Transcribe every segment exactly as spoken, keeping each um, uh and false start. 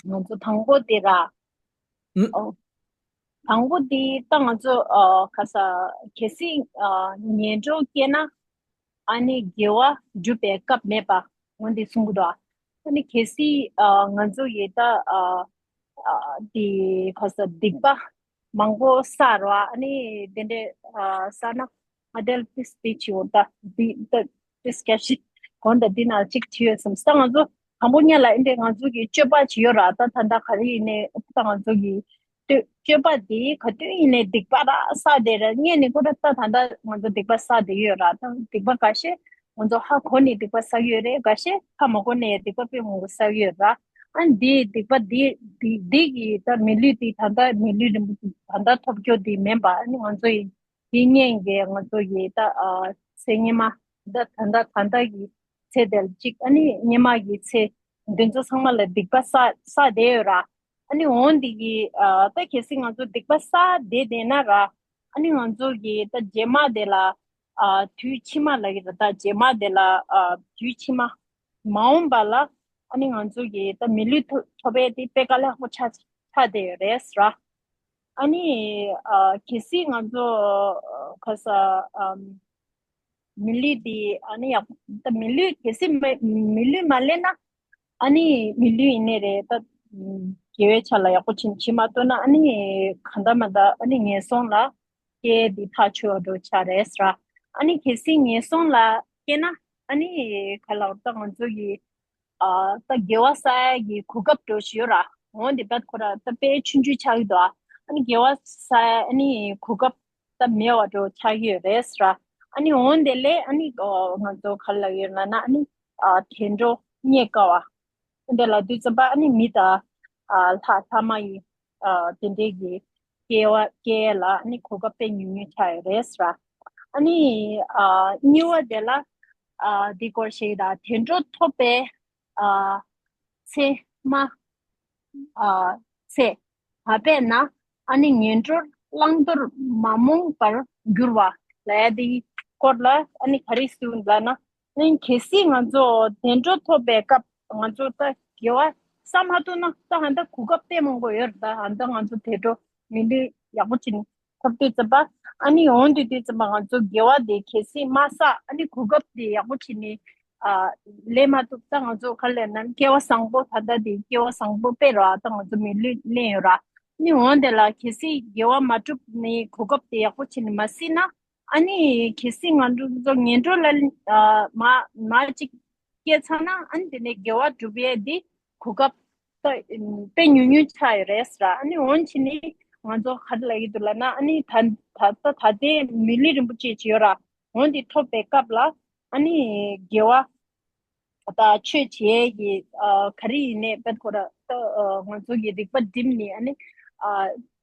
ང་ཚོ་དང་པོ་དེ་ར། ཨུ། ཨོ། དང་པོ་དེ་ད་ང་ཚོ་ཨ་ག་ས་གལ་སྲིད་ཨ་ངན་འགྲོར་སྐྱེས་ན་ཨ་ནི་དགེ་བ་སྒྲུབ་པའི་སྐབས་མེད་པ་འོ་འདི་གསུང་གི་འདུག་ཨ་ནི་གལ་སྲིད་ཨ་ང་ཚོ་ཡི་ད་ཨ་ཨ་དེ་ག་ས་སྡིག་པ་མང་པོ་བསགས་ར། ཨ་ནི་དེ་འདྲའི་ཨ་བསགས་ན། ཨ་དེ་ལ་ཏིས་པི་ཆི་ཡོད་ད། འདི་ད་ཏིས་སྐད་ཤི་གོང་ད་འདི་ན་གཅིག་ཆི་ཡོད་སམ་ས། ང་ཚོ་དང་པོ་ཉིད་ལ་ཨིན་དེ་ང་ཚོ་གི་སྤྱོད་པ་ཆི་ཡོད་ར། ད་ད་ད་ག་རེ་ཡིན་ནའི་ད་ང་ཚོ་གི་སྤྱོད་སྤྱོད་པ་འདི་ག་དུས་ཡིན་ནའི་སྡིག་པ་ར་བསགས་དེ་ར་ཉེ་ནི་ཁོ་ར་ད་ད་ད་ང་ཚོ་སྡིག་པ་བསགས་དེ་ཡོད་ར། ད་སྡིག་པ་ཁ་ཤས་ང་ཚོ་ཧ་གོ་ནས་སྡིག་པ་བསགས་ཡོད་རེད། ཁ་ཤས་ཧ་མ་གོ་ནས་སྡིག་པ་དཔེ་མང་པོ་བསགས་ཡོད་ར། ཨ་འདི་སྡིག་པ་འདི་འདི་འདི་གི་ད་མི་ལུས་འདི་ད་ད་མི་ལུས་རིན་པོ་ཆེ་ད་ད་ཐོབ་རྒྱུ་འདི་མིན་པ་ཨ་ནི་ང་ཚོ་ཡི་དེ་སྔོན་གྱི་ང་ཚོ་ཡི་ད་ཨ་ཚེ་སྔོན་མ་ད་ད་ད་ད་ད་གི་ཚེ་དེ་ལ་གཅིག་ཨ་ནི་སྔོན་མ་གི་ཚེ་འདི་ཚོ་ཚང་མ་ལ་སྡིག་པ་བསགས་བསགས་བསྡད་ཡོད་ར། ཨ་ནི་འོ་འདི་གི་ཨ་ད་གལ་སྲིད་ང་ཚོ་སྡིག་པ་བསགས་བསྡད་བསྡད་ན་ར། ཨ་ནི་ང་ཚོ་གི་ད་རྗེས་མ་དེ་ལ་ཨ་དུས་ཕྱི་མ་ལ་གི་ད་ད་རྗེས་མ་དེ་ལ་ཨ་དུས་ཕྱི་མ་མ་འོངས་པ་ལ་ཨ་ནི་ང་ཚོ་གི་ད་མི་ལུས་ཐོབ་ཐོབ་པའི་དེ་དཔེ་དཀའ་ལས་ཁག་པོ་ཆགས་ཆགས་བསྡད་ཡོད་རེད་ར། ཨ་ནི་ཨ་གལ་སྲིད་ང་ཚོ་ཨ་ག་ས་ཨམ་མི་ལུས་འདི་ཨ་ནི་ཡག་ད་མི་ལུས་གལ་སྲིད་མི་མི་ལུས་མ་ལེན་ན་ཨ་ནི་མི་ལུས་ཡིན་ནའི་རེད་ད་དགེ་བའི་ཆ་ལ་ཡག་པོ་ཕྱིན་ཕྱིན་མ་ཐུབ་ན་ཨ་ནི་ག་འདྲ་མ་འདྲ་ཨ་ནི་ངན་སོང་ལ་སྐྱེ་འདི་ཐག་ཆོད་འགྲོ་ཆགས་རེད་ར། ཨ་ནི་གལ་སྲིད་ངན་སོང་ལ་སྐྱེ་ན་ཨ་ནི་ག་ལ་ད་ང་ཚོ་གི་ཨ་ད་དགེ་བ་བསགས་ཡ་གི་གོ་སྐབས་འགྲོ་ཞུ་ཡོད་ར། འོ་འདི་བད་ཁོ་ར་ད་དཔེ་ཆུང་ཆུང་ཆགས་ཀྱི་འདུག་ཨ་ནི་དགེ་བ་བསགས་ཡ་ཨ་ནི་གོ་སྐབས་ད་མེད་པ་འགྲོ་ཆགས་ཀྱི་ཡོད་རེད་ར། ཨ་ནི་འོ་འདི་ལས་ཨ་ནི་ཨོ་ང་ཚོ་ག་ལ་ཡོད་ན་ན་ཨ་ནི་ཨ་དུད་འགྲོ་རྙེད་དཀའ་བ་འདི་ལ་དུས་ཙམ་པ་ཨ་ནི་མི་དང་ཨ་ལྷ་ལྷ་མ་ཡི་ཨ་དེ་འདྲའི་གི་སྐྱེ་བ་སྐྱེ་ལ་ཨ་ནི་གོ་སྐབས་དཔེ་ཉུང་ཉུང་ཆགས་ཡོད་རེད་ཟེར། ཨ་ནི་ཨ་གཉིས་པ་དེ་ལ་ཨ་དེ་སྐོར་ཞིག་ད་དུད་འགྲོ་ཐོབ་པའི་ཨ་ཚེ་མ་ཨ་ཚེ་མ་པས་ན་ཨ་ནི་ངན་འགྲོར་བླང་དོར་མ་རྨོངས་པར་འགྱུར་བ་ལ་ཡ་དེའི་སྐོར་ལ་ཨ་ནི་ག་རེ་ཞུ་ལབ་ན། ཨ་ནི་གལ་སྲིད་ང་ཚོ་དུད་འགྲོ་ཐོབ་པའི་སྐབས་ང་ཚོ་ད་དགེ་བ་བསགས་མ་ཐུབ་ན་ད་ཧ་ད་གོ་སྐབས་དཔེ་མང་པོ་ཡོད་རེད། ད་ཧ་ད་ང་ཚོ་དུད་འགྲོ་མི་ལུས་ཡག་པོ་བྱེད་ནས་ཐོབ་དུས་ཙམ་པ་ཨ་ནི་འོང་དུས་དུས་ཙམ་པ་ང་ཚོ་དགེ་བ་དེ་གལ་སྲིད་མ་བསགས་ཨ་ནི་གོ་སྐབས་དེ་ཡག་པོ་བྱེད་ནས་ཨ་ལེན་མ་ཐུབ། ད་ང་ཚོ་ག་ལས་ན་སྐལ་བ་བཟང་པོ་ད་ལྟ་དེ་སྐལ་བ་བཟང་པོ་དཔེ་ར་ད་ང་ཚོ་མི་ལུས་ལེན་ཡོད་ར། ཨ་ནི་འོང་དེ་ལ་གལ་སྲིད་དགེ་བ་མ་བསྒྲུབས་ནས་གོ་སྐབས་དེ་ཡག་པོ་བྱེད་ནས་མ་སྲིད་ན། ཨ་ནི་གལ་སྲིད་ང་ཚོ་ངན་འགྲོ་ལ་ཨ་མ་མ་ཅིག་སྐྱེས་ཚར་ན་ཨ་ནི་དེ་ནས་དགེ་བ་སྒྲུབ་ཡས་འདི་གོ་སྐབས་ད་དཔེ་ཉུང་ཉུང་ཆགས་ཡོད་རེད་ཟེར། ཨ་ནི་འོན་ཕྱིན་ནི་ང་ཚོ་ག་རེ་ལབ་ཀྱི་འདུག་ལབ་ན་ཨ་ནི་ད་ད་ད་ད་ལྟའི་མི་ལུས་རིན་པོ་ཆེ་ཅིག་ཡོད་ར། འོན་དེ་ཐོབ་པའི་སྐབས་ལ་ཨ་ནི་དགེ་བ་ད་ཆོས་བྱེད་ཀྱི་ཨ་ག་རེ་ཡིན་ནའི་དཔེ་ཁོ་ར་ད་ཨ་ང་ཚོ་གི་རིག་པ་བསྒྲིམས་ནས་ཨ་ནི་ཨ་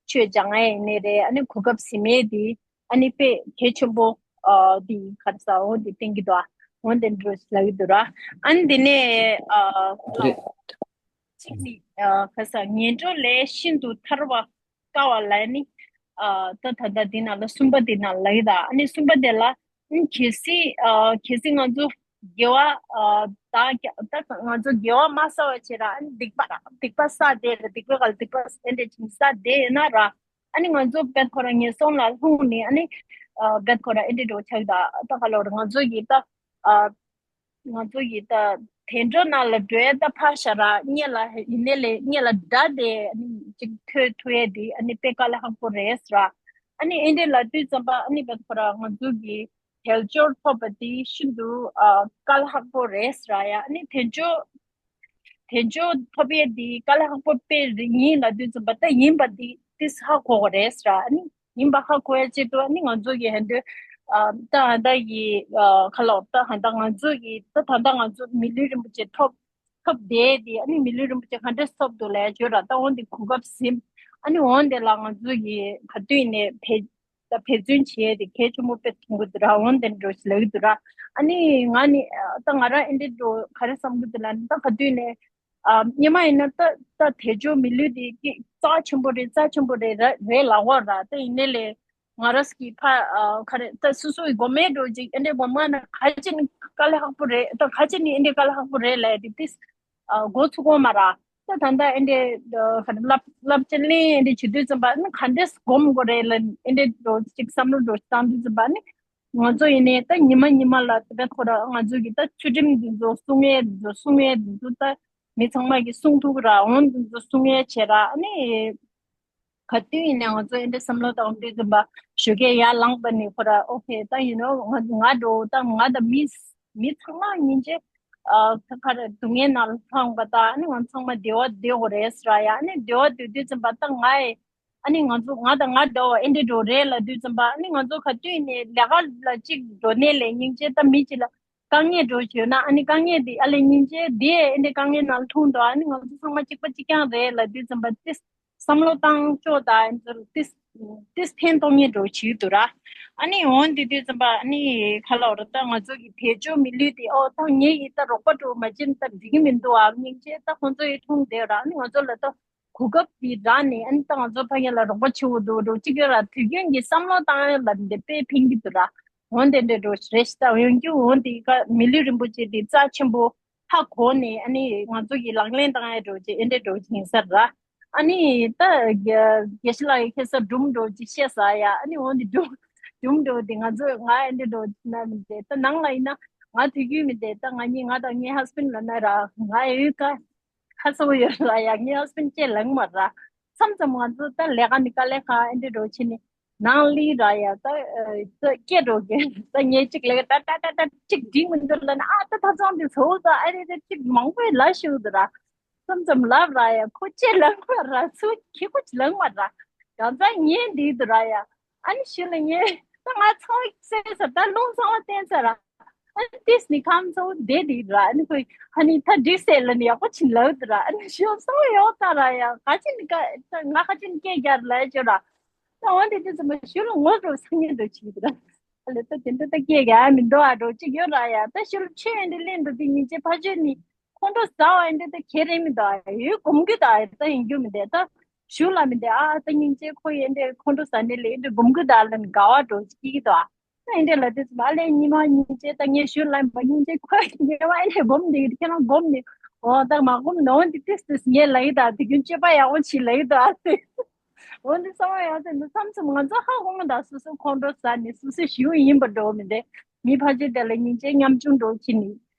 ཆོས་སྦྱང་ཡ་ཡིན་ནའི་རེད། ཨ་ནི་གོ་སྐབས་ཟིན་མེད་དེ་ཨ་ནི་དཔེ་གལ་ཆེན་པོ་ཨ་དེ་ག་རེ་ཟ་འོ་དེ་བསྟན་གྱི་འདུག་ཨ་འོ་དེ་འགྲོ་ལབ་ཀྱི་འདུག་ར། ཨ་ནི་དེ་ནས་ཨ་ལ་གཅིག་ནི་ཨ་ག་རེ་ཟ་ངན་འགྲོ་ལས་ཤིན་ཏུ་ཐར་བ་དཀའ་བ་ལ་ནི་ཨ་ད་ད་ད་འདི་ན་ལ་གསུམ་པ་འདི་ན་ལ་ཡི་ད་ཨ་ནི་གསུམ་པ་དེ་ལ་ཨ་ནི་གལ་སྲིད་ཨ་གལ་སྲིད་ང་ཚོ་དགེ་བ་ཨ་ད་ད་ང་ཚོ་དགེ་བ་མ་བསགས་པ་བྱས་ར་ཨ་ནི་སྡིག་པ་ར་སྡིག་པ་བསགས་དེ་ར་སྡིག་པའི་སྒང་ལ་སྡིག་པ་ཨེ་འདྲ་ཅིག་བསགས་དེ་ཡིན་ན་ར་ཨ་ནི་ང་ཚོ་དཔེ་ཁོ་ར་ངན་སོང་ལ་ལྷུང་ནས་ཨ་ནི་ཨ་དཔེ་ཁོ་ར་ཨེ་འདྲ་འགྲོ་ཆགས་ད་ད་ག་ལོར་ང་ཚོ་ཡི་ད་ཨ། ང་ཚོ་ཡི་ད་དུད་འགྲོ་ནང་ལ་འགྲོ་ཡ་ད་ཕར་བཞག་ར་སྔོན་ལ་ཡིན་ནའི་ལས་སྔོན་ལ་དགྲ་དེ་ཨ་ནི་ཅིག་ཐོས་ཐུབ་ཡ་དེ་ཨ་ནི་དཔེ་དཀའ་ལས་ཁག་པོ་རེད་ཟེར། ཨ་ནི་ཨེ་འདྲ་ལབ་དུས་ཙམ་པ་ཨ་ནི་བད་ཁོ་ར་ང་ཚོ་གི་དལ་འབྱོར་ཐོབ་པ་དེ་ཤིན་ཏུ་ཨ་དཀའ་ལས་ཁག་པོ་རེད་ཟེར་ཡ། ཨ་ནི་དལ་འབྱོར་དལ་འབྱོར་ཐོབ་ཡ་དེ་དཀའ་ལས་ཁག་པོ་དཔེ་རེད་ཡིན་ལབ་དུས་ཙམ་པ་ད་ཡིན་པ་དེ་ཏིས་ཧ་གོ་གི་རེད་ཟེར། ཨ་ནི་ཡིན་པ་ཧ་གོ་ཡ་ཆེད་དུ་ཨ་ནི་ང་ཚོ་གི་ཧན་དུ་ཨ་ད་ཧན་ད་གི་ཨ་ཁ་ལོ་ད་ཧན་ད་ང་ཚོ་གི་ད་ད་ད་ང་ཚོ་མི་ལུས་རིན་པོ་ཆེ་ཐོབ་ཐོབ་བསྡད་དེ་ཨ་ནི་མི་ལུས་རིན་པོ་ཆེ་ག་འདྲས་ཐོབ་འདུག་ལས་བརྗོད་ར། ད་འོན་ཏེ་གོ་སྐབས་ཟིན་ཨ་ནི་འོན་ཏེ་ལ་ང་ཚོ་གི་ག་དུས་ནས་ཕེ་ད་ཕེ་ཚུན་བྱས་ཏེ་གལ་ཆེན་པོ་དཔེ་མཐོང་གི་འདུག་ར། འོན་ཏེ་འགྲོ་ཞིག་ལབ་ཀྱི་འདུག་ར། ཨ་ནི་ང་ནི་ད་ང་རང་ཨེ་འདྲས་འགྲོ་ག་རེ་བསམ་གི་འདུག་ལབ་ན་ད་ག་དུས་ནས་ཨ་སྔོན་མ་ཡིན་ན་ད་ད་དལ་འབྱོར་མི་ལུས་དེ་ཀི་རྩ་ཆེན་པོ་རེད། རྩ་ཆེན་པོ་རེད་ར་རེད་ལབ་ཀྱི་ཡོད་ར། ད་ཡིན་ནའི་ལས་ང་རང་གི་ཕ་ཨ་ག་རེ་ད་སོ་སོ་ཡི་མགོ་མའི་འགྲོ་ཅིག་ཨེ་འདྲས་མགོ་མ་ན་ག་ཅི་ནི་དཀའ་ལས་ཁག་པོ་རེད། ད་ག་ཅི་ནི་ཨེ་འདྲས་དཀའ་ལས་ཁག་པོ་རེད་ལབ་ཡ་དེ་ཏིས་ཨ་མགོ་ཚུགས་ཀྱི་མ་ར། ད་ད་ལྟ་ཨེ་འདྲས་ལབ་ལབ་ཅེ་ལེན་ཨེ་འདྲས་བྱེད་དུས་ཙམ་པ་ནི་ག་འདྲས་སྒོམ་དགོས་རེད་ལ་ཨེ་འདྲས་འགྲོ་ཅིག་བསམ་བློ་འགྲོ་བཏང་དུས་ཙམ་པ་ནི། ང་ཚོ་ཡིན་ནའི་ད་ཉི་མ་ཉི་མ་ལ་དེ་བས་ཁོ་ར་ང་ཚོ་གི་ད་ཚུལ་ཁྲིམས་འདི་ཚོ་སྲུང་ཡས་འདི་ཚོ་སྲུང་ཡས་འདི་ཚོ་ད་མི་ཚང་མ་གི་སྲུང་ཐུབ་ར་འོང་འདི་ཚོ་སྲུང་ཡས་བྱེད་ར་ཨ་ནི། ག་དུས་ཡིན་ནའི་ང་ཚོ་ཨེ་འདྲ་བསམ་བློ་བཏང་དུས་ཙམ་པ་ཞོགས་ཀས་ཡར་ལངས་པ་ནི་ཁོ་ར་ཨོ་ཁེ་ད་ཡིན་ནོ་ང་ང་འགྲོ་ད་ང་དང་མི་མི་ཚང་མ་སྙིང་རྗེ་ཨ་ཁ་ཁ་ར་སྡུག་བསྔལ་ནང་ལྷུང་པ་ད་ཨ་ནི་ང་ཚང་མ་བདེ་བ་བདེ་དགོས་རེད་ཟེར་ཡ་ཨ་ནི་བདེ་བ་བདེ་དུས་ཙམ་པ་ད་ང་ཨེ་ཨ་ནི་ང་ཚོ་ང་དང་ང་འདྲ་བོ་ཨེ་འདྲ་འགྲོ་རེད་ལབ་དུས་ཙམ་པ་ཨ་ནི་ང་ཚོ་ག་དུས་ཡིན་ནའི་ལས་ཀ་ལ་གཅིག་འགྲོ་ནས་ལས་སྙིང་རྗེ་ད་མི་གཅིག་ལ། དཀའ་ངལ་འགྲོ་བྱོས་ན་ཨ་ནི་དཀའ་ངལ་འདི་ཨ་ལས་སྙིང་རྗེ་འདི་ཨེ་འདི་དཀའ་ངལ་ནང་ལྷུང་འདུག་ཨ་ནི་ང་ཚོ་ཚང་མ་གཅིག་པ་གཅིག་རྐྱང་རེད་ལབ་དུས་ཙམ་པ་ཏིས་བསམ་བློ་བཏང་ཕྱོགས་དང་ཨེ་ཚོར་ཏིས་ཏིས་ཕན་ཐོགས་ངེས་འགྲོ་བྱེད་འདུག་ར། ཨ་ནི་འོན་འདི་དུས་ཙམ་པ་ཨ་ནི་ཁ་ལོ་ར་ད་ང་ཚོ་གི་དལ་འབྱོར་མི་ལུས་དེ་ཨོ་ད་ངེད་ཀྱི་ད་རོགས་པ་འགྲོ་མ་བྱིན་ད་འགྲིག་གི་མི་འདུག་ཨ་སྙིང་རྗེ་ད་ཁོང་ཚོ་ཡི་འཁྲུངས་བསྡད་ར་ཨ་ནི་ང་ཚོ་ལ་ད། གོ་སྐབས་དེ་རག་ནས་ཨ་ནི་ད་ང་ཚོ་ཕ་གི་ལ་རོགས་པ་བྱེད་འོ་འདུག་འགྲོ་གཅིག་ཡོད་ར་དུས་རྒྱུན་གྱི་བསམ་བློ་བཏང་ཡོད་ལ་འདི་དཔེ་ཕན་གྱི་འདུག་ར། འོན་ཏེ་འདྲ་འགྲོ་རེ་ཞིག་ད་ཡོང་རྒྱུ་འོན་ཏེ་ཀ་མི་ལུས་རིན་པོ་ཆེ་དེ་རྩ་ཆེན་པོ་ཧ་གོ་ནས་ཨ་ནི་ང་ཚོ་གི་ལག་ལེན་བཏང་ཡ་འགྲོ་ཅིག་ཨེ་འདྲ་འགྲོ་ཅིག་ཡིན་ས་ར། ཨ་ནི་ད་དགེ་བཤེས་ལགས་ཀྱི་ཁ་སང་སྒྲུང་འགྲོ་ཅིག་བཤད་ས་ཡ་ཨ་ནི་འོན་ཏེ་སྒྲུང་སྒྲུང་འགྲོ་དེ་ང་ཚོ་ང་ཨེ་འདྲ་འགྲོ་ན་མི་འདྲ་ད་ནང་ལ་ཡིན་ན་ང་དུས་རྒྱུན་མི་འདྲ་ད་ང་གཉིས་ང་དང་ངའི་ཧ་སི་བེན་ལ་ན་ར་ང་ཡོད་ཀ་ཁ་སང་ཡོད་ར་ཡ་ངའི་ཧ་སི་བེན་ལྕེ་ལངས་མ་ར། མཚམས་མཚམས་ང་ཚོ་ད་ལས་ཀ་ནི་དཀའ་ལས་ཁག་ཨེ་འདྲ་འགྲོ་ཕྱིན་ནི་ནང་ལི་ར་ཡ་ད་ད་སྐད་འགྲོ་གི་ད་ངས་གཅིག་ལས་ཀ་ད་ད་ད་ད་གཅིག་འགྲིག་མི་འདུག་ལ་ན་ཨ་ད་ད་ཚང་འདི་ཚོ་ད་ཨ་རེ་ད་གཅིག་མང་པོའི་ལ་ཞུ་འདུག་ར། མཚམས་མཚམས་ལབ་ར་ཡ་ཁོ་ལྕེ་ལངས་མ་ར་ཚུ་ཁྱི་ཁོ་ལངས་མ་ར་གང་ཚ་ངས་འདི་འདུག་ར་ཡ། ཨ་ནི་ཞུ་ལ་ངས་ད་ང་ཚང་བ་གསལ་ས་ད་རླུང་ཚང་བ་བསྟན་ས་ར། ཨ་ནི་ཏིས་ནི་ཁམས་ཚོ་བསྡད་དེ་ར་ཨ་ནི་ཁོས་ཨ་ནི་ད་འགྲིག་ཟེར་ལ་ནི་ཡག་པོ་ཕྱིན་ལབ་དུ་ར་ཨ་ནི་ཞོ་སོ་ཡོག་ད་ར་ཡ་ག་ཅི་ནི་ཀ་ང་ག་ཅི་ནི་སྐད་རྒྱག་ལ་ཅོ་ར་ད་འོན་ཏེ་ཏིས་མ་ཞུ་ལ་ངོ་རུ་སང་ཉིན་དུ་ཕྱིན་དུ་ར་ཨ་ལེ་ད་དེ་འདྲ་ད་སྐད་རྒྱག་མི་འདུག་ཨ་འགྲོ་ཅིག་ཡོད་ར་ཡ་ད་ཞུ་ལ་ཆོས་ཡོན་ཏེ་ལེན་འགྲོ་དེ་ཉིན་ཅེ་ཕ་ཆོས་ནི་ཁོང་ཁྲོ་ཟ་བ་ཡོན་ཏེ་ད་ཁྱེད་རེ་མི་འདུག་ཨ་ཡོད་གོམ་གི་ད་ཡ་ད་ཡིན་རྒྱུ་མི་འདུག་ད་ཞུ་ལ་མི་འདུག་ཨ་ད་ཉིན་ཅེ་ཁོ་ཡོན་ཏེ་ཁོང་ཁྲོ་ཟ་ནི་ལེ་ཡོན་ཏེ་གོམ་གི་ད་ལ་ནི་དགའ་བ་འགྲོ་ཅིག་གི་འདུག་ཨ། ཨེ་འདྲས་ལ་དེ་ཚོ་ཨ་ལས་ཉི་མ་ཉིན་བྱེད་ད་ངས་ཞུ་ལ་མ་ཉིན་བྱེད་ཁོས་ཉེ་བ་ཨེ་ལས་སྒོམ་འདི་ཁྱེད་རང་སྒོམ་ནི་འོ་ད་མ་སྒོམ་ནོ་འདི་ཏིས་ཏིས་ངས་ལ་ཡི་ད་དེ་རྒྱུན་སྤྱོད་པ་ཡག་པོ་བྱེད་ལ་ཡི་ད་ཨ་ཏི་འོ་འདི་ཚང་མ་ཡང་ཏི་འདི་མཚམས་མཚམས་ང་ཚོ་ཧ་གོ་མ་ད་སོ་སོ་ཁོང་ཁྲོ་ཟ་ནི་སོ་སོ་ཞིའུ་ཡིན་པ་འགྲོ་མི་འདི་མི་ཕལ་ཆེར་དེ་ལ་ཉིན་བྱེད་མཉམ་ཆུང་འགྲོ་ཁྱི་ནི།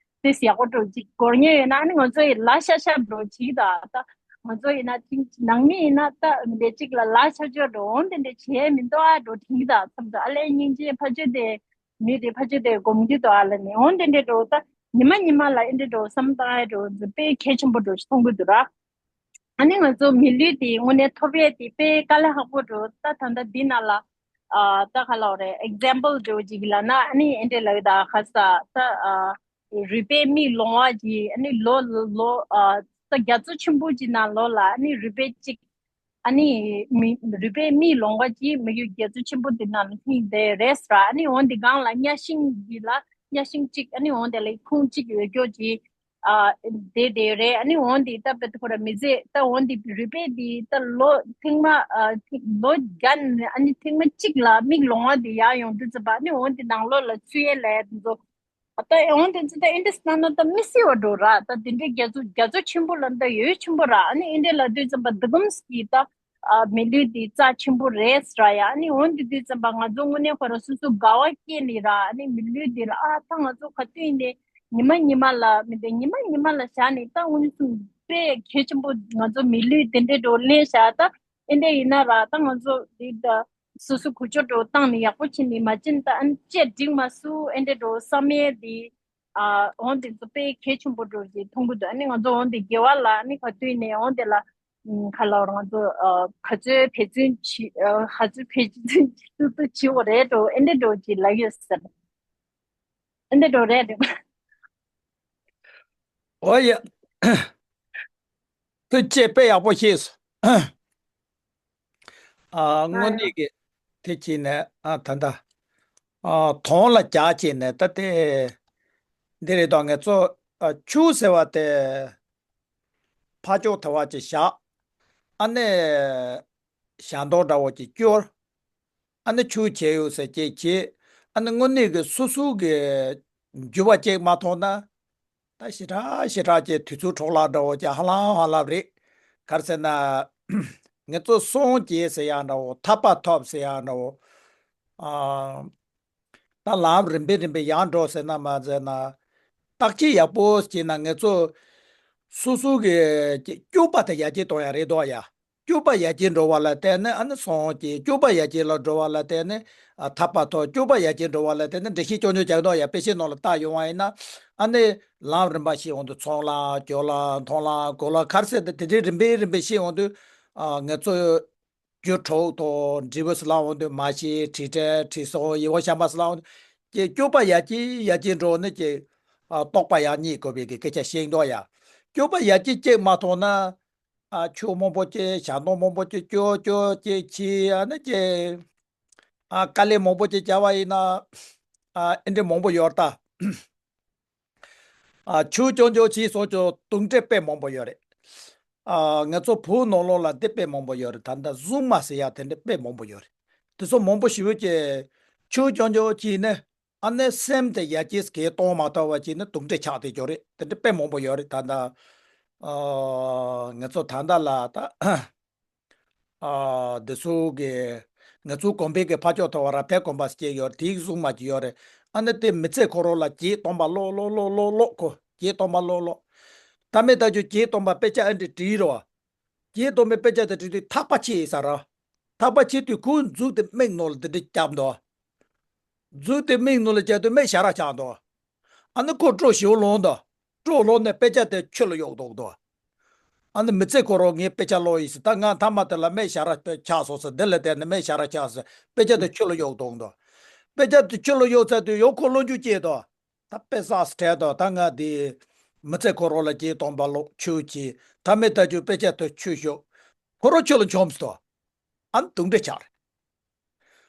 དེ་ཡག་པོ་འགྲོ་ཅིག་སྒོར་ཉེ་ཡོད་ན་ནི་ང་ཚོ་ཡི་ལ་ཤ་ཤ་འགྲོ་ཅིག་ད་ད་ང་ཚོ་ཡིན་ན་ཅིག་ནང་མི་ཡིན་ན་ད་མི་འདྲ་ཅིག་ལ་ལ་ཤ་ཅོ་འགྲོ་འོང་དེ་འདྲ་བྱེད་མི་འདུག་ཨ་འགྲོ་ཅིག་ད་མཚམས་ད་ཨ་ལས་སྙིང་རྗེ་ཕ་ཆོས་དེ་མི་དེ་ཕ་ཆོས་དེ་སྒོམ་གྱི་འདུག་ཨ་ལ་ནི་འོང་དེ་འདྲ་འགྲོ་ད་ཉི་མ་ཉི་མ་ལ་ཨེ་འདྲ་འགྲོ་བསམ་བཏང་ཨེ་འགྲོ་དཔེ་གལ་ཆེན་པོ་འགྲོ་ཞིག་མཐོང་གི་འདུག་ར། ཨ་ནི་ང་ཚོ་མི་ལུས་དེ་དངོས་གནས་ཐོབ་ཡས་དེ་དཔེ་དཀའ་ལས་ཁག་པོ་འགྲོ་ད་ད་ལྟ་འདི་ན་ལ་ཨ་ད་ག་ལ་རེད་ཨེག་ཛམ་པལ་འགྲོ་ཅིག་ལ་ན་ཨ་ནི་ཨེ་འདྲ་ལ་ད་ཁ་ས་ད་ཨ། རུས་པའི་མིག་ལོང་བ་གྱིས་ཨ་ནི་ལོ་ལོ་ཨ་ད་རྒྱ་མཚོ་ཆེན་པོ་གྱི་ནང་ལོ་ལ་ཨ་ནི་རུས་པའི་གཅིག་ཨ་ནི་མི་རུས་པའི་མིག་ལོང་བ་གྱིས་མི་ཡུལ་རྒྱ་མཚོ་ཆེན་པོ་འདི་ནང་ལ་སྙིང་དེ་རེད་ཟེར་ཨ་ནི་འོན་ཏེ་སྒང་ལ་གཉའ་ཤིང་གི་ལ་གཉའ་ཤིང་གཅིག་ཨ་ནི་འོན་ཏེ་ལ་ཁུང་གཅིག་ཡོད་རྒྱུ་གྱི་ཨ་དེ་དེ་རེད་ཨ་ནི་འོན་ཏེ་ད་པད་ཁོ་ར་མི་ཚེ་ད་འོན་ཏེ་རུས་པའི་དེ་ད་ལོ་ཐེངས་མ་ཨ་ལོ་བརྒྱ་ནས་ཨ་ནི་ཐེངས་མ་གཅིག་ལ་མིག་ལོང་བ་དེ་ཡར་ཡོང་དུས་ཙམ་པ་ཨ་ནི་འོན་ཏེ་ནང་ལོགས་ལ་ཚུད་ཡས་ལ་ཡ་དེ་ཚོ། ད་འོན་ཏེ་ཚོ་ད་ཨེ་འདྲས་ན་ན་ད་མི་སྲིད་པ་འགྲོ་ར་ད་དེ་འདྲའི་རྒྱ་མཚོ་རྒྱ་མཚོ་ཆེན་པོ་ལ་ད་ཡོད་ཆེན་པོ་ར་ཨ་ནི་ཨེ་འདྲས་ལ་དུས་ཙམ་པ་འདི་གམ་སི་ད་ཨ་མི་ལུས་འདི་རྩ་ཆེན་པོ་རེད་ར་ཡ་ཨ་ནི་འོན་ཏེ་དུས་ཙམ་པ་ང་ཚོ་དངོས་གནས་ཁོ་ར་སོ་སོ་དགའ་བ་སྐྱེས་ནི་ར་ཨ་ནི་མི་ལུས་འདི་ལ་ཨ་ད་ང་ཚོ་ག་དུས་ནས་ཉི་མ་ཉི་མ་ལ་མི་འདི་ཉི་མ་ཉི་མ་ལ་བཞག་ནི་ད་དངོས་སུ་དཔེ་གལ་ཆེན་པོ་ང་ཚོ་མི་ལུས་དེ་འདྲའི་འགྲོ་ལེན་བཞག་ད། ཨེ་འདྲ་ཡིན་ན་ར་ད་ང་ཚོ་འདི་ད་སོ་སོ་གོ་ཆོད་འགྲོ་བཏང་ནས་ཡག་པོ་བྱས་ནས་མ་བྱིན་ད་ཨ་ནི་ཅེས་འགྲིག་མ་སུ་ཨེ་འདྲ་འགྲོ་བསམ་ཡས་འདི་ཨ་འོན་ཏེ་ཚོ་དཔེ་གལ་ཆེན་པོ་འགྲོ་རྒྱུ་མཐོང་གི་འདུག་ཨ་ནི་ང་ཚོ་འོན་ཏེ་དགེ་བ་ལ་ཨ་ནི་ག་དུས་ནས་འོན་ཏེ་ལ་ཁ་ལོར་ང་ཚོ་ཨ་ག་ཚོད་འབད་བརྩོན་བྱེད་ཨ་ག་ཚོད་འབད་བརྩོན་བྱེད་ཐུབ་ཐུབ་བྱེད་དགོས་རེད་འགྲོ་ཨེ་འདྲ་འགྲོ་རྒྱུ་ལ་ཡོད་ཟེར་ཨེ་འདྲ་འགྲོ་རེད་འགྲོ། འོ་ཡ། ཐུགས་རྗེ་ཆེ་དཔེ་ཡག་པོ་ཤེས་སོང་། ཨ་དངོས་གནས་ཀྱི་དེ་བྱས་ནས་ཨ་ད་ལྟ་ཨ་དོན་ལ་རྒྱག་བྱས་ནས་ད་དེ་འདི་རེད་དོ་ངས་ཚོ་ཨ་ཆུ་ཟེར་བ་དེ་ཕར་ཕྱོགས་དེ་བ་ཅིག་བཞག་ཨ་ནི་ཞལ་འདོགས་འདྲ་བོ་ཅིག་སྐྱོར། ཨ་ནི་ཆུ་བྱས་ཡོད་ཟེར་ཅེས་བྱས། ཨ་ནི་དངོས་གནས་ཀྱི་སོ་སོ་གི་འགྱུར་བ་ཅིག་མ་མཐོང་ན། ད་ཞེ་དྲག་ཞེ་དྲག་ཅེས་དུས་ཚོད་འཕྲོ་བརླག་འདྲ་བོ་ཅིག་ཧ་ལམ་ཧ་ལམ་རེད། ག་རེ་ཟེར་ན། ངེད་ཚོ་སངས་རྒྱས་ཟེར་ཡག་འདྲ་བོ། ཐར་པ་ཐོབ་ཟེར་ཡག་འདྲ་བོ། ཨ། ད་ལམ་རིམ་པས་རིམ་པས་ཡར་འགྲོ་ཟེར་ན་མ་ཟེར་ན། བརྟག་དཔྱད་ཡག་པོ་བྱས་ན་ངེད་ཚོ་སོ་སོ་གི་སྤྱོད་པ་དེ་ཡར་རྒྱས་གཏོང་ཡག་རེད་འདུག་ཡ། སྤྱོད་པ་ཡར་རྒྱས་འགྲོ་བ་ལ་བརྟེན་ནས་ཨ་ནི་སངས་རྒྱས། སྤྱོད་པ་ཡར་རྒྱས་ལ་འགྲོ་བ་ལ་བརྟེན་ནས་ཨ་ཐར་པ་ཐོབ། སྤྱོད་པ་ཡར་རྒྱས་འགྲོ་བ་ལ་བརྟེན་ནས་འགྲེལ་བཤད་རྐྱང་རྐྱང་རྒྱག་འདུག་ཡ། དཔེ་ཆའི་ནང་ལ་བལྟ་ཡོང་བ་ཡིན་ན། ཨ་ནི་ལམ་རིམ་པ་ཤེས་འོང་དུས་ཚོགས་ལམ་སྦྱོར་ལམ་མཐོང་ལམ་འགོག་ལམ་ག་རེ་ཟེར་ཏེ་དེ་འདྲའི་རིམ་པས་རིམ་པས་ཤེས་འོང་དུས། ཨ་ངེད་ཚོ་རྒྱུ་དྲུག་དང་འབྲས་བུ་ཟེར་ལབ་འོང་དུས་མ་ཤེས། དྲི་བྲལ། དྲི་བཟང་། ཡིད་དབང་བྱམས་པ་ཟེར་ལབ་འོང་དུས་ཀྱི་སྤྱོད་པ་ཡར་རྒྱས་ཡར་རྒྱས་འགྲོ་ནི་ཀྱི་ཨ་རྟོགས་པ་ཡང་རྙེད་དགོས་པའི་གི་སྐད་ཆ་བཤད་འདུག་ཡ། སྤྱོད་པ་ཡར་རྒྱས་ཅིག་མ་ཐོབ་ན། ཨ་ཆོས་མང་པོ་ཅིག་བྱ་དང་མང་པོ་ཅིག་སྤྱོད་སྤྱོད་ཅིག་བྱས། ཨ་ནི་ཅིག་ཨ་དཀའ་ལས་མང་པོ་ཅིག་བྱ་བ་ཡིན་ན། ཨ་ཨེ་འདྲ་མང་པོ་ཡོད་ད། ཨ་ཆོས་རྐྱང་རྐྱང་བྱས་སོང་ཀྱང་དུག་འདྲེ་དཔེ་མང་པོ་ཡོད་རེད། ཨ་ང་ཚོ་བོད་ནང་ལོགས་ལ་འདི་དཔེ་མང་པོ་ཡོད་རེད། ད་ལྟ་གཟུགས་མ་ཟེར་ཡ་དེ་འདྲ་དཔེ་མང་པོ་ཡོད་རེད། དེ་ཚོ་མང་པོ་ཞེ་པོ་ཅིག་ཆོས་རྐྱང་རྐྱང་བྱས་ནས། ཨ་ནི་སེམས་དེ་ཡར་རྒྱས་གང་གཏོང་མ་ཐུབ་པ་བྱས་ནས་དུག་འདྲེ་ཆགས་བསྡད་ཀྱི་ཡོད་རེད། དེ་འདྲ་དཔེ་མང་པོ་ཡོད་རེད། ད་ལྟ་ཨ་ང་ཚོ་ད་ལྟ་ལ་ད། ཨ་འདི་ཚོ་གི་ང་ཚོའི་གོང་འཕེལ་གྱི་ཕ་ཕྱོགས་ཐོག་ར་བལ་གོམ་པ་སྐྱེས་ཡོད་རེད། དེའི་གཟུགས་མ་ཅིག་ཡོད་རེད། ཨ་ནི་དེ་མི་ཚེ་ཁོ་རང་ལ་བརྒྱད་སྟོང་པ་ཀློག་ཀློག་ཀློག་ཀློག་ཀློག་ཁོ་བརྒྱད་སྟོང་པ་ཀློག་ཀློག་ད་མེད་ད་ཅོ་བརྒྱད་སྟོང་པ་དཔེ་ཆ་ཨེ་འདྲ་བྲིས་རོ། བརྒྱད་སྟོང་པའི་དཔེ་ཆ་དེ་བྲིས་དུས་ཐག་པ་ཆད་ཡིན་ས་ར། ཐག་པ་ཆད་དུས་ཁོའི་མཛུབ་དེ་མིག་ནང་ལ་དེ་འདྲ་བརྒྱབ་འདུག་མཛུབ་དེ་མིག་ནང་ལ་བརྒྱབ་དུས་མིག་ཞར་ར་ཆགས་འདུག་ཨ་ནི་ཁོ་སྤྲོ་ཞེ་པོ་ལངས་འདུག་སྤྲོ་ལངས་ནས་དཔེ་ཆ་དེ་ཆུ་ལ་གཡུག་བཏང་འདུག་ཨ་ནི་མི་ཚེ་ཁོ་རང་ངས་དཔེ་ཆ་ཀློག་ཡིན་ཟེར། ད་ང་མཐའ་མ་དེ་ལ་མིག་ཞར་ར་ཆགས་སོང་ཟེར། འདི་ལ་བལྟས་ནས་མིག་ཞར་ར་ཆགས་ཟེར། དཔེ་ཆ་དེ་ཆུ་ལ་གཡུག་བཏང་འདུག་དཔེ་ཆ་དེ་ཆུ་ལ་གཡུག་ཚར་དུས་ཡང་ཁོ་བློ་འགྱོད་སྐྱེས་འདུག་ད་དཔེ་བསགས་སུ་བྲལ་དུས་ད་ང་དེ་མི་ཚེ་ཁོ་རང་ལ་བརྒྱད་སྟོང་པ་ཀློག་ཆོས་བྱས། ད་མེད་ད་ཅོ་དཔེ་ཆ་དེ་ཆུ་ཤོག་ཁོ་རང་ཆུ་ལ་མཆོངས་སོང་། ཨ་ནི་དུག་འདྲེ་ཆགས་རེད།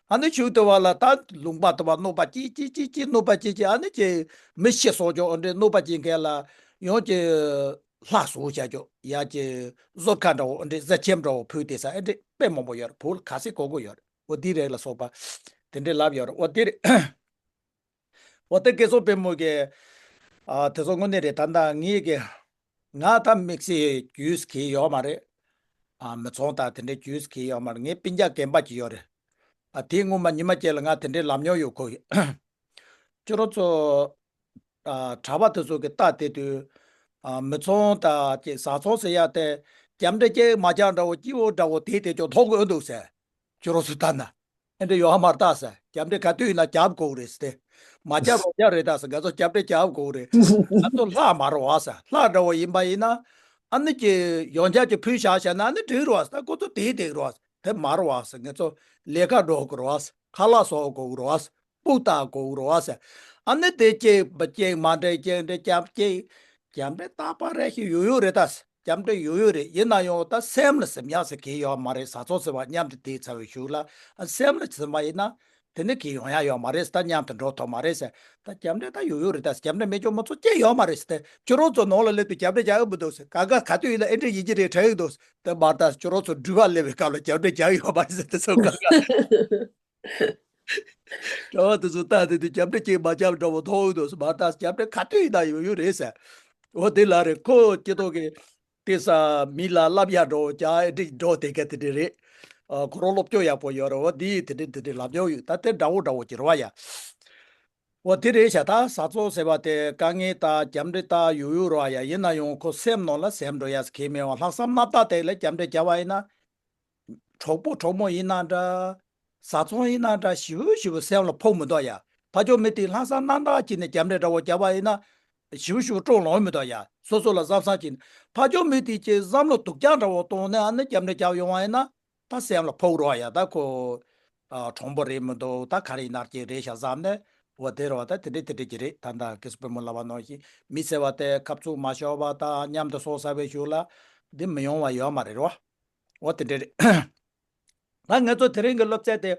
ཨ་ནི་ཆུ་དེ་བ་ལ་ད་ལུང་པ་དེ་བ་གནོད་པ་སྐྱེལ་སྐྱེལ་སྐྱེལ་སྐྱེལ། གནོད་པ་སྐྱེལ་སྐྱེལ། ཨ་ནི་ཀྱེ་མི་ཤི་སོགས་ཀྱོ་འདྲེ་གནོད་པ་སྐྱེལ་མཁན་ལ་ཡང་ཀྱེ་ལྷ་བཟོ་བྱ་ཀྱོ་ཡ་ཀྱེ་བཟོ་ཁ་འདྲ་བོ་འདྲེ་གཟི་ཁྱིམ་འདྲ་བོ་ཕུལ་དེ་ས་ཨེ་འདྲེ་དཔེ་མང་པོ་ཡོད་རེད། བོད་ལ་ག་ཚད་གོ་གོ་ཡོད་རེད། འོ་དེ་རེད་ལ་སོགས་པ་དེ་འདྲེ་ལབ་ཡོད་རེད། འོ་དེ་རེད། འོ་དེ་སྐལ་བཟང་དཔལ་མོ་གི་ཨ་དེ་ཚོ་དངོས་གནས་རེད། ད་ལྟ་ངེད་ཀྱི་ང་ད་དམིགས་བསལ་རྒྱུས་གལ་ཡོད་མ་རེད། ཨ་མི་ཚང་ད་དེ་འདྲའི་རྒྱུས་གལ་ཡོད་མ་རེད། ངའི་སྤུན་ཀྱག་རྒན་པ་ཅིག་ཡོད་རེད། ཨ་དེ་སྔོན་མ་ཉི་མ་གཅིག་ལ་ང་དེ་འདྲའི་ལབ་མྱོང་ཡོད་ཁོ་ཡོད། ཁྱོད་རང་ཚོ་ཨ་གྲྭ་པ་དེ་ཚོ་གི་ལྟ་དེ་དུས་ཨ་མི་ཚང་ད་ཅིག་བཟའ་ཚང་ཟེར་ཡ་དེ་རྒྱབ་འདྲེ་སྐྱེ་མ་རྒྱག་འདྲ་བོ་སྐྱིད་པོ་འདྲ་བོ་དེ་དེ་ཅོ་མཐོང་གི་འདུག་ཟེར། ཁྱོད་རང་ཚོ་ལྟ་ན། ཨེ་འདྲ་ཡོད་ཧ་མ་རེད་ད་ཟེར། རྒྱབ་འདྲེ་ག་དུས་ཡིན་ན་རྒྱབ་དགོས་རེད་ཟེར་ཏེ། མ་རྒྱབ་རོགས་རྒྱབ་རེད་ད་ཟེར། ང་ཚོ་རྒྱབ་འདྲེ་རྒྱབ་དགོས་རེད། ང་ཚོ་ལྷ་མ་རེད་བ་ཟེར། ལྷ་འདྲ་བོ་ཡིན་པ་ཡིན་ན། ཨ་ནི་ཀྱི་ཡང་བསྐྱར་གྱི་ཕུལ་བཞག་བཞག་ན་ཨ་ནི་འགྲིག་རེད་བ་ཟེར། ད་ཁོ་ཚོ་དེ་དེ་རེད་བ་ཟེར། དེ་མ་རེད་བ་ཟེར། ང་ཚོ་ལས་ཀ་འགྲོ་དགོས་རེད་བ་ཟེར། ཁ་ལག་བཟོ་དགོས་རེད་བ་ཟེར། སྤུ་བཏགས་དགོས་རེད་བ་ཟེར། ཨ་ནི་དེ་སྐྱེས་པ་སྐྱེས་མ་འདྲེ་སྐྱེས་འདྲེ་རྒྱབ་སྐྱེས། རྒྱབ་འདྲེ་རྟག་པ་རེ་ཞིག་ཡོད་ཡོད་རེད་ད་ཟེར། རྒྱབ་འདྲེ་ཡོད་ཡོད་རེད། ཡིན་ན་ཡང་ད་སེམས་ལ་ཟིན་ཡག་ཟེར་གི་ཡོད་མ་རེད། བཟའ་ཚང་ཟེར་བ་མཉམ་དུ་བསྡད་ཚར་བའི་གཞུག་ལ་ཨ་སེམས་ལ་ཟིན་པ་ཡིན་ན་དེ་ནི་གི་ཡོང་ཡག་ཡོད་མ་རེད་ཟེར། ད་མཉམ་དུ་འགྲོ་ཐུབ་མ་རེད་ཟེར། ད་རྒྱབ་འདྲེ་ད་ཡོད་ཡོད་རེད། ད་རྒྱབ་འདྲེ་མེད་ཀྱང་མི་ཚོ་སྐྱེ་ཡོད་མ་རེད་ཟེར། ཏེ་ཁྱོད་རང་ཚོ་ནང་ལ་སླེབས་དུས་རྒྱབ་འདྲེ་རྒྱག་གི་མི་འདུག་ཟེར། ག་ག་ག་དུས་ཡིན་ན་ཨེ་འདྲེ་ཡིན་གྱི་རེད་དྲན་གི་འདུག་ཟེར། དེ་མ་ད་ཁྱོད་རང་ཚོ་འགྲུལ་པ་སླེབས་པའི་སྐབས་ལ་རྒྱབ་འདྲེ་རྒྱག་ཡོད་མ་རེད་ཟེར། དེ་ཚོ་ག་ག་གྲྭ་པ་དེ་ཚོ་ལྟ་དེ་དུས་རྒྱབ་འདྲེ་གཅིག་མ་རྒྱབ་འདྲ་བོ་མཐོང་འདུག་ཟེར། མ་ད་རྒྱབ་འདྲེ་ག་དུས་ཡིན་ན་ཡོད་ཡོད་རེད་ཟེར། འོ་དེ་ལ་རེད། ཁོ་སྐྱེ་ཐོག་གི་དེ་ས་མི་ལ་བསླབ་ཡག་འགྲོ་ཅག་ཨེ་འདྲེ་འགྲོ་དེ་ག་དེ་འདྲེ་རེད། ཨ་ཁོ་རང་སློབ་སྦྱོང་ཡག་པོ་ཡོད་རེད། འོ་དེ་དེ་འདྲེ་དེ་འདྲེ་ལབ་མྱོང་ཡོད། ད་དེ་འདྲ་བོ་འདྲ་བོ་ཅིག་རེད་བ་ཡ། འོ་དེ་རེད་ཤག་ད་བཟའ་ཚང་ཟེར་བ་དེ་དཀའ་ངལ་ད་རྒྱབ་འདྲེ་ད་ཡོད་ཡོད་རེད་བ་ཡ། ཡིན་ན་ཡང་ཁོ་སེམས་ནང་ལ་སེམས་འགྲོ་ཡག་གི་མེད་བ། ལྷག་བསམ་རྣམ་དག་དེ་ལ་རྒྱབ་འདྲེ་བརྒྱབ་པ་ཡིན་ན། གྲོགས་པོ་གྲོགས་མོ་ཡིན་ན་འདྲ། བཟའ་ཚང་ཡིན་ན་འདྲ། ཞེ་པོ་ཞེ་པོ་སེམས་ལ་ཕོག་མི་འདུག་ཡ། ཕ་ཆོས་མི་དེ་ལྷག་བསམ་རྣམ་དག་བྱས་ནས་རྒྱབ་འདྲེ་འདྲ་བོ་བརྒྱབ་པ་ཡིན་ན། ཞེ་པོ་ཞེ་པོ་སྤྲོ་ལངས་མི་འདུག་ཡ། སོ་སོ་ལ་བསམ་བསམ་བྱས་ནས་ཕ་ཆོས་མི་དེ་ཀྱི་བསམ་བློ་སྡུག་ཅག་འདྲ་བོ་གཏོང་ནས་ཨ་ནི་རྒྱབ་འདྲེ་བརྒྱབ་ཡོང་བ་ཡིན་ན། ད་སེམས་ལ་ཕོག་རོགས་ཡ། ད་ཁོ་ཨ་གྲོང་པོ་རེད་མི་འདུག་ད་ག་རེ་ཡིན་ནར་གྱི་རེད་ཤག་བསམ་ནས། འོ་དེ་རེད་བ། ད་དེ་འདྲས་དེ་འདྲས་ཀྱི་རེད། ད་ད་གེ་སུ་པུས་མོ་ལབ་པ་ནང་བཞིན་མི་ཟེར་བ་དེ་ཁ་བཙུགས་མ་ཤོར་བ་དང་མཉམ་དུ་སོང་ཚར་བའི་གཞུག་ལ་འདི་མི་ཡོང་བ་ཡོད་མ་རེད་རོ། འོ་དེ་འདྲས་རེད། ད་ང་ཚོ་དེ་རིང་གི་སློབ་ཚན་དེ་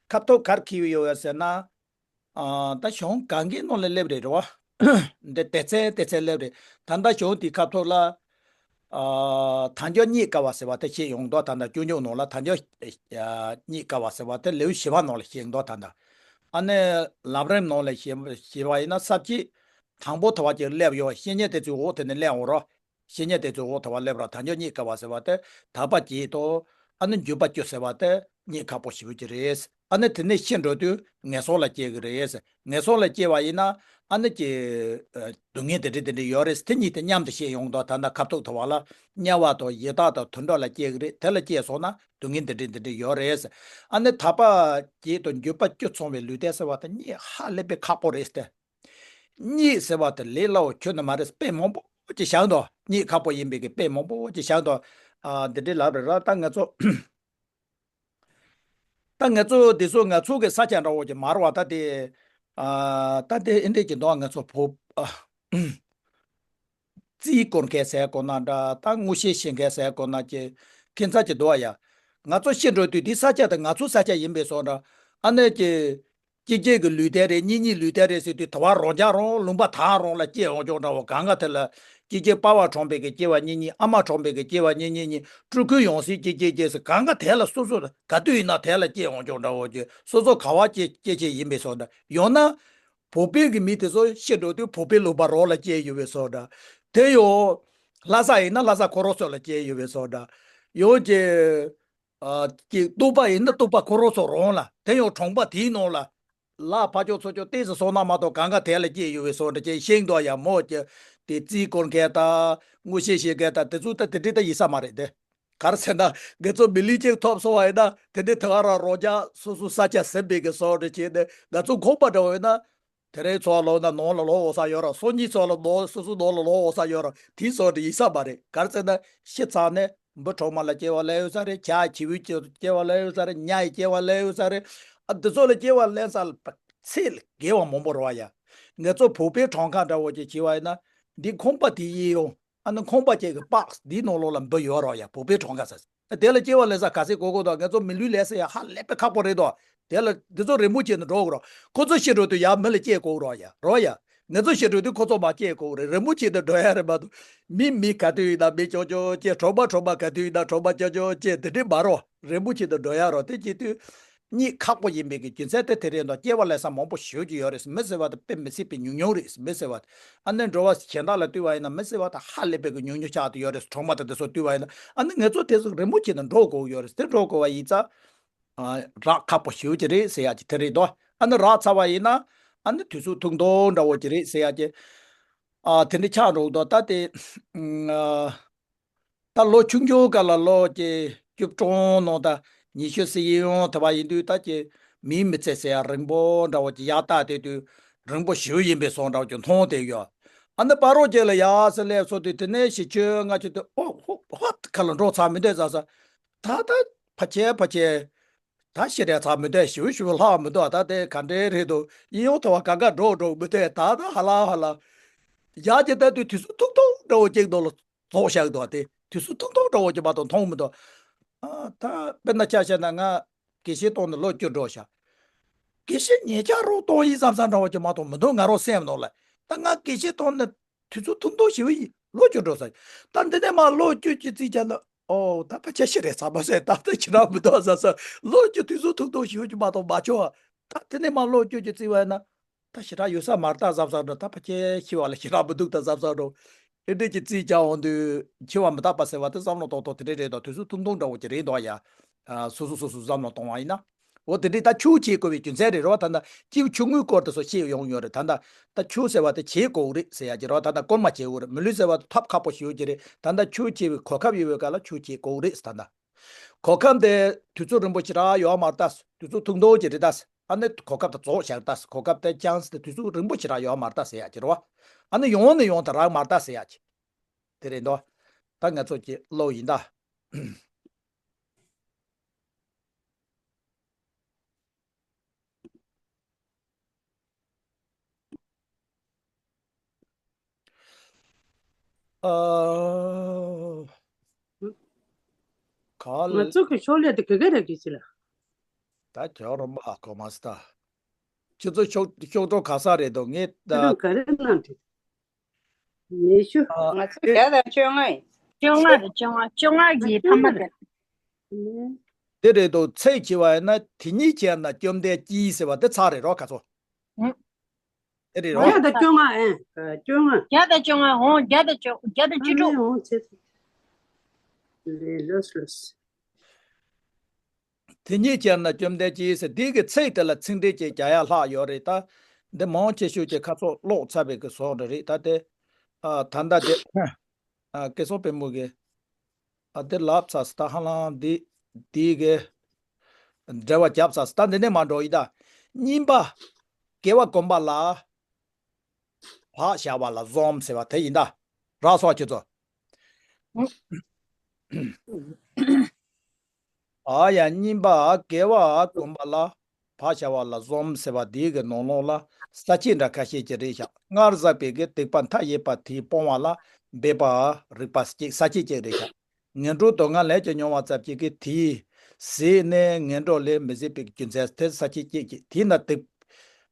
ཁ་ཐོག་གར་འཁྱེར་ཡོད་ཟེར་ན། ཨ་ད་གཞུང་གང་གི་ནང་ལ་སླེབས་རེད་རོ། འདི་སྡེ་ཚན་སྡེ་ཚན་སླེབས་རེད། ད་ལྟ་གཞུང་དེའི་ཁ་ཐོག་ལ། ཨ་དལ་འབྱོར་རྙེད་དཀའ་བ་ཟེར་བ་དེ་བཤད་ཡོང་དོ། ད་ལྟ་སྐྱོན་བརྗོད་ནང་ལ་དལ་འབྱོར་ཨ་རྙེད་དཀའ་བ་ཟེར་བ་དེ་ལེའུ་བཞི་པ་ནང་ལ་བཤད་དོ། ད་ལྟ་ཨ་ནི་ལམ་རིམ་ནང་ལ་བཤད་བཤད་པ་ཡིན་ན་ས་བཅད་དང་པོ་ཐོབ་པ་ཅིག་སླེབས་ཡོད། བཤེས་གཉེན་དེ་ཚོའི་འོག་དེ་ནས་སླེབས་འོང་རོགས། བཤེས་གཉེན་དེ་ཚོའི་འོག་ཐུག་པ་སླེབས་ར། ད་འཇོག་རྙེད་དཀའ་བ་ཟེར་བ་དེ་དག་པ་བགྱིས་དང་། ཨ་ནི་འགྱུར་བ་བཅུ་ཟེར་བ་དེ་རྙེད་ཁག་པོ་ཞེ་པོ་ཅིག་རེད། ཨ་ནི་དེ་ནས་ཤི་འགྲོ་དུས་ངན་སོང་ལ་སྐྱེ་གི་རེད། ངན་སོང་ལ་སྐྱེ་བ་ཡིན་ན་ཨ་ནི་ཀྱི་ཨ་སྡུག་བསྔལ་དེ་འདྲ་དེ་འདྲ་ཡོད་རེད། དེ་གཉིས་དེ་མཉམ་དུ་བཤད་ཡོང་དུས། ད་ལྟ་ཁ་ཐུག་ཐུག་པ་ལ་དམྱལ་བ་དང་ཡི་དྭགས་དང་དུད་འགྲོ་ལ་སྐྱེ་གི་རེད། དེ་ལ་སྐྱེས་སོང་ན་སྡུག་བསྔལ་དེ་འདྲ་དེ་འདྲ་ཡོད་རེད། ཨ་ནི་དག་པ་བགྱིས་དང་འགྱུར་བ་བཅུ་ཚང་བའི་ལུས་རྟེན་ཟེར་བ་དེ་རྙེད་ཧ་ལས་པའི་ཁག་པོ་རེད་དེ། རྙེད་ཟེར་བ་དེ་ལས་སླ་བོ་ཁྱོན་ནས་མ་རེད། དཔེ་མང་པོ་ཅིག་བཞག་འདུག་རྙེད་ཁག་པོ་ཡིན་པའི་གི་དཔེ་མང་པོ་ཅིག་བཞག་འདུག་ཨ་འདི་འདྲའི་ལབ་རེད་ར། ད་ང་ཚོ་ད་ང་ཚོ་འདི་ཚོ་ང་ཚོ་གི་ས་ཆ་འདྲ་བོ་ཅིག་མ་རེད་བ། ད་དེ་ཨ་ད་དེ་ཨེ་འདྲས་ཅིག་འདུག་ང་ཚོ་བོད་ཨ་རྩིས་སྐོར་མཁན་ཟེར་དགོས་ན་འདྲ། ད་དངོས་བཤད་ཤེས་མཁན་ཟེར་དགོས་ན་ཅིག་ཁྱད་མཚར་ཅིག་འདུག་ཨ་ཡ། ང་ཚོ་ཤི་འགྲོ་དུས་འདི་ས་ཆ་དེ་ང་ཚོ་ས་ཆ་ཡིན་པའི་བཟོ་འདྲ། ཨ་ནི་ཀྱི་སྐྱེ་མཆེད་ཀྱི་ལུས་རྟེན་རེད། གཉེན་ཉེ་ལུས་རྟེན་རེད་ཟེར་དུས། དེ་བ་རང་རྐྱ་རང་ལུང་པ་དག་རང་ལ་སྐྱེ་འོང་ཅོག་འདྲ་བོ། གང་ག་དེ་ལ་སྐྱེ་མཆེད་པ་ཕ་གྲོངས་པའི་གི་སྐྱེ་བ་གཉེན་ཉེ། ཨ་མ་གྲོངས་པའི་གི་སྐྱེ་བ་གཉེན་ཉེ་གཉིས། སྤྲུལ་སྐུའི་ཡང་སྲིད་སྐྱེ་སྐྱེ་སྐྱེ་ཟེར། གང་ག་དེ་ལ་སོ་སོ་ག་དུས་ཡིན་ན་དེ་ལ་སྐྱེ་འོང་ཅོག་འདྲ་བོ་ཅིག་སོ་སོ་ག་བ་སྐྱེ་སྐྱེ་སྐྱེ་ཡིན་པའི་བཟོ་འདྲ། ཡང་ན་བོད་པའི་གི་མི་དེ་ཚོ་ཤི་འགྲོ་དུས་བོད་པའི་ལུང་པ་རང་ལ་སྐྱེ་ཡོད་པའི་བཟོ་འདྲ། དེ་ཡང་ལྷ་ས་ཡིན་ན་ལྷ་ས་ཁོ་རང་ཚོ་ལ་སྐྱེ་ཡོད་པའི་བཟོ་འདྲ། ཡང་ཀྱི་ཨ་ཀྱི་རྟོགས་པ་ཡིན་ན་རྟོགས་པ་ཁོ་རང་ཚོ་རང་ལ། དེ་ཡང་གྲོང་པ་དེའི་ནང་ལ་ལ་ཕ་ཅོག་ཚོ་ཅོག་ཏོག་ཙམ་སོང་ན་མ་གཏོགས་གང་ག་དེ་ལ་སྐྱེ་ཡོད་པའི་བཟོ་འདྲ་ཅིག་ཤེས་འདུག་ཡ། མོ་ཀྱི་དེ་རྩིས་སྐོར་མཁན་དང་དངོས་བཤད་ཤེས་མཁན་དང་དེ་ཚོ་ད་དེ་འདྲ་ད་ཡིན་ས་མ་རེད་དེ། ག་རེ་ཟེར་ན་ང་ཚོ་མི་ལུས་གཅིག་ཐོབ་སོང་བ་ཡིན་ན་དེ་འདྲའི་དེ་ག་རང་རང་རྐྱ་སོ་སོ་ས་ཆ་ཟིན་པའི་གི་བཟོ་འདྲ་བྱས་ནས། ང་ཚོ་ཁོག་པ་འདྲ་བོ་ཡིན་ན་དེ་རིང་ཚོ་ལོག་ན་ནང་ལ་ལོག་འོང་ས་ཡོད་ར། སང་ཉིན་ཚོ་ལ་ནང་སོ་སོ་ནང་ལ་ལོག་འོང་ས་ཡོད་ར། དེའི་བཟོ་འདྲ་ཡིན་ས་མ་རེད། ག་རེ་ཟེར་ན་ཤི་ཚར་ནས་འབུ་གྲོག་མ་ལ་སྐྱེ་བ་སླེབས་ཡོད་ས་རེད། བྱ་བྱིའུ་སྐྱེ་སྐྱེ་བ་སླེབས་ཡོད་ས་རེད། ཉ་ཡི་སྐྱེ་བ་སླེབས་ཡོད་ས་རེད། ཨ་འདི་ཚོ་ལ་སྐྱེ་བ་ལེན་ས་ལ་ཚད་ལས་བརྒལ་བ་མང་པོ་རེད་བ་ཡ། ང་ཚོ་བོད་པའི་གྲངས་ཀ་འདྲ་བོ་ཅིག་བྱས་པ་ཡིན་ན་འདི་ཁང་པ་དེ་ཡིན་ཡོང་། ཨ་ནི་ཁང་པ་ཅིག་གི་པགས་འདིའི་ནང་ལོགས་ལ་འབུ་ཡོད་རོགས་ཡ། བོད་པའི་གྲངས་ཀ་ཟེར། དེ་ལ་སྐྱེ་བ་ལེན་ས་ག་ཚད་དགོས་དགོས་དང་། ང་ཚོ་མི་ལུས་ལེན་ས་ཡ་ཧ་ལས་པའི་ཁག་པོ་རེད་དོ། དེ་ལ་འདི་ཚོ་རིན་པོ་ཆེ་ནས་འགྲོ་དགོས་རོགས། ཁོ་ཚོ་ཤི་འགྲོ་དུས་ཡ་མི་ལ་སྐྱེ་དགོས་རོགས་ཡ། རོགས་ཡ། ང་ཚོ་ཤི་འགྲོ་དུས་ཁོ་ཚོ་མ་སྐྱེ་དགོས་རེད། རིན་པོ་ཆེ་ནས་འགྲོ་ཡ་རེད་མ་གཏོགས། མི་མི་ག་དུས་ཡིན་ན་མི་ཅོག་ཅོག་སྐྱེ། གྲོག་མ་གྲོག་མ་ག་དུས་ཡིན་ན་གྲོག་མ་ཅོག་ཅོག་སྐྱེ། དེ་འདྲས་མ་རོགས། རིན་པོ་ཆེ་ནས་འགྲོ་ཡ་རོགས། དེ་བྱེད་དུས་རྙེད་ཁག་པོ་ཡིན་པའི་གི་རྒྱུ་མཚན་དེ་དེ་རེད་དོ། སྐྱེ་བ་ལེན་ས་མང་པོ་ཞེ་པོ་ཅིག་ཡོད་རེད། མི་ཟེར་བ་དེ་དཔེ་མི་སྲིད་པའི་ཉུང་ཉུང་རེད། མི་ཟེར་བ་དེ། ཨ་ནི་འགྲོ་བ་གཞན་དག་ལ་ལྟོས་པ་ཡིན་ན་མི་ཟེར་བ་དེ་ཧ་ལས་པའི་གི་ཉུང་ཉུང་ཆགས་བསྡད་ཡོད་རེད། གྲོག་མ་དང་དེ་ཚོ་ལྟོས་པ་ཡིན་ན། ཨ་ནི་ང་ཚོ་དེ་ཚོ་རིན་པོ་ཆེ་ནས་འགྲོ་དགོས་ཡོད་རེད། དེ་འགྲོ་དགོས་པ་ཡིན་ཙང་། ཨ་རག་ཁག་པོ་ཞེ་པོ་ཅིག་རེད་ཟེར་ཡ་ཅིག་དེ་རེད་དོ། ཨ་ནི་རག་ཚར་བ་ཡིན་ན་ཨ་ནི་དུས་ཚོད་ཐུང་ཐུང་འདྲ་བོ་ཅིག་རེད་ཟེར་ཡ་ཅིག་ཨ་དེ་འདྲ་ཆགས་འགྲོ་གི་འདུག་ད་དེ་ཨ་ད་ལོ་ཆུང་ཆུང་སྐབས་ལ་ལོ་ཅིག་བཅུ་གྲངས་ནང་ད་ཉི་ཤུ་ཟིན་ཡོང་ཐུབ་པ་ཡིན་དུས། ད་ཅིག་མིའི་མི་ཚེ་ཟེར་ཡ་རིང་པོ་འདྲ་བོ་ཅིག་ཡར་ལྟ་བསྡད་དུས་རིང་པོ་ཞེ་པོ་ཡིན་པའི་བཟོ་འདྲ་བོ་ཅིག་མཐོང་བསྡད་ཡོད། ཨ་ནི་བར་རོ་ཅིག་ལ་ཡར་སེ་སླེབས་སོང་དུས། དེ་ནས་བཞི་བཅུ་ལྔ་བཅུ་དེ་ཨོ་ཧོ་ཧོ་ཁ་ལ་འགྲོ་ཚར་མི་འདུག་ཟེར་ས། ད་ད་ཕལ་ཆེར་ཕལ་ཆེར་ད་ཤི་རན་ཚར་མི་འདུག་ཞེ་པོ་ཞེ་པོ་ལྷག་མི་འདུག་ད་དེ་ག་འདྲའི་རེད་འདུག་ཡིན་ཡང་ཐོ་བ་ག་ག་འགྲོ་འགྲོ་མི་འདུག་ད་ད་ཧ་ལམ་ཧ་ལམ་ཡར་ཅིག་ལྟ་དུས་དུས་ཚོད་ཐུང་ཐུང་འདྲ་བོ་ཅིག་འདུག་ལ། རྫོགས་བཞག་འདུག་དེ་དུས་ཚོད་ཐུང་ཐུང་འདྲ་བོ་ཅིག་མ་གཏོགས་མཐོང་མི་འདུག་ཨ་ད་དཔེར་ན་ཆ་བཞག་ན་ང་དགེ་བཤེས་གཏོང་ནས་ལོ་བཅུ་འགྲོ་ཤག་དགེ་བཤེས་ཉེ་ཆར་རང་གཏོང་ཡིན་བསམ་བསམ་འདྲ་བོ་ཅིག་མ་གཏོགས་མི་འདུག་ང་རང་སེམས་ནང་ལ། ད་ང་དགེ་བཤེས་གཏོང་ནས་དུས་ཚོད་ཐུང་ཐུང་ཞེ་པོ་ཡིན། ལོ་བཅུ་འགྲོ་ས་ཡིན། ད་འདི་ནས་མར་ལོ་བཅུ་གཅིག་རྩིས་བྱས་ན། ཨོ་ད་ཕལ་ཆེར་ཤི་རན་ཚར་མ་ཟད། ད་ལྟ་ཤི་རན་མི་འདུག་བསམ་བསམ། ལོ་བཅུ་དུས་ཚོད་ཐུང་ཐུང་ཞེ་པོ་ཅིག་མ་གཏོགས་མ་བྱུང་བ། ད་འདི་ནས་མར་ལོ་བཅུ་གཅིག་རྩིས་པ་ཡིན་ན། ད་ཞེ་དྲག་ཡོད་ས་མ་རེད་ད་བསམ་བསམ་འགྲོ། ད་ཕལ་ཆེར་འཆི་བ་ལས་ཞེ་དྲག་མི་འདུག་ད་བསམ་བསམ་འགྲོ། ཨེ་འདྲས་ཀྱི་རྩིས་རྒྱག་འོང་དུས་འཆི་བ་མི་རྟག་པ་ཟེར་བ་དེ་བསམ་བློ་གཏོང་ཐོག་དེ་འདྲས་རེད་དོ། དུས་ཚོད་ཐུང་ཐུང་འདྲ་བོ་ཅིག་རེད་དོ་ཡ། ཨ་སོ་སོ་སོ་སོ་བསམ་བློ་གཏོང་བ་ཡིན་ན། འོ་དེ་འདྲས་ད་ཆོས་བྱེད་དགོས་པའི་རྒྱུ་མཚན་རེད་རོ། ད་ལྟ་སྐྱེས་བུ་ཆུང་ངུའི་སྐོར་དེ་ཚོ་བཤད་ཡོང་ཡོད་རེད། ད་ལྟ་ད་ཆོས་ཟེར་བ་དེ་བྱེད་དགོས་རེད་ཟེར་ཡ་ཅིག་རོ། ད་ལྟ་སྐོར་མ་བྱེད་དགོས་རེད། མི་ལུས་ཟེར་བ་དེ་ཐབས་ཁག་པོ་ཞེ་པོ་ཅིག་རེད། ད་ལྟ་ཆོས་བྱེད་པའི་གོ་སྐབས་ཡོད་པའི་སྐབས་ལ་ཆོས་བྱེད་དགོས་རེད་ཟེར། ད་ལྟ། གོ་སྐབས་དེ་དུས་ཚོད་རིང་པོ་ཞེ་དྲག་ཡོད་མ་རེད་ད། དུས་ཚོད་ཐུང་ཐུང་ཅིག་རེད་ད། ཨ་ནི་གོ་སྐབས་དེ་རྫོགས་བཞག་ད། གོ་སྐབས་དེ་ཅང་སི་དེ་དུས་ཚོད་རིང་པོ་ཞེ་དྲག་ཡོད་མ་རེད་ད་ཟེར་ཡ་ཅིག་རེད་བ། ཨ་ནི་ཡོང་ནི་ཡོང་ད་རག་མ་རེད་ད་ཟེར་ཡ་ཅིག་དེ་རེད་འདུག་ད་ང་ཚོ་ཀྱི་བློ་ཡིན་ད། ཨ། ག་ང་ལ་ཚོ་གི་ཤོག་ལས་དེ་ག་ག་རེ་གི་ཅི་ལ། ད་ཁྱོད་རོ་མ་གོ་མ་སི་ད། ཁྱོད་ཚོ་ཤོག་ཤོག་གྲོགས་ག་ས་རེད་དོ། ངས་ད། ཁྱོད་རང་ག་རེ་གནང་དེ། མེ་ཤུ། ཨ། ང་ཚོ་ཨེ། བརྒྱ་དང་བཅོ་ལྔ་ཡིན། བཅོ་ལྔ་རེད། བཅོ་ལྔ། བཅོ་ལྔ་གི་ཐ་མ་དེ། དེ་རེད་དོ། ཚེག་བྱས་པ་ཡིན་ན་དེ་ཉིད་བྱས་ན་བཅོམ་ལྡན་སྐྱིད་ཟེར་བ་དེ་ཚར་རེད་རོ་ཁ་ཚོ། ཨུ། དེ་རེད་རོ། བརྒྱ་དང་བཅོ་ལྔ་ཨེ། བཅོ་ལྔ། བརྒྱ་དང་བཅོ་ལྔ་འོང་། བརྒྱ་དང་བཅོ། བརྒྱ་དང་བཅུ་དྲུག་ཨ་ནི་འོང་ཚེ་ཚེ། ལས་ལོས་ལོས། དེ་ཉིད་ཅེར་ན་བཅོམ་ལྡན་གྱིས་ཟེར། འདི་གི་ཚིག་དེ་ལ་ཚིག་འགྲེལ་ཅིག་རྒྱག་ཡ་ལྷག་ཡོད་རེད་ད། འདི་མང་ཆེ་ཤོས་ཀྱི་ཁ་ཕྱོགས་ཀློག་ཚར་བའི་གི་བཟོ་འདྲ་རེད་ད་དེ། ཨ་ད་ལྟ་དེ། ཨ་སྐལ་བཟང་དཔལ་མོ་གིས། ཨ་དེ་ལབ་ཚར་སི་ད་ཧ་ལམ་འདི། འདི་གི། འགྲེལ་བ་བརྒྱབ་ཚར་སི་ད་འདི་ནས་མ་འགྲོ་ཡི་ད། གཉིས་པ། དགེ་བ་བསྒོམ་པ་ལ། བག་བྱ་བ་ལ་བཟོམ་ཟེར་བ་དེ་ཡིན་ད། རག་སོང་ཁྱེད་ཚོ། ཨ་ཡ་གཉིས་པ་དགེ་བ་བསྒོམ་པ་ལ་བག་བྱ་བ་ལ་བཟོམ་ཟེར་བ་འདིའི་གི་ནང་ལོགས་ལ་ས་བཅད་འདྲ་ཁ་ཤས་ཅིག་རེད་ཤག་སྔར་བསགས་པའི་གི་སྡིག་པ་མཐའ་ཡས་པ་དེས་སྤོང་བ་ལ་འབད་པ་རིགས་པ་ཅིག་ས་བཅད་ཅིག་རེད་ཤག་ངན་འགྲོའི་སྡུག་བསྔལ་ལས་ཀྱང་མྱོང་བ་ཙམ་གྱིས་ཀྱི་དེའི་ཟད་ནས་ངན་འགྲོ་ལས་མི་ཟད་པའི་རྒྱུ་མཚན་དེ་ས་བཅད་ཅིག་ཅིག་དེས་ན་སྡིག་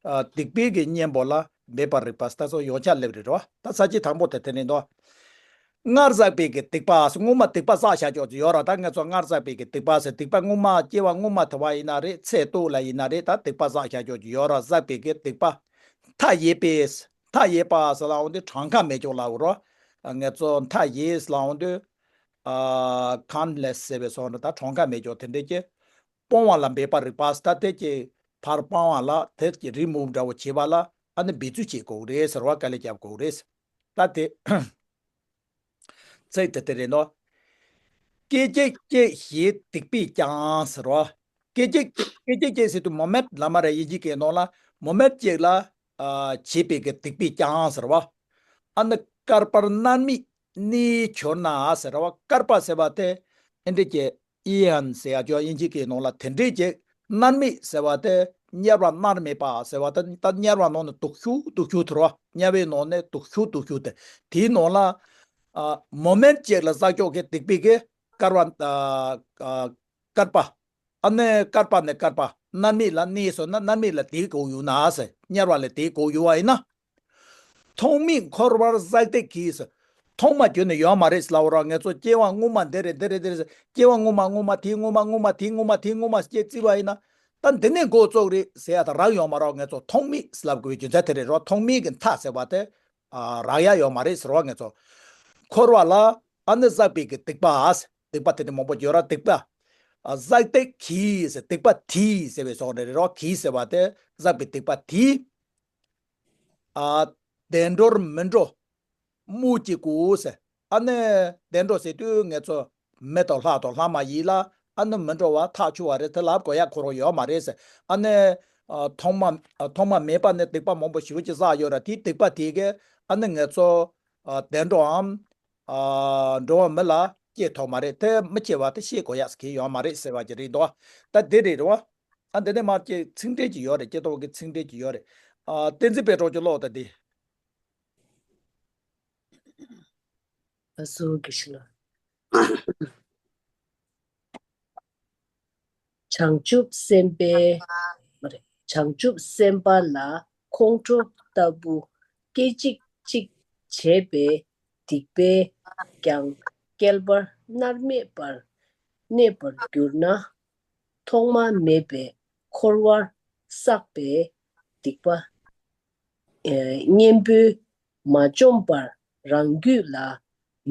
ཨ་སྡིག་པའི་གི་གཉེན་པོ་ལ་འབད་པ་རིགས་པ་ད་སོ་ཡོངས་ཁྱབ་སླེབས་རེད་རོ། ད་ས་བཅད་དང་པོ་དེ་དེ་ནས་འདུག་སྔར་བསགས་པའི་གི་སྡིག་པ་སྔོན་མ་སྡིག་པ་བསགས་བཞག་ཆོག་ཅིག་ཡོད་ར། ད་ང་ཚོ་སྔར་བསགས་པའི་གི་སྡིག་པ་ཟེར་སྡིག་པ་སྔོན་མ་སྐྱེ་བ་སྔོན་མ་དེ་བ་ཡིན་ན་རེད། ཚེ་སྟོད་ལ་ཡིན་ན་རེད། ད་སྡིག་པ་བསགས་བཞག་ཆོག་ཅིག་ཡོད་ར། བསགས་པའི་གི་སྡིག་པ་མཐའ་ཡས་པས། མཐའ་ཡས་པ་ཟེར་ལ་འོང་དུས་གྲངས་ཀ་མེད་ཆོག་ལ་འོ་རོ། ང་ཚོ་མཐའ་ཡས་ལ་འོང་དུས་ཨ་ཁན་ལེས་ཟེར་བའི་སོགས་ནི་ད་གྲངས་ཀ་མེད་ཆོག་དེ་འདྲས་ཀྱི། སྤོང་བ་ལ་འབད་པ་རིགས་པ་ཟེར་ད་དེ་ཀྱི་ཕར་སྤང་བ་ལ་དེ་ཀྱི་རི་མོ་འདྲ་བོ་བྱེད་པ་ལ་ཨ་ནི་འབད་རྩོལ་བྱེད་དགོས་རེད་ཟེར་བ། དཀའ་ལས་རྒྱབ་དགོས་རེད་ཟེར། ད་དེ་ཚིག་དེ་དེ་རེད་ནོ། སྐད་ཅིག་གཅིག་ཞིག་སྡིག་པས་ཀྱང་ཟེར་བ། སྐད་ཅིག་སྐད་ཅིག་གཅིག་ཟེར་དུས་མོ་མེན་ཊི་ལབ་མ་རེད། དབྱིན་ཇིའི་སྐད་ནང་ལ་མོ་མེན་ཊི་གཅིག་ལ་ཨ་བྱས་པའི་གི་སྡིག་པས་ཀྱང་ཟེར་བ། ཨ་ནི་བསྐལ་པར་མནར་མེད་གནས་གྱུར་ན་ཟེར་བ། བསྐལ་པ་ཟེར་བ་དེ་ཨེ་འདྲ་ཀྱི་ཨི་ཨོན་ཟེར་ཡ་ཅོ་དབྱིན་ཇིའི་སྐད་ནང་ལ་དེ་འདྲས་ཀྱི་མནར་མེད་ཟེར་བ་དེ་དམྱལ་བ་མནར་མེད་པ་ཟེར་བ་དེ་ད་དམྱལ་བ་ནང་ནས་སྡུག་ཤོས་སྡུག་ཤོས་དེ་རོ། དམྱལ་བའི་ནང་ནས་སྡུག་ཤོས་སྡུག་ཤོས་དེ། དེའི་ནང་ལ་ཨ་མོ་མེན་ཊི་གཅིག་ལ་བསགས་ཆོག་གི་སྡིག་པའི་གི་བསྐལ་པ་ཨ་ཨ་བསྐལ་པ། ཨ་ནི་བསྐལ་པ་ནས་བསྐལ་པ་མནར་མེད་ལ་གནས་སོང་ན་མནར་མེད་ལ་དེའི་གོ་ཡོང་ན་ཟེར། དམྱལ་བ་ལ་དེའི་གོ་ཡོང་བ་ཡིན་ན། ཐོག་མེད་འཁོར་བར་བསགས་སྡིག་གིས་ཟེར། ཐོག་མ་རྒྱུན་ནས་ཡོད་མ་རེད་ཟེར་ལབ་རོགས། ང་ཚོ་སྐྱེ་བ་སྔོན་མ་འདི་རེད་འདི་རེད་འདི་རེད་ཟེར། སྐྱེ་བ་སྔོན་མ་སྔོན་མ་དེའི་སྔོན་མ་སྔོན་མ་དེའི་སྔོན་མ་དེའི་སྔོན་མ་ཟེར་བྱས་བརྩིས་པ་ཡིན་ན། ད་འདི་ནས་འགོ་བཙུགས་རེད་ཟེར་ཡ་ད་རག་ཡོད་མ་རེད། ང་ཚོ་ཐོག་མེད་ཟེར་ལབ་དགོས་པའི་རྒྱུ་མཚན་དེ་རེད་རོ། ཐོག་མེད་ཀྱི་མཐའ་ཟེར་བ་དེ་ཨ་རག་ཡ་ཡོད་མ་རེད་ཟེར་བ། ང་ཚོ་འཁོར་བ་ལ་ཨ་ནི་བསགས་པའི་གི་སྡིག་པ་ཨ་ཟེར། སྡིག་པ་དེ་ནི་མང་པོ་ཡོད་ར། སྡིག་པ་ཨ་བསགས་སྡིག་གིས་ཟེར། སྡིག་པ་དེས་ཟེར་བའི་སོགས་རེད་རོ། གིས་ཟེར་བ་དེ་བསགས་པའི་སྡིག་པ་དེས། ཨ་བདེ་འགྲོར་མི་འགྲོ་སྨོས་ཅི་དགོས་ཟེར། ཨ་ནི་བདེ་འགྲོ་ཟེར་དུས་ང་ཚོ་མི་དང་ལྷ་དང་ལྷ་མ་ཡིན་ལ་ཨ་ནི་མི་འགྲོ་བ་ཐག་ཆོད་པ་རེད། དེ་ལབ་དགོས་ཡ་ཁོ་རང་ཡོད་མ་རེད་ཟེར། ཨ་ནི་ཨ་ཐོག་མ་ཨ་ཐོག་མ་མེད་པ་ནས་སྡིག་པ་མང་པོ་ཞེ་པོ་ཅིག་བསགས་ཡོད་ར། དེའི་སྡིག་པ་དེ་གིས་ཨ་ནི་ང་ཚོ་ཨ་བདེ་འགྲོའམ་ཨ་འགྲོ་བ་མི་ལ་སྐྱེ་ཐུབ་མ་རེད། དེ་མི་སྐྱེ་བ་དེ་ཤེས་དགོས་ཡ་ཟེར་གྱི་ཡོད་མ་རེད་ཟེར་བ་ཅིག་རེད་འདུག་ད་དེ་རེད་རེད་བ། ཨ་འདི་ནས་མར་ཀྱི་ཚིག་འགྲེལ་གྱི་ཡོད་རེད། སྐྱེ་སྟོབས་ཀྱི་ཚིག་འགྲེལ་གྱི་ཡོད་རེད། ཨ་བསྟན་འཛིན་དཔལ་སྒྲོན་གྱི་ཀློག་ད་འདི། ཨ་སོ་གི་ཤི་ལ། བྱང་ཆུབ་སེམས་དཔའི་བྱང་ཆུབ་སེམས་དཔའ་ལ་ཁོང་ཁྲོ་ལྟ་བུ་སྐད་ཅིག་གཅིག་བྱས་པའི་སྡིག་པས་ཀྱང་བསྐལ་པར་མནར་མེད་པར་གནས་པར་གྱུར་ན། ཐོག་མ་མེད་པའི་འཁོར་བར་བསགས་པའི་སྡིག་པ་གཉེན་པོས་མ་བཅོམ་པར་རང་རྒྱུད་ལ་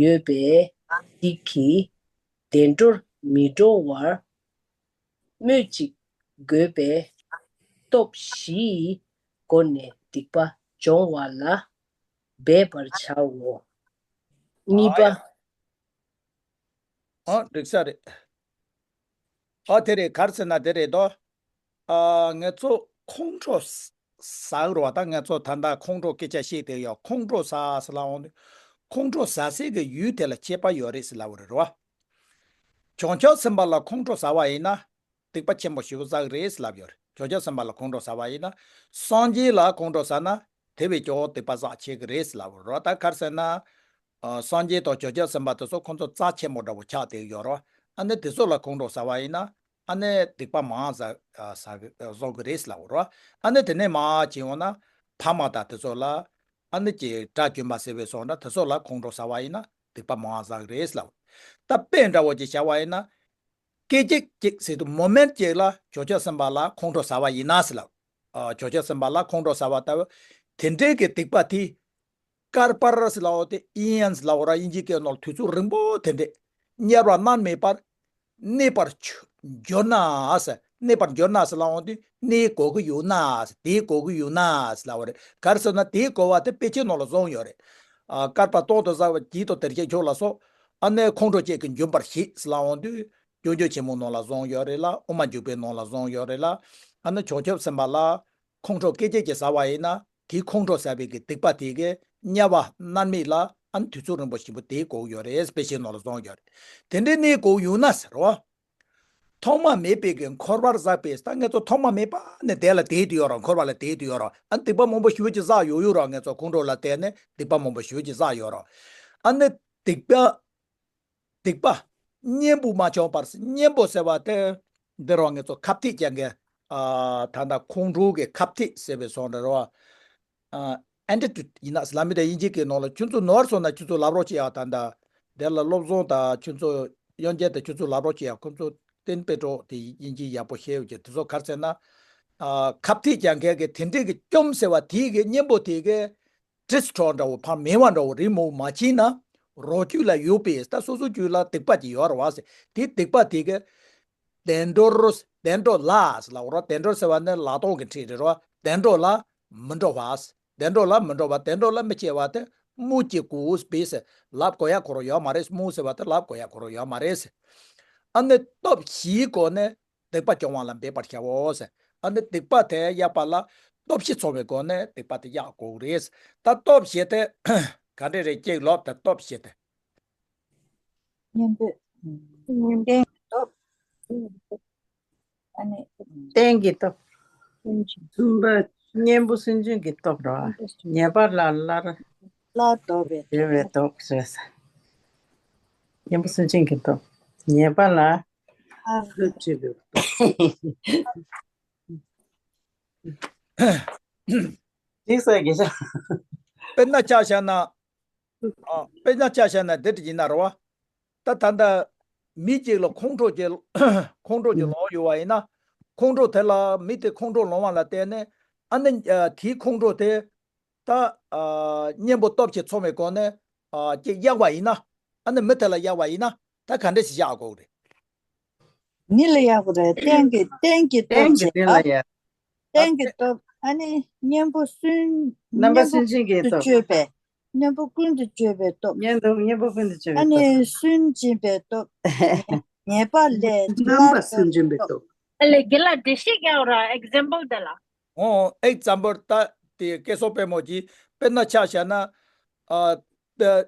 ཡོད་པའི་སྡིག་གིས་བདེ་འགྲོར་མི་འགྲོ་བར་སྨོས་ཅི་དགོས་པས། སྟོབས་བཞིའི་སྒོ་ནས་སྡིག་པ་སྦྱོང་བ་ལ་འབད་པར་བྱའོ། གཉིས་པ། ཨ་འགྲིག་ས་རེད། ཨ་དེ་རེད། ག་རེ་ཟེར་ན་དེ་རེད་དོ། ཨ་ང་ཚོ་ཁོང་ཁྲོ་ཟ་གི་རེད་བ། ད་ང་ཚོ་ད་ལྟ་ཁོང་ཁྲོ་སྐད་ཆ་བཤད་དེ་ཡོད། ཁོང་ཁྲོ་ཟ་ཟེར་ལབ་འོང་དུས་ཁོང་ཁྲོ་ཟ་སའི་གི་ཡུལ་དེ་ལ་ཁྱད་པར་ཡོད་རེད་ཟེར་ལབ་པ་རེད་རོ། བྱང་ཆུབ་སེམས་དཔའ་ལ་ཁོང་ཁྲོ་ཟ་བ་ཡིན་ན་སྡིག་པ་ཆེན་པོ་ཞེ་པོ་བསགས་རེད་ཟེར་ལབ་ཡོད་རེད། བྱང་ཆུབ་སེམས་དཔའ་ལ་ཁོང་ཁྲོ་ཟ་བ་ཡིན་ན། སངས་རྒྱས་ལ་ཁོང་ཁྲོ་ཟ་ན་དེ་བས་ཀྱང་སྡིག་པ་བསགས་ཆེ་གི་རེད་ཟེར་ལབ་པ་རེད་རོ། ད་ག་རེ་ཟེར་ན། ཨ་སངས་རྒྱས་དང་བྱང་ཆུབ་སེམས་དཔའ་དེ་ཚོ་ཁོང་ཚོ་རྩ་ཆེན་པོ་འདྲ་བོ་ཆགས་བསྡད་ཡོད་རེད། ཨ་ནི་དེ་ཚོ་ལ་ཁོང་ཁྲོ་ཟ་བ་ཡིན་ན་ཨ་ནི་སྡིག་པ་མང་ཟ་ཨ་ཟ་གི་ཨ་བཟོ་གི་རེད་ཟེར་ལབ་པ་རེད། ཨ་ནི་དེ་ནས་མར་ཕྱིན་འོང་ན་ཕ་མ་དང་དེ་ཚོ་ལ་ཨ་ནི་ཀྱི་དགྲ་བཅོམ་པ་ཟེར་བའི་སོགས་འདྲ་དེ་ཚོ་ལ་ཁོང་ཁྲོ་ཟ་བ་ཡིན་ན་སྡིག་པ་མང་ཟ་གི་རེད་ཟེར་ལབ་པ། ད་དཔེ་འདྲ་བོ་ཅིག་བྱ་བ་ཡིན་ན། སྐད་ཅིག་གཅིག་ཟེར་དུས་མོ་མེན་ཊི་གཅིག་ལ་བྱང་ཆུབ་སེམས་དཔའ་ལ་ཁོང་ཁྲོ་ཟ་བ་ཡིན་ན་ཟེར་ལབ། ཨ་བྱང་ཆུབ་སེམས་དཔའ་ལ་ཁོང་ཁྲོ་ཟ་བ་ལྟ་བུ། དེ་འདྲའི་གི་སྡིག་པ་དེ། བསྐལ་པར་ཟེར་ལབ་པ་དེ་ཨི་ཡན་ཟེར་ལབ་པ་ར། དབྱིན་ཇིའི་སྐད་ནང་ལ་དུས་ཚོད་རིང་པོ་དེ་འདྲས་དམྱལ་བ་མནར་མེད་པར་གནས་པར་གྱུར་ན་ཟེར། གནས་པར་གྱུར་ན་ཟེར་ལབ་པ་དེ་གནས་དགོས་ཀྱི་ཡོད་ན་ཟེར། དེ་དགོས་ཀྱི་ཡོད་ན་ཟེར་ལབ་པ་རེད། ག་རེ་ཟེར་ན་དེ་དགོས་པ་དེ་དཔེ་ཆའི་ནང་ལ་གསུངས་ཡོད་རེད། ཨ། བསྐལ་པ་སྟོང་དུ་བསགས་པའི་བགེགས་དང་དེ་བཞིན་ཕྱོགས་ལ་སོགས། ཨ་ནི་ཁོང་ཁྲོ་བཅས་ཀྱིས་འཇོམས་པར་བྱེད་ཟེར་ལབ་པ་དེ་སྐྱབས་འཇུག་ཆེན་མོའི་ནང་ལ་གསུངས་ཡོད་རེད་ལ། དབུ་མ་འཇུག་པའི་ནང་ལ་གསུངས་ཡོད་རེད་ལ། ཨ་ནི་བྱང་ཆུབ་སེམས་དཔའ་ལ་ཁོང་ཁྲོ་སྐད་ཅིག་གིས་ཟ་བ་ཡིན་ན། དེའི་ཁོང་ཁྲོ་ཟ་བའི་གི་སྡིག་པ་དེ་གིས་དམྱལ་བ་མནར་མེད་ལ་ཨ་ནི་དུས་ཚོད་རིང་པོ་ཞིག་པོ་དེ་གནས་དགོས་ཀྱི་ཡོད་རེད། དཔེ་ཆའི་ནང་ལ་གསུངས་ཡོད་རེད། དེ་འདྲའི་གནས་དགོས་ཀྱི་ཡོད་ན་ཟེར་བ། ཐོག་མ་མེད་པའི་གི་འཁོར་བར་ཟགས་པས། ད་ང་ཚོ་ཐོག་མ་མེད་པ་ནས་དེ་ལ་བསྡད་དུ་ཡོད་རེད། འཁོར་བ་ལ་བསྡད་དུ་ཡོད་རེད། ཨ་ནི་སྡིག་པ་མང་པོ་ཞེ་པོ་ཅིག་བསགས་ཡོད་ཡོད་རེད། ང་ཚོ་ཁོང་ཁྲོ་ལ་བརྟེན་ནས་སྡིག་པ་མང་པོ་ཞེ་པོ་ཅིག་བསགས་ཡོད་རེད། ཨ་ནི་སྡིག་པ། སྡིག་པ་གཉེན་པོ་མ་བྱུང་བར། གཉེན་པོ་ཟེར་བ་དེ་འདི་རང་ང་ཚོ་ཁ་གཏད་ཅན་གྱི། ཨ། ད་ལྟ་ཁོང་ཁྲོ་གི་ཁ་གཏད་ཟེར་བའི་བཟོ་འདྲ་རེད་བ། ཨ། ཨེན་ཊི་ཊི་ཊུཌ་ཡིན་ན་ལབ་མི་དེ་དབྱིན་ཇིའི་སྐད་ནང་ལ། ཁྱོད་ཚོ་ནོར་སོང་ན་ཁྱོད་ཚོ་ལབ་རོགས་བྱེད་ཨ། ད་ལྟ་དེ་ལ་སློབ་སྦྱོང་དང་ཁྱོད་ཚོ་དབྱིན་ཇི་དང་ཁྱོད་ཚོ་ལབ་རོགས་བྱེད་ཨ། ཁོང་ཚོ་ཏིན་པེ་ཏྲོ་དེ་དབྱིན་ཇི་ཡག་པོ་ཤེས་ཡོད་ཀྱི། དེ་ཚོ་ག་རེ་ཟེར་ན། ཨ། ཁ་གཏད་ཅན་གྱི་དེ་འདྲའི་གི་སྐྱོན་ཟེར་བ་དེ་གི་གཉེན་པོ་དེ་གི་དྲིས་ཁྲོ་འདྲ་བོ་ཕར་མེད་པ་འདྲ་བོ་རེ་མོ་མ་བྱིན་ན། རོ་བཅུད་ལ་ཡོད་པའི། ད་སོ་སོའི་རྒྱུད་ལ་སྡིག་པ་ཅིག་ཡོད་རེད་བ་ཟེར། དེ་སྡིག་པ་དེ་གི་བདེ་འགྲོར། བདེ་འགྲོ་ལ་ཟེར་ལབ་རེད། བདེ་འགྲོ་ཟེར་བ་ནི་ལག་སྟོང་གི་ཕྲད་རེད་རོ། བདེ་འགྲོ་ལ་མི་འགྲོ་བ། བདེ་འགྲོ་ལ་མི་འགྲོ་བ། བདེ་འགྲོ་ལ་མི་སྐྱེ་བ་དེ་སྨོས་ཅི་དགོས་པས་ཟེར། ལབ་དགོས་ཡ་ཁོ་རང་ཡོད་མ་རེད། སྨོས་ཟེར་བ་དེ་ལབ་དགོས་ཡ་ཁོ་རང་ཡོད་མ་རེད་ཟེར། ཨ་ནི་སྟོབས་བཞིའི་སྒོ་ནས་སྡིག་པ་སྐྱོང་བ་ལ་འབད་པར་བྱའོ་ཟེར། ཨ་ནི་སྡིག་པ་དེ་གཡོག་པ་ལ་སྟོབས་བཞི་ཚང་བའི་སྒོ་ནས་སྡིག་པ་དེ་གཡོག་དགོས་རེད། ད་སྟོབས་བཞི་དེ་ག་འདྲ་རེད། ཅིག་ལབ་དང་། སྟོབས་བཞི་དེ། གཉེན་པོ། གཉེན་པོའི་སྟོབས། ཨ་ནི། རྟེན་གྱི་སྟོབས། གསུམ་པ། གཉེན་པོ་སུན་འབྱིན་གྱི་སྟོབས་རེད་བ། ཉེས་པ་ལ་སླར། སླར་ལྡོག་པའི། བྱེད་པའི་སྟོབས་ཟེར། གཉེན་པོ་སུན་འབྱིན་གྱི་སྟོབས། ཉེས་པ་ལ། སླར། བྱེད་པའི་སྟོབས། འགྲིག་སོང་། དགེ་བཤེས། དཔེར་ན་ཆ་བཞག་ན། ཨ། དཔེར་ན་ཆ་བཞག་ན་འདི་འདྲ་ཡིན་ན་རེད་བ། ད་ད་ལྟ་མི་གཅིག་ལ་ཁོང་ཁྲོ་ཅིག་ཁོང་ཁྲོ་ཅིག་ལངས་ཡོད་པ་ཡིན་ན། ཁོང་ཁྲོ་དེ་ལ། མི་དེ་ཁོང་ཁྲོ་ལངས་པ་ལ་བརྟེན་ནས། ཨ་ནི། ཨ། དེའི་ཁོང་ཁྲོ་དེ་ད། ཨ། གཉེན་པོ་སྟོབས་ཀྱིས་ཚོམས་པའི་སྒོ་ནས། ཨ། ཅིག་གཡོག་པ་ཡིན་ན། ཨ་ནི་མི་དེ་ལ་གཡོག་པ་ཡིན་ན། ད་ག་འདྲ་ཞིག་གཡོག་དགོས་རེད། མི་ལ་གཡོག་པ་རེད། རྟེན་གྱི། རྟེན་གྱི་སྟོབས་རྟེན་གྱི། བྱེད་རྟེན་ལ་ཡ། རྟེན་གྱི་སྟོབས། ཨ་ནི་གཉེན་པོ་སུན། རྣམ་པ་སུན་འབྱིན་གྱི་སྟོབས། གཉེན་པོ་ཀུན་ཏུ་སྤྱོད་པའི། གཉེན་པོ་ཀུན་ཏུ་སྤྱོད་པའི་སྟོབས། གཉེན་པོ། གཉེན་པོ་ཀུན་ཏུ་སྤྱོད་པའི་སྟོབས། ཨ་ནི་སུན་འབྱིན་པའི་སྟོབས། ཉེས་པ་ལས། རྣམ་པ་སུན་འབྱིན་པའི་སྟོབས། ཨ་ལས། དགེ་ལགས་འགྲེལ་བཤད་རྒྱག་ར། ཨེག་ཛམ་པལ་དེ་ལ། ཨོ། ཨེག་ཛམ་པལ་ད་དེ་སྐལ་བཟང་དཔལ་མོ་གྱིས། དཔེར་ན་ཆ་བཞག་ན། ཨ། ད་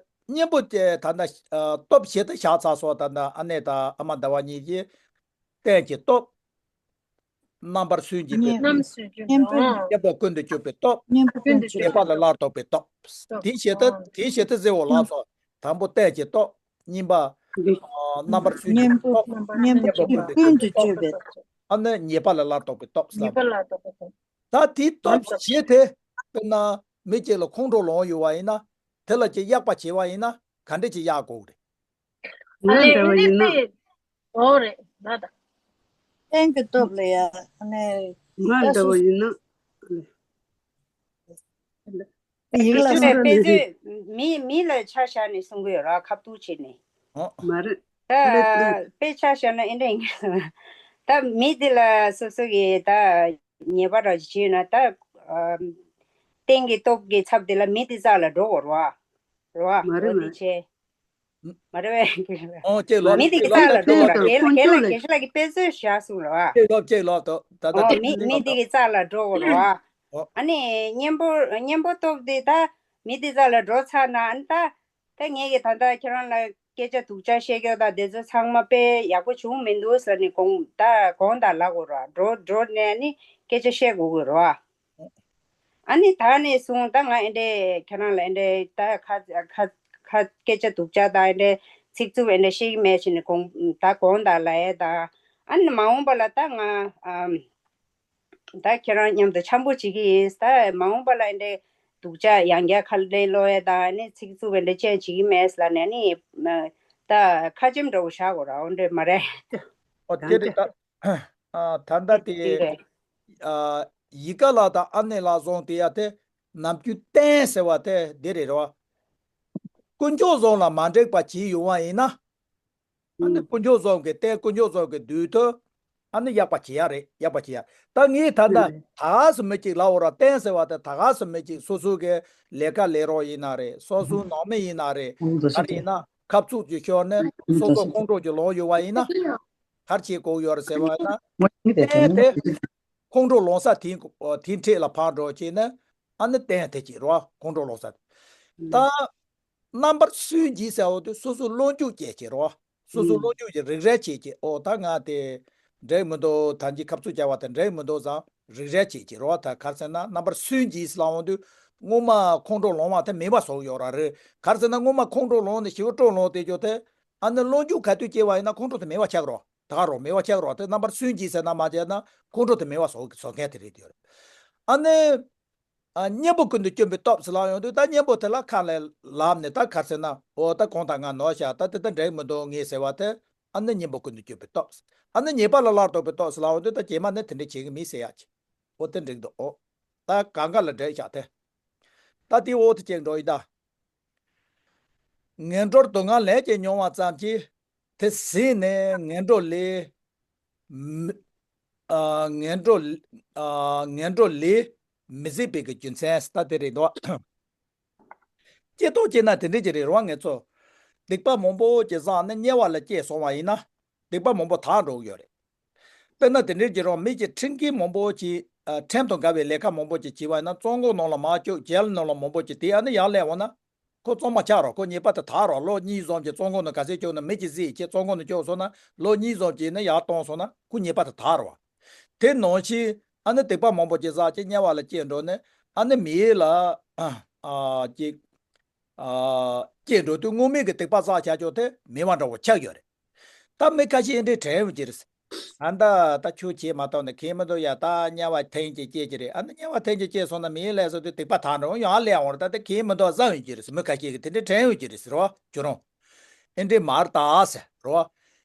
གཉེན་པོ་དེ་ད་ལྟ། ཨ། སྟོབས་བཞི་དེ་བཞག་ཚར་སོང་། ད་ལྟ་ཨ་ནེ་དང་ཨ་མ་ཟླ་བ་གཉིས་ཀྱིས། རྟེན་གྱི་སྟོབས། རྣམ་པར་སུན་འབྱིན་པའི། རྣམ་སུན་འབྱིན། གཉེན་པོ། གཉེན་པོ་ཀུན་ཏུ་སྤྱོད་པའི་སྟོབས། གཉེན་པོ་ཀུན་ཏུ་སྤྱོད། ཉེས་པ་ལས་སླར་ལྡོག་པའི་སྟོབས། སྟོབས། དེ་བཞི་དེ། དེ་བཞི་དེ་ཟེར་བ་ལ་སོགས། དང་པོ་རྟེན་གྱི་སྟོབས། གཉིས་པ། ཨ། རྣམ་པར་སུན་འབྱིན་པའི་སྟོབས། གཉེན་པོ། གཉེན་པོ་ཀུན་ཏུ་སྤྱོད་པའི་སྟོབས། ཨ་ནི་ཉེས་པ་ལས་སླར་ལྡོག་པའི་སྟོབས། ཉེས་པ་ལས་སླར་ལྡོག་པའི་སྟོབས། ད་དེའི་སྟོབས་བཞི་དེ་དཔེར་ན་མི་གཅིག་ལ་ཁོང་ཁྲོ་ལངས་ཡོད་པ་ཡིན་ན། དེ་ལ་ཅིག་གཡོག་པ་བྱེད་པ་ཡིན་ན་ག་འདྲ་ཅིག་གཡོག་དགོས་རེད། ང་འདྲ་བ་ཡིན་ན། ཨོ་རེད་ད་ད། རྟེན་གྱི་སྟོབས་ལ་ཡ། ཨ་ནི། ང་འདྲ་བ་ཡིན་ན། ཡིག་ལ། དཔེ་དཔེ་མཚོན་མི་མི་ལ་ཆ་བཞག་ནས་གསུང་གི་ཡོད་ར། ཁ་ཐུག་བྱས་ནས། ཨོ། མ་རེད། ད་དཔེ་ཆ་བཞག་ན་ཨེ་འདྲ་ཡིན། ད་མི་དེ་ལ་སོ་སོ་གི་ད་ཉེས་པ་འདྲ་བྱས་ན། ད་ཨ་རྟེན་གྱི་སྟོབས་ཀྱི་ཚབ་དེ་ལ་མི་དེ་རྩ་ལ་འགྲོ་དགོས་ར། རེད་བ། མ་རེད། འོ་དེ་བྱས། མ་རེད་པས། ཨོ་ཅེ་ལོ། མི་དེ་གི་རྩ་ལ་འགྲོ་དགོས་ར། དགེ་ལགས་དགེ་ལགས་དགེ་བཤེས་ལགས་ཀྱི་དཔེ་མཚོན་བཞག་སོང་ར་བ། ཅེ་ལོ་ཅེ་ལོ། ད་ད་ཨོ་ད་མི་མི་དེ་གི་རྩ་ལ་འགྲོ་དགོས་ར་བ། ཨོ། ཨ་ནི་གཉེན་པོ་གཉེན་པོ་སྟོབས་དེ་ད་མི་དེ་རྩ་ལ་འགྲོ་ཚར་ན། ཨ་ནི་ད་ད་ངས་གི་ད་ད་ཁྱེད་རང་ལ་སྐད་ཆ་སྡུག་ཅག་བཤད་རྒྱུ་ད་དེ་ཚོ་ཚང་མ་དཔེ་ཡག་པོ་བྱུང་མི་འདུག་ཟེར་ནས་དགོངས། ད་དགོངས་དག་ལབ་དགོས་ར། འགྲོ་འགྲོ་ནས་ནི་སྐད་ཆ་བཤད་དགོས་དགོས་ར་བ། ཨ་ནི་ད་ནས་བཟུང་ད་ང་ཨེ་འདྲས་ཁྱེད་རང་ལ་ཨེ་འདྲས་ད་ཁ་ཁ་ཁ་སྐད་ཆ་སྡུག་ཅག་དང་ཨེ་འདྲས་ཚིག་རྩུབ་ཨེ་འདྲས་བཤད་ཀྱི་མེད་ཟེར་ནས་དགོངས། ད་དགོངས་དག་ལབ་ཡས་དང་། ཨ་ནི་མ་འོངས་པ་ལ་ད་ང་ཨམ་ད་ཁྱེད་རང་མཉམ་དུ་འཆམ་པོ་བྱེད་ཀྱི་ཡིན། ད་མ་འོངས་པ་ལ་ཨེ་འདྲས་སྡུག་ཅག་ཡང་བསྐྱར་ཁ་ལས་སློག་ཡས་དང་ཨ་ནི་ཚིག་རྩུབ་ཨེ་འདྲས་ཅན་བྱེད་ཀྱི་མེད་ལབ་ནས། ཨ་ནི་ད་ཁ་ཆེམས་འདྲ་བོ་བཞག་དགོས་ར། འོ་འདྲས་མ་རེད། ཨོ་དེ་རེད་ད། ཨ་ད་ལྟ་དེ། ཨ་ཡིད་དགའ་ལགས་དང་ཨ་ནེ་ལགས་བཟུང་དེ་ཡ་དེ། ནམ་རྒྱུན་རྟེན་ཟེར་བ་དེ་འདི་རེད་རོ། དཀོན་མཆོག་གསུམ་ལ་མ་འགྲིག་པ་ཅིག་ཡོང་བ་ཡིན་ན། ཨ་ནི་དཀོན་མཆོག་གསུམ་གྱི་རྟེན་དཀོན་མཆོག་གསུམ་གྱི་མདུན་དུ་ཨ་ནི་ཡག་པ་བྱེད་ཡ་རེད། ཡག་པ་བྱེད་ཡ། ད་ངས་ད་ལྟ་ད་ག་སུ་མི་གཅིག་ལབ་འོ་ར། རྟེན་ཟེར་བ་དེ་ད་ག་སུ་མི་གཅིག་སོ་སོ་གི་ལས་ཀ་ལས་རོགས་ཡིན་ན་རེད། སོ་སོའི་ནང་མི་ཡིན་ན་རེད། ག་རེ་ཡིན་ན་ཁབ་ཚུགས་ཀྱི་ཤོར་ནས་སོ་སོ་ཁོང་ཁྲོ་ཀྱི་ལངས་ཡོད་པ་ཡིན་ན། ག་རེ་བྱེད་དགོས་ཡོད་རེད་ཟེར་བ་ཡིན་ན། རྟེན་དེ་ཁོང་ཁྲོ་ལངས་ས་དེ་དེ་འཕྲེད་ལ་ཕར་འགྲོ་བྱས་ནས་ཨ་ནི་རྟེན་དེ་བྱེད་རོགས། ཁོང་ཁྲོ་ལངས་ས་དེ། ད་རྣམ་པར་སུན་འབྱིན་ཟེར་བ་དེ་སོ་སོ་བློ་འཇུག་བྱེད་ཀྱི་རོ། སོ་སོ་བློ་འཇུག་གི་རིག་རལ་བྱེད་ཀྱི། ཨོ་ད་ང་དེ་འགྲིག་མི་འདུག་ད་གིན་ཁབ་ཚུགས་རྒྱག་པ་དེ་འགྲིག་མི་འདུག་བསམ་རིག་རལ་བྱེད་ཀྱི་རོ། ད་ག་རེ་ཟེར་ན་རྣམ་པར་སུན་འབྱིན་ཟེར་ལབ་འོང་དུས་སྔོན་མ་ཁོང་ཁྲོ་ལངས་པ་དེ་མེད་པ་བཟོ་གི་ཡོད་ར་རེད། ག་རེ་ཟེར་ན་སྔོན་མ་ཁོང་ཁྲོ་ལངས་ནས་ཞེ་པོ་སྤྲོ་ལངས་དེ་ཅོ་དེ་ཨ་ནི་བློ་འཇུག་ག་དུས་སྐྱེ་བ་ཡིན་ན་ཁོང་ཁྲོ་དེ་མེད་པ་ཆགས་རོ། ད་ག་རོ་མེད་པ་ཆགས་རོ། དེ་རྣམ་པར་སུན་འབྱིན་ཟེར་ན་མ་བྱས་ན་ཁོང་ཁྲོ་དེ་མེད་པ་བཟོ་བཟོ་མཁན་དེ་རེད་དེ་ཡོད་རེད། ཨ་ནི། ཨ་གཉེན་པོ་ཀུན་ཏུ་སྐྱོན་པའི་སྟོབས་ཟེར་ལབ་ཡོང་དུས་ད་གཉེན་པོ་དེ་ལ་ཁ་ལས་ལབ་ནས་ད་ག་རེ་ཟེར་ན། འོ་ད་ཁོང་དང་ང་ནོར་བཞག་ད་དེ་ད་འགྲིག་མི་འདུག་ངས་ཟེར་བ་དེ། ཨ་ནི་གཉེན་པོ་ཀུན་ཏུ་སྐྱོན་པའི་སྟོབས། ཨ་ནི་ཉེས་པ་ལ་སླར་ལྡོག་པའི་སྟོབས་ཟེར་ལབ་ཡོང་དུས་ད་རྗེས་མ་ནི་དེ་འདྲ་བྱེད་ཀྱི་མིན་ཟེར་ཡག་ཅིག་འོ་དེ་འགྲིག་འདུག་འོ། ད་གང་ག་ལ་འགྲིག་བཞག་དེ། ད་དེ་འོ་དེ་ཅིག་འགྲོ་ཡི་ད། ངན་འགྲོར་སྡུག་བསྔལ་ལན་གཅིག་མྱོང་བ་ཙམ་གྱིས། དེ་ཟད་ནས་ངན་འགྲོ་ལས་མི། ཨ་ངན་འགྲོ། ཨ་ངན་འགྲོ་ལས་མི་ཟད་པའི་གི་རྒྱུ་མཚན་ད་དེ་རེད་འདུག་སྐྱེ་ལྟོགས་སྐྱེས་ན་དེ་འདྲ་ཅིག་རེད་རོ། ང་ཚོ་སྡིག་པ་མང་པོ་ཅིག་བསགས་ནས་དམྱལ་བ་ལ་སྐྱེས་སོང་བ་ཡིན་ན། སྡིག་པ་མང་པོ་དག་འགྲོ་གི་ཡོད་རེད། དཔེར་ན་དེ་འདྲའི་གྱི་རོ། མི་གྱི་ཁྲིམས་འགལ་མང་པོ་ཅིག་ཨ་ཁྲིམས་དང་འགལ་བའི་ལས་ཀ་མང་པོ་ཅིག་བྱས་པ་ཡིན་ན། བཙོན་ཁང་ནང་ལ་མར་བཅུག་རྒྱལ་ནང་ལ་མང་པོ་ཅིག་དེ་ཨ་ནི་ཡར་སླེབས་འོང་ན། ཁོ་བཙོན་མ་ཆགས་རོགས། ཁོ་ཉེས་པ་དེ་དག་རོགས། ལོ་གཉིས་ཙམ་གྱི་བཙོན་ཁང་ནང་ག་ཚོད་བཅུག་ན། མི་གཅིག་བསད་བྱས་བཙོན་ཁང་ནང་བཅུག་སོང་ན་ལོ་གཉིས་ཙམ་གྱི་ནི་ཡར་གཏོང་སོང་ན་ཁོ་ཉེས་པ་དེ་དག་རོགས། དེ་ནང་བཞིན་ཨ་ནི་སྡིག་པ་མང་པོ་ཅིག་བསགས་བྱས་དམྱལ་བ་ལ་སྐྱེས་འགྲོ་ནས་ཨ་ནི་མི་ལ་ཨ་ཨ་ཅིག་ཨ་སྐྱེས་འགྲོ་དུས་སྔོན་མའི་གི་སྡིག་པ་བསགས་བྱས་ཆོག་དེ་མེད་པ་འདྲ་བོ་ཆགས་ཡོད་རེད། ད་མི་ཁ་ཤས་འདི་དྲན་ཡོད་ཀྱི་རེད། ཨ་ད་ད་ཁྱོད་བྱས་མ་གཏོགས་ནི་ཁེ་མི་འདུག་ཡ། ད་དམྱལ་བ་ཐེངས་གཅིག་སྐྱེས་ཀྱི་རེད། ཨ་ནི་དམྱལ་བ་ཐེངས་གཅིག་སྐྱེས་སོང་ན་མི་ལས་སོ་དུས་སྡིག་པ་དག་འགྲོ་ཡང་སླེབས་འོང་རེད། ད་དེ་ཁེ་མི་འདུག་བསམ་ཡོད་ཀྱི་རེད། མི་ཁ་ཤས་ཀྱིས་དེ་འདྲ་དྲན་ཡོད་ཀྱི་རེད་ཟེར་བ་ཁྱོད་རང་། ཨེ་འདྲས་མ་རེད་ད་ཟེར་རོ།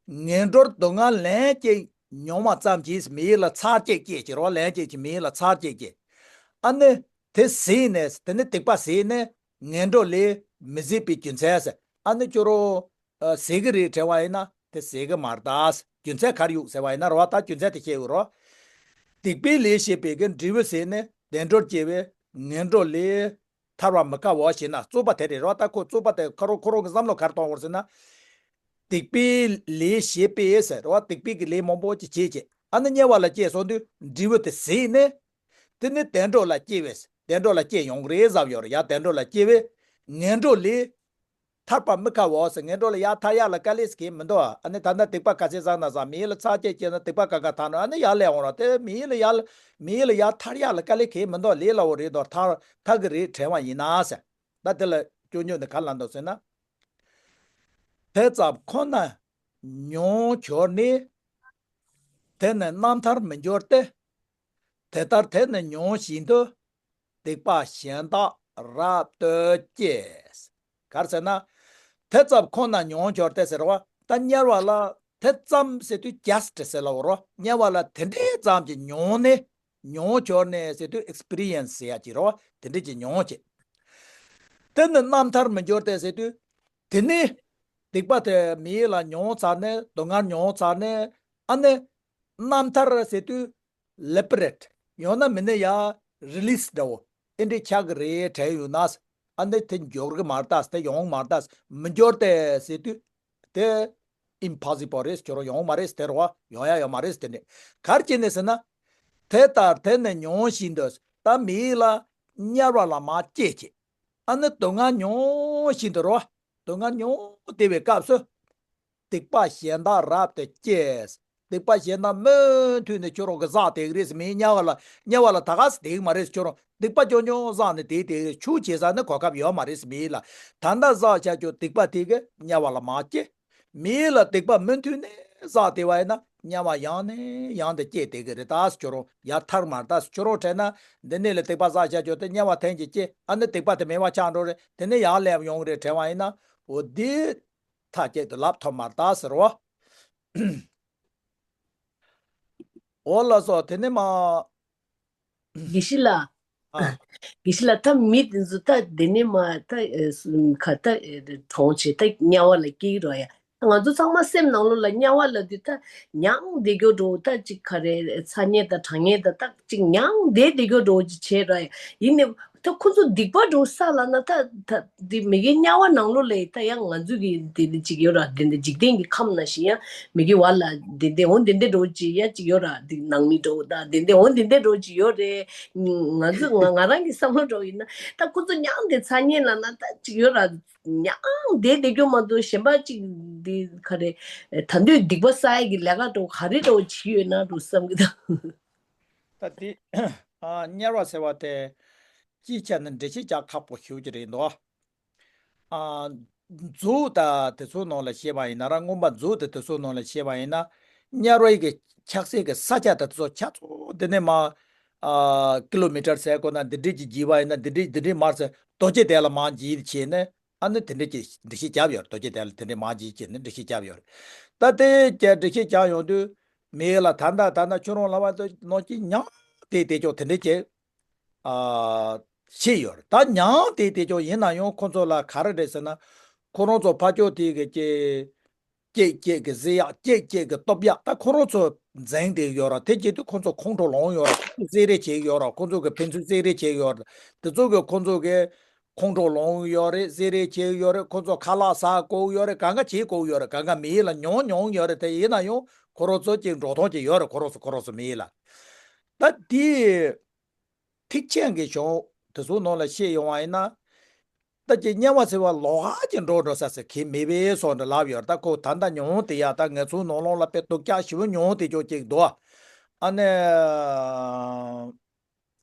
ངན་འགྲོར་སྡུག་བསྔལ་ལན་གཅིག་མྱོང་བ་ཙམ་གྱིས་མི་ལ་ཚར་གཅིག་སྐྱེས་ཀྱི་རོ། ལན་གཅིག་གིས་མི་ལ་ཚར་གཅིག་སྐྱེས། ཨ་ནི་དེ་ཟད་ནས་དེ་ནི་སྡིག་པ་ཟད་ནས་ངན་འགྲོ་ལས་མི་ཟད་པའི་རྒྱུ་མཚན་ཟེར། ཨ་ནི་ཁྱོད་རང་ཨ་ཟད་གི་རེད་དྲན་བ་ཡིན་ན་དེ་ཟད་གི་མ་རེད་ད། རྒྱུ་མཚན་ག་རེ་ཡོད་ཟེར་བ་ཡིན་ན་རོ། ད་རྒྱུ་མཚན་དེ་བཤད་ཡོད་རོ། སྡིག་པའི་ལས་བྱས་པའི་གི་འབྲས་བུ་ཟད་ནས་བདེ་འགྲོར་སྐྱེ་བས་ངན་འགྲོ་ལས་ཐར་བར་མི་དཀའ་བ་ཞེ་ན། རྩོད་པ་དེ་རེད་རོ། ད་ཁོ་རྩོད་པ་དེ་ཁོ་རང་ཁོ་རང་གི་བསམ་བློ་ག་རེ་གཏོང་བར་ཟེར་ན། སྡིག་པའི་ལས་བྱས་པས་ཟེར་རོ། སྡིག་པའི་གི་ལས་མང་པོ་ཅིག་བྱས་བྱས་ཨ་ནི་དམྱལ་བ་ལ་སྐྱེས་སོང་དུས་འབྲས་བུ་དེ་ཟད་ནས། དེ་ནི་བདེ་འགྲོ་ལ་སྐྱེ་བས། བདེ་འགྲོ་ལ་སྐྱེ་ཡོང་གི་རེད་བསམ་ཡོད་རེད། ཡ་བདེ་འགྲོ་ལ་སྐྱེ་བས་ངན་འགྲོ་ལས་ཐར་པ་མི་དཀའ་བ་ཟེར། ངན་འགྲོ་ལ་ཡར་ཐར་ཡག་ལ་དཀའ་ལས་ཟེར་མཁན་མི་འདུག་ཨ་ནི་ད་ལྟ་སྡིག་པ་ག་ཚད་བསགས་ན་བསགས། མི་ལ་ཚར་གཅིག་སྐྱེས་ན་སྡིག་པ་གང་ག་དག་ན་ཨ་ནི་ཡར་སླེབས་འོང་ར། དེ་མི་ལ་ཡར་མི་ལ་ཡར་ཐར་ཡག་ལ་དཀའ་ལས་གང་མི་འདུག་ལས་སླ་བོ་རེད་དོ། ཐར་ཐར་གི་རེད་དྲན་བ་ཡིན་ན་ཟེར། ད་དེ་ལ་སྐྱོན་བརྗོད་འདི་ག་རེ་ལབ་འདུག་ཟེར་ན། དེ་ཙམ་ཁོ་ན་མྱོང་གྱུར་ནས། དེ་ནི་རྣམ་ཐར་མི་འགྱུར་ཏེ། དེ་ལྟར་དེ་ནི་མྱོང་བཞིན་དུ། སྡིག་པ་གཞན་དག་རབ་ཏུ་སྐྱེས། ག་རེ་ཟེར་ན། དེ་ཙམ་ཁོ་ན་མྱོང་གྱུར་ཏེ་ཟེར་བ་ད་དམྱལ་བ་ལ་དེ་ཙམ་ཟེར་དུས་just ཟེར་ལབ་རོ། དམྱལ་བ་ལ་དེ་འདྲའི་ཙམ་གྱི་མྱོང་ནས་མྱོང་གྱུར་ནས་ཟེར་དུས་experience ཟེར་ཡག་ཅིག་རོ། དེ་འདྲའི་ཅིག་མྱོང་བྱས། དེ་ནི་རྣམ་ཐར་མི་འགྱུར་ཏེ་ཟེར་དུས། དེ་ནི་སྡིག་པ་དེ་མི་ལ་མྱོང་ཚར་ནས་སྡུག་བསྔལ་མྱོང་ཚར་ནས་ཨ་ནི་རྣམ་ཐར་ཟེར་དུས་liberate ཡང་ན་མིན་ན་ཡ་release འདྲ་བོ་ཨེ་འདྲས་ཆགས་ཀྱི་རེད་དྲན་ཡོད་ན། ཨ་ནི་དེ་འགྱུར་གི་མ་རེད་ད། དེ་ཡོང་མ་རེད་ད། མི་འགྱུར་ཏེ་ཟེར་དུས་དེ་impossible རེད། ཁྱོད་རང་ཡོང་མ་རེད། དེ་རེད་བ། ཡོང་ཡ་ཡོད་མ་རེད། དེ་ནི་ག་རེ་བྱས་ནས་ཟེར་ན། དེ་ལྟར་དེ་ནི་མྱོང་བཞིན་དུ་ད་མི་ལ་དམྱལ་བ་ལ་མར་སྐྱེས་བྱས། ཨ་ནི་སྡུག་བསྔལ་མྱོང་བཞིན་དུ་རེད་བ། སྡུག་བསྔལ་མྱོང་བསྡད་པའི་སྐབས་སུ། སྡིག་པ་གཞན་དག་རབ་ཏུ་སྐྱེས། སྡིག་པ་གཞན་དག་མུ་མཐུད་ནས་ཁྱོད་རང་གིས་བསགས་བསྡད་ཀྱི་རེད་ཟེར། མི་དམྱལ་བ་ལ་དམྱལ་བ་ལ་ད་ག་སེ་བསྡད་ཀྱི་མ་རེད་ཟེར། ཁྱོད་རང་སྡིག་པ་རྐྱང་རྐྱང་བསགས་ནས་བསྡད་བསྡད་ཀྱི་རེད། ཆོས་བྱེད་ས་ནི་གོ་སྐབས་ཡོད་མ་རེད་ཟེར། མི་ལ་ད་ལྟ་བསགས་བྱས་ཁྱོད་སྡིག་པ་དེ་གིས་དམྱལ་བ་ལ་མར་སྐྱེས། མི་ལ་སྡིག་པ་མུ་མཐུད་ནས་བསགས་བསྡད་པ་ཡིན་ན་དམྱལ་བ་ཡང་ནས་ཡང་དུ་སྐྱེས་བསྡད་ཀྱི་རེད། ད་ཁྱོད་རང་ཡར་ཐར་མ་རེད། ད་ཁྱོད་རང་དྲན་ན་འདི་ནས་ལ་སྡིག་པ་བསགས་བྱས་ཁྱོད་དེ་དམྱལ་བ་ཐེངས་གཅིག་སྐྱེས། ཨ་ནི་སྡིག་པ་དེ་མེད་པ་ཆགས་འགྲོ་རེད། དེ་ནས་ཡར་སླེབས་ཡོང་གི་རེད་དྲན་པ་ཡིན་ན། འོ་འདི་མཐའ་གཅིག་ཏུ་ལབ་ཐུབ་མ་རེད་ད་ཟེར་བ། འོ་ལགས་སོ། དེ་ནས་མ། དགེ་བཤེས་ལགས། ཨ། དགེ་བཤེས་ལགས། ད་མི་དེ་ཚོ་ད་དེ་ནས་མ་ད་ཨེ་སུ་ག་ད་ཨེ་གྲོངས་བྱས་ད་དམྱལ་བ་ལ་སྐྱེ་གི་རོ་ཡ། ང་ཚོ་ཚང་མ་སེམས་ནང་ལོགས་ལ་དམྱལ་བ་ལབ་དུས་ད་མྱང་བསྡད་རྒྱུ་འདྲ་བོ། ད་ཅིག་ག་རེ་ཚ་དམྱལ་དང་གྲང་དམྱལ་དང་ད་ཅིག་མྱང་བསྡད་བསྡད་རྒྱུ་འདྲ་བོ་ཅིག་བྱས་ར་ཡ། ཡིན་ནའི་ད་ཁོ་ཚོ་སྡིག་པ་འདྲ་བོ་བསགས་ལབ་ན་ད་ད་འདི་མི་གི་དམྱལ་བ་ནང་ལོགས་ལ་ད་ཡང་ང་ཚོ་གི་དེ་འདྲ་ཅིག་ཡོད་ར། དེ་འདྲ་འཇིག་རྟེན་གྱི་ཁམས་ནང་བཞིན་ཡང་མི་གི་བར་ལ་དེ་འདྲ་འོ་དེ་འདྲ་འདྲ་བོ་ཅིག་ཡ་ཅིག་ཡོད་ར། འདི་ནང་མི་འདྲ་བོ་ད་དེ་འདྲ་འོ་དེ་འདྲ་འདྲ་བོ་ཅིག་ཡོད་རེད། ང་ཚོ་ང་ང་རང་གི་བསམ་བློ་འདྲ་བོ་ཡིན་ན་ད་ཁོ་ཚོ་མྱང་དེ་ཚ་དམྱལ་ལབ་ན་ད་ཅིག་ཡོད་ར། མྱང་བསྡད་བསྡད་རྒྱུ་མ་གཏོགས་གཞན་པ་ཅིག་འདི་ག་རེ་ད་དུང་སྡིག་པ་བསགས་ཡ་གི་ལས་ཀ་འདྲ་བོ་ག་རེ་འདྲ་བོ་བྱེད་ཡོད་ན་འདྲ་བསམ་གི་འདུག་ད་འདི་ཨ་དམྱལ་བ་ཟེར་བ་དེ་སྤྱིའི་ཆ་ནས་འགྲེལ་བཤད་རྒྱག་ཁག་པོ་ཞེ་པོ་ཅིག་རེད་འདུག་ཨ། མཛོད་དང་དེ་ཚོའི་ནང་ལ་བཤད་པ་ཡིན་ན་ར། མངོན་པ་མཛོད་དང་དེ་ཚོའི་ནང་ལ་བཤད་པ་ཡིན་ན། དམྱལ་བའི་གི་ཆགས་སའི་གི་ས་ཆ་དང་དེ་ཚོ་ཆ་ཚང་དེ་ནས་མ་ཨ་ཀི་ལོ་མི་ཊར་ཟེར་དགོས་ན་འདི་འདྲས་ཀྱི་བགྱིས་པ་ཡིན་ན་འདི་འདྲས་འདི་འདྲས་མར་ཟེར་རྡོ་རྗེ་གདན་ལ་མར་བགྱིས་བྱས་ནས། ཨ་ནི་དེ་འདྲས་ཀྱི་འགྲེལ་བཤད་བརྒྱབ་ཡོད་རེད། རྡོ་རྗེ་གདན་ལ་དེ་འདྲས་མར་བགྱིས་བྱས་ནས་འགྲེལ་བཤད་བརྒྱབ་ཡོད་རེད། ད་དེ་ཀྱི་འགྲེལ་བཤད་བརྒྱབ་ཡོང་དུས་མི་ལ་ད་ལྟ་ད་ལྟ་ཁྱོད་རང་ལབ་པ་ནང་བཞིན་མྱང་དེ་དེ་ཅོག་དེ་འདྲས་ཀྱི་ཨ་བཤད་ཡོད་རེད། ད་མྱང་དེ་དེ་ཅོག་ཡིན་ན་ཡང་ཁོ་ཚོ་ལ་ག་རེ་རེད་ཟེར་ན། ཁོ་རང་ཚོ་ཕར་ཕྱོགས་དེ་གི་ཀྱི་སྐྱེད་སྐྱེད་ཀྱི་བཟི་ཡག་སྐྱེད་སྐྱེད་ཀྱི་སྟོབས་ཡག་ད་ཁོ་རང་ཚོ་འཛིང་བསྡད་ཡོད་ར། དེ་བྱེད་དུས་ཁོ་ཚོ་ཁོང་ཁྲོ་ལངས་ཡོད་ར། ཁོ་ཚོ་བསད་རེས་བྱེད་ཡོད་ར། ཁོ་ཚོ་གི་ཕན་ཚུན་བསད་རེས་བྱེད་ཡོད་ར། དེ་ཚོ་གི་ཁོ་ཚོ་གི་ཁོང་ཁྲོ་ལངས་ཡོད་རེད། བསད་རེས་བྱེད་ཡོད་རེད། ཁོ་ཚོ་ཁ་ལག་ཟ་དགོས་ཡོད་རེད། གང་ག་བྱེད་དགོས་ཡོད་རེད། གང་ག་མི་ཡི་ལ་མྱོང་མྱོང་ཡོད་རེད། དེ་ཡིན་ན་ཡང་ཁོ་རང་ཚོ་གཅིག་འགྲོ་སྟངས་ཅིག་ཡོད་རེད། ཁོ་རང་ཚོ་ཁོ་རང་ཚོ་མི་ཡི་ལ། ད་དེ་ཐེག་ཆེན་གྱི་གཞུང་དེ་ཚོའི་ནང་ལ་བཤད་ཡོང་བ་ཡིན་ན། ད་ཀྱི་དམྱལ་བ་ཟེར་བ་ལོགས་ཀ་ཅིག་འགྲོ་འགྲོ་ས་ཟེར་གྱི་མེད་པའི་སོགས་འདྲ་ལབ་ཡོད་རེད། ད་ཁོ་ད་ལྟ་མྱོང་དེ་ཡ་ད་ང་ཚོའི་ནང་ལོགས་ལ་དཔེ་སྡུག་ཅག་ཞེ་པོ་མྱོང་དེ་ཅོག་ཅིག་འདུག་ཨ་ནི་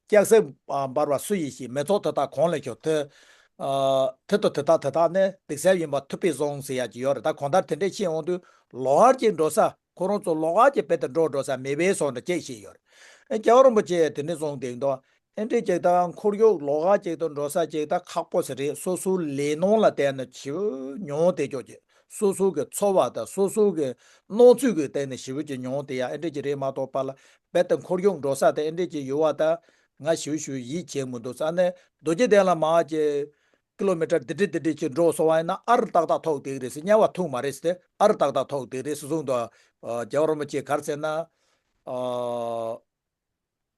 སྐྱ་སེར་འབར་བ་སུ་ཡིས་ཤེས། མི་ཚོགས་དེ་དག་གང་ལས་བྱུང་། དེ་ཨ་དེ་དང་དེ་དག་དེ་དག་ནི་སྡིག་སེལ་ཡིན་པ་ཐུབ་པས་བཟུང་ཟེར་ཡ་ཅིག་ཡོད་རེད། ད་གང་ལྟར་དེ་འདྲས་བཤད་འོང་དུས་ལོགས་ཀ་ཅིག་འགྲོ་ས། ཁོ་རང་ཚོ་ལོགས་ཀ་ཅིག་དཔེ་དེ་འགྲོ་འགྲོ་ས་མེད་པའི་སོགས་འདྲ་ཅིག་བཤད་ཡོད་རེད། རྒྱལ་བ་རིན་པོ་ཆེས་དེ་འདྲ་གསུངས་བསྡད་འདུག་ཨེ་འདྲས་ཅིག་ད་ཁོར་ཡུག་ལོགས་ཀ་ཅིག་ཏུ་འགྲོ་ས་ཅིག་ད་ཁག་པོ་ཞིག་རེད། སོ་སོའི་ལས་སྣང་ལ་བརྟེན་ནས་ཞེ་པོ་མྱོང་བསྡད་ཅོག་ཅིག་སོ་སོ་གི་ཚོར་བ་དང་སོ་སོ་གི་སྣང་ཚུལ་གྱི་སྟེང་ནས་ཞེ་པོ་ཅིག་མྱོང་བསྡད་ཡ་ཨེ་འདྲས་ཅིག་རེད་མ་གཏོགས་པ་ལ། རྦད་དེ་ཁོར་ཡུག་འགྲོ་ས་དེ་ཨེ་འདྲས་ཅིག་ཡོད་པ་ད་ང་ཞེ་པོ་ཞེ་པོ་ཡིད་ཆེས་མི་འདུག་ས་ནས་རྡོ་རྗེ་གདན་ལ་མར་ཅིག་ཀི་ལོ་མི་ཊར་འདི་འདྲ་འདི་འདྲ་ཅིག་འགྲོ་སོང་བ་ཡིན་ན་ཨ་རི་ཏག་ཏག་ཐུག་བསྡད་ཀྱི་རེད་ཟེར། དམྱལ་བ་ཐུག་མ་རེད་ཟེར་ཏེ། ཨ་རི་ཏག་ཏག་ཐུག་བསྡད་ཀྱི་རེད་ཟེར་གསུངས་འདུག་ཨ། རྒྱལ་བ་རིན་པོ་ཆེ་ག་རེ་ཟེར་ན། ཨ།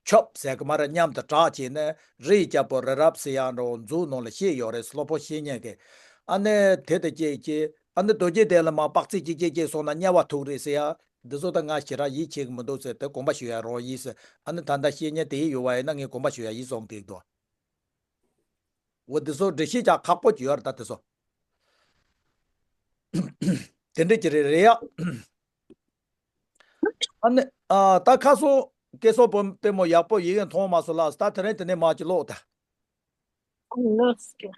ཆོབ་ཟེར་གི་མ་རེད། མཉམ་དུ་སྦྲགས་བྱས་ནས་རི་ཡི་རྒྱལ་པོ་རི་རབ་ཟེར་ཡག་འདྲ་བོ་མཛོད་ནང་ལ་བཤད་ཡོད་རེད། སློབ་དཔོན་བཤེས་གཉེན་གྱིས། ཨ་ནི་དེ་དང་བཅས་ཀྱི་ཨ་ནི་རྡོ་རྗེ་གདན་ལ་མར་དཔག་ཚད་གཅིག་གཅིག་གཅིག་སོང་ན་དམྱལ་བ་ཐུག་རེད་ཟེར་ཡ། འདི་ཚོ་ད་ང་ཞེ་དྲག་ཡིད་ཆེས་ཀྱི་མི་འདུག་ཟེར་ཏེ་དགོངས་པ་ཞུ་ཡ་རང་ཡིན་ཟེར། ཨ་ནི་ད་ལྟ་བཤེས་གཉེན་དེ་ཡོད་པ་ཡིན་ན་ངས་དགོངས་པ་ཞུ་ཡ་ཡིན་གསུངས་བསྡད་འདུག་འོ་དེ་ཚོ་འགྲེལ་བཤད་རྒྱག་ཁག་པོ་ཅིག་ཡོད་རེད། ད་དེ་ཚོ་དེ་འདྲ་ཅིག་རེད་རེད་ཡ། ཨ་ནི་ཨ་ད་ཁ་སང་སྐལ་བཟང་པོ་ལྟད་མོ་ཡག་པོ་ཡི་གེ་མཐོང་མ་སོང་ལ། ད་དེ་རིང་དེ་ནས་མར་ཅིག་ཀློག་ད། ཨ་ལོས་ཀྱི།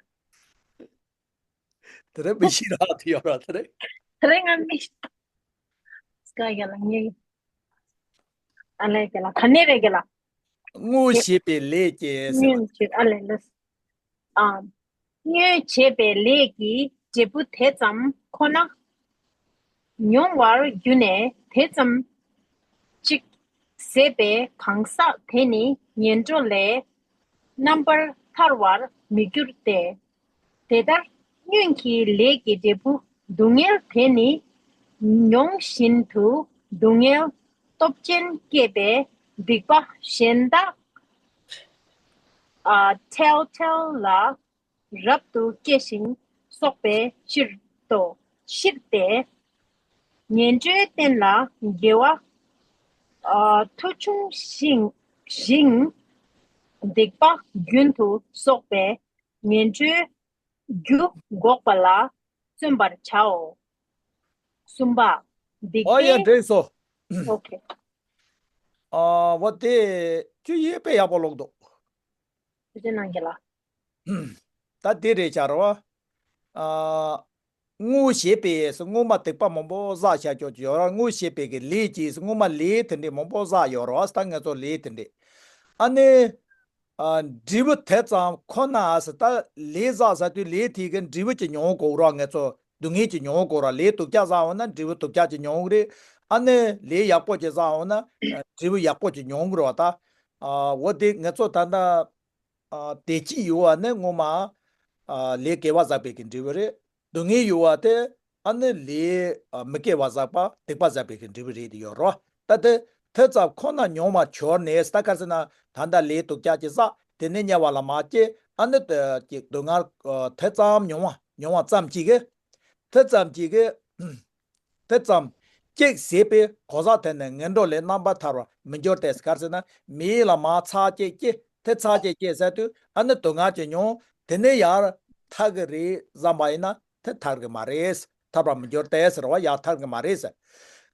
དེ་རིང་མི་ཤེས་ར་དེ་ཡོད་ར་དེ་རིང་། དེ་རིང་ང་མི་ཤེས། སྐད་རྒྱག་ལ་ངས། ཨ་ལས་རྒྱག་ལ་ག་ནས་རེད་རྒྱག་ལ། དངོས་བྱེད་པའི་ལས་ཀྱིས་ཟེར་བ། དངོས་བྱེད་ཨ་ལས་ལས། ཨ། དངོས་བྱེད་པའི་ལས་ཀྱི་འབྲས་བུ་དེ་ཙམ་ཁོ་ན་མྱོང་བར་གྱུར་ནས་དེ་ཙམ་ཅིག་ཟད་པའི་གང་ཟག་དེ་ནི་ངན་འགྲོ་ལས་རྣམ་པར་ཐར་བར་མི་འགྱུར་ཏེ། དེ་ལྟར་སྔོན་གྱི་ལས་ཀྱི་འབྲས་བུ་སྡུག་བསྔལ་དེ་ནི་མྱོང་བཞིན་དུ་སྡུག་བསྔལ་སྟོབས་ཅན་བསྐྱེད་པའི་སྡིག་པ་གཞན་དག་ཨ་ཐལ་ཐལ་ལ་རབ་ཏུ་སྐྱེ་ཞིང་གསོག་པའི་ཕྱིར་ཏོ། ཕྱིར་ཏེ། ངན་འགྲོའི་རྟེན་ལ་དགེ་བ་ཨ་མཐོ་ཆུང་ཞིང་ཞིང་སྡིག་པ་རྒྱུན་དུ་གསོག་པའི་ངན་འགྲོའི་རྒྱུ་འགོག་པ་ལ་བརྩོན་པར་བྱའོ། གསུམ་པ། སྡིག་ཨ་ཡ་པའི། འགྲིག་སོང་། ཨོ་ཁེ། ཨ་བ་དེ་ཁྱོད་ཡིག་དཔེ་ཡག་པོ་ཀློག་འདུག་དེ་ནང་གི་ལ། ད་དེ་རེད་ཤག་རེད་བ། ཨ། དངོས་བྱེད་པའི་སྔོན་མ་སྡིག་པ་མང་པོ་བསགས་བཞག་ཀྱོག་ཀྱི་ཡོད་ར། དངོས་བྱེད་པའི་གི་ལས་ཀྱིས་སྔོན་མ་ལས་དེ་འདྲས་མང་པོ་བསགས་ཡོད་ར་བ། ད་ང་ཚོ་ལས་དེ་འདྲས། ཨ་ནི། ཨ། འབྲས་བུ་དེ་ཙམ་ཁོ་ན་ཨ་ཟེར། ད་ལས་བསགས་ཟེར་དུས་ལས་དེ་གི་འབྲས་བུ་ཅིག་མྱོང་དགོས་ར། ང་ཚོ་སྡུག་བསྔལ་ཅིག་མྱོང་དགོས་ར། ལས་སྡུག་ཅག་བསགས་འོང་ན་འབྲས་བུ་སྡུག་ཅག་ཅིག་མྱོང་གི་རེད། ཨ་ནི་ལས་ཡག་པོ་ཅིག་བསགས་འོང་ན་འབྲས་བུ་ཡག་པོ་ཅིག་མྱོང་གི་རེད་བ། ད། ཨ། འོ་དེ་ང་ཚོ་ད་ལྟ། ཨ་བདེ་སྐྱིད་ཡོད་པ་ནི་སྔོན་མ་ཨ་ལས་དགེ་བ་བསགས་པའི་གི་འབྲས་བུ་རེད། སྡུག་བསྔལ་ཡོད་པ་དེ་ཨ་ནི་ལས་ཨ་མི་དགེ་བ་བསགས་པ་སྡིག་པ་བསགས་པའི་གི་འབྲས་བུ་རེད་དེ་ཡོད་རོ། ད་དེ་དེ་ཙམ་ཁོ་ན་མྱོང་བ་བྱོས་ནས། ད་ག་རེ་ཟེར་ན་ད་ལྟ་ལས་སྡུག་ཅག་ཅིག་བསགས། དེ་ནས་དམྱལ་བ་ལ་མར་སྐྱེས། ཨ་ནི་དེ་ཀྱི་སྡུག་བསྔལ་ཨ་དེ་ཙམ་མྱོང་བ་མྱོང་བ་ཙམ་གཅིག་གིས། དེ་ཙམ་གཅིག་གིས། དེ་ཙམ་གཅིག་ཟད་པའི་གོ་ས་དེ་ནི་ངན་འགྲོ་ལས་རྣམ་པར་ཐར་བར་མི་འགྱུར་ཏེ། ག་རེ་ཟེར་ན་མིའི་ལ་མ་ཚར་གཅིག་སྐྱེས། དེ་ཚར་གཅིག་སྐྱེས་ཟེར་དུས་ཨ་ནི་སྡུག་བསྔལ་ཅིག་མྱོང་། དེ་ནས་ཡར་ཐར་གི་རེད་བསམ་པ་ཡིན་ན་དེ་ཐར་གི་མ་རེད། ཐར་བར་མི་འགྱུར་ཏེ་ཟེར་བ་ཡར་ཐར་གི་མ་རེད་ཟེར།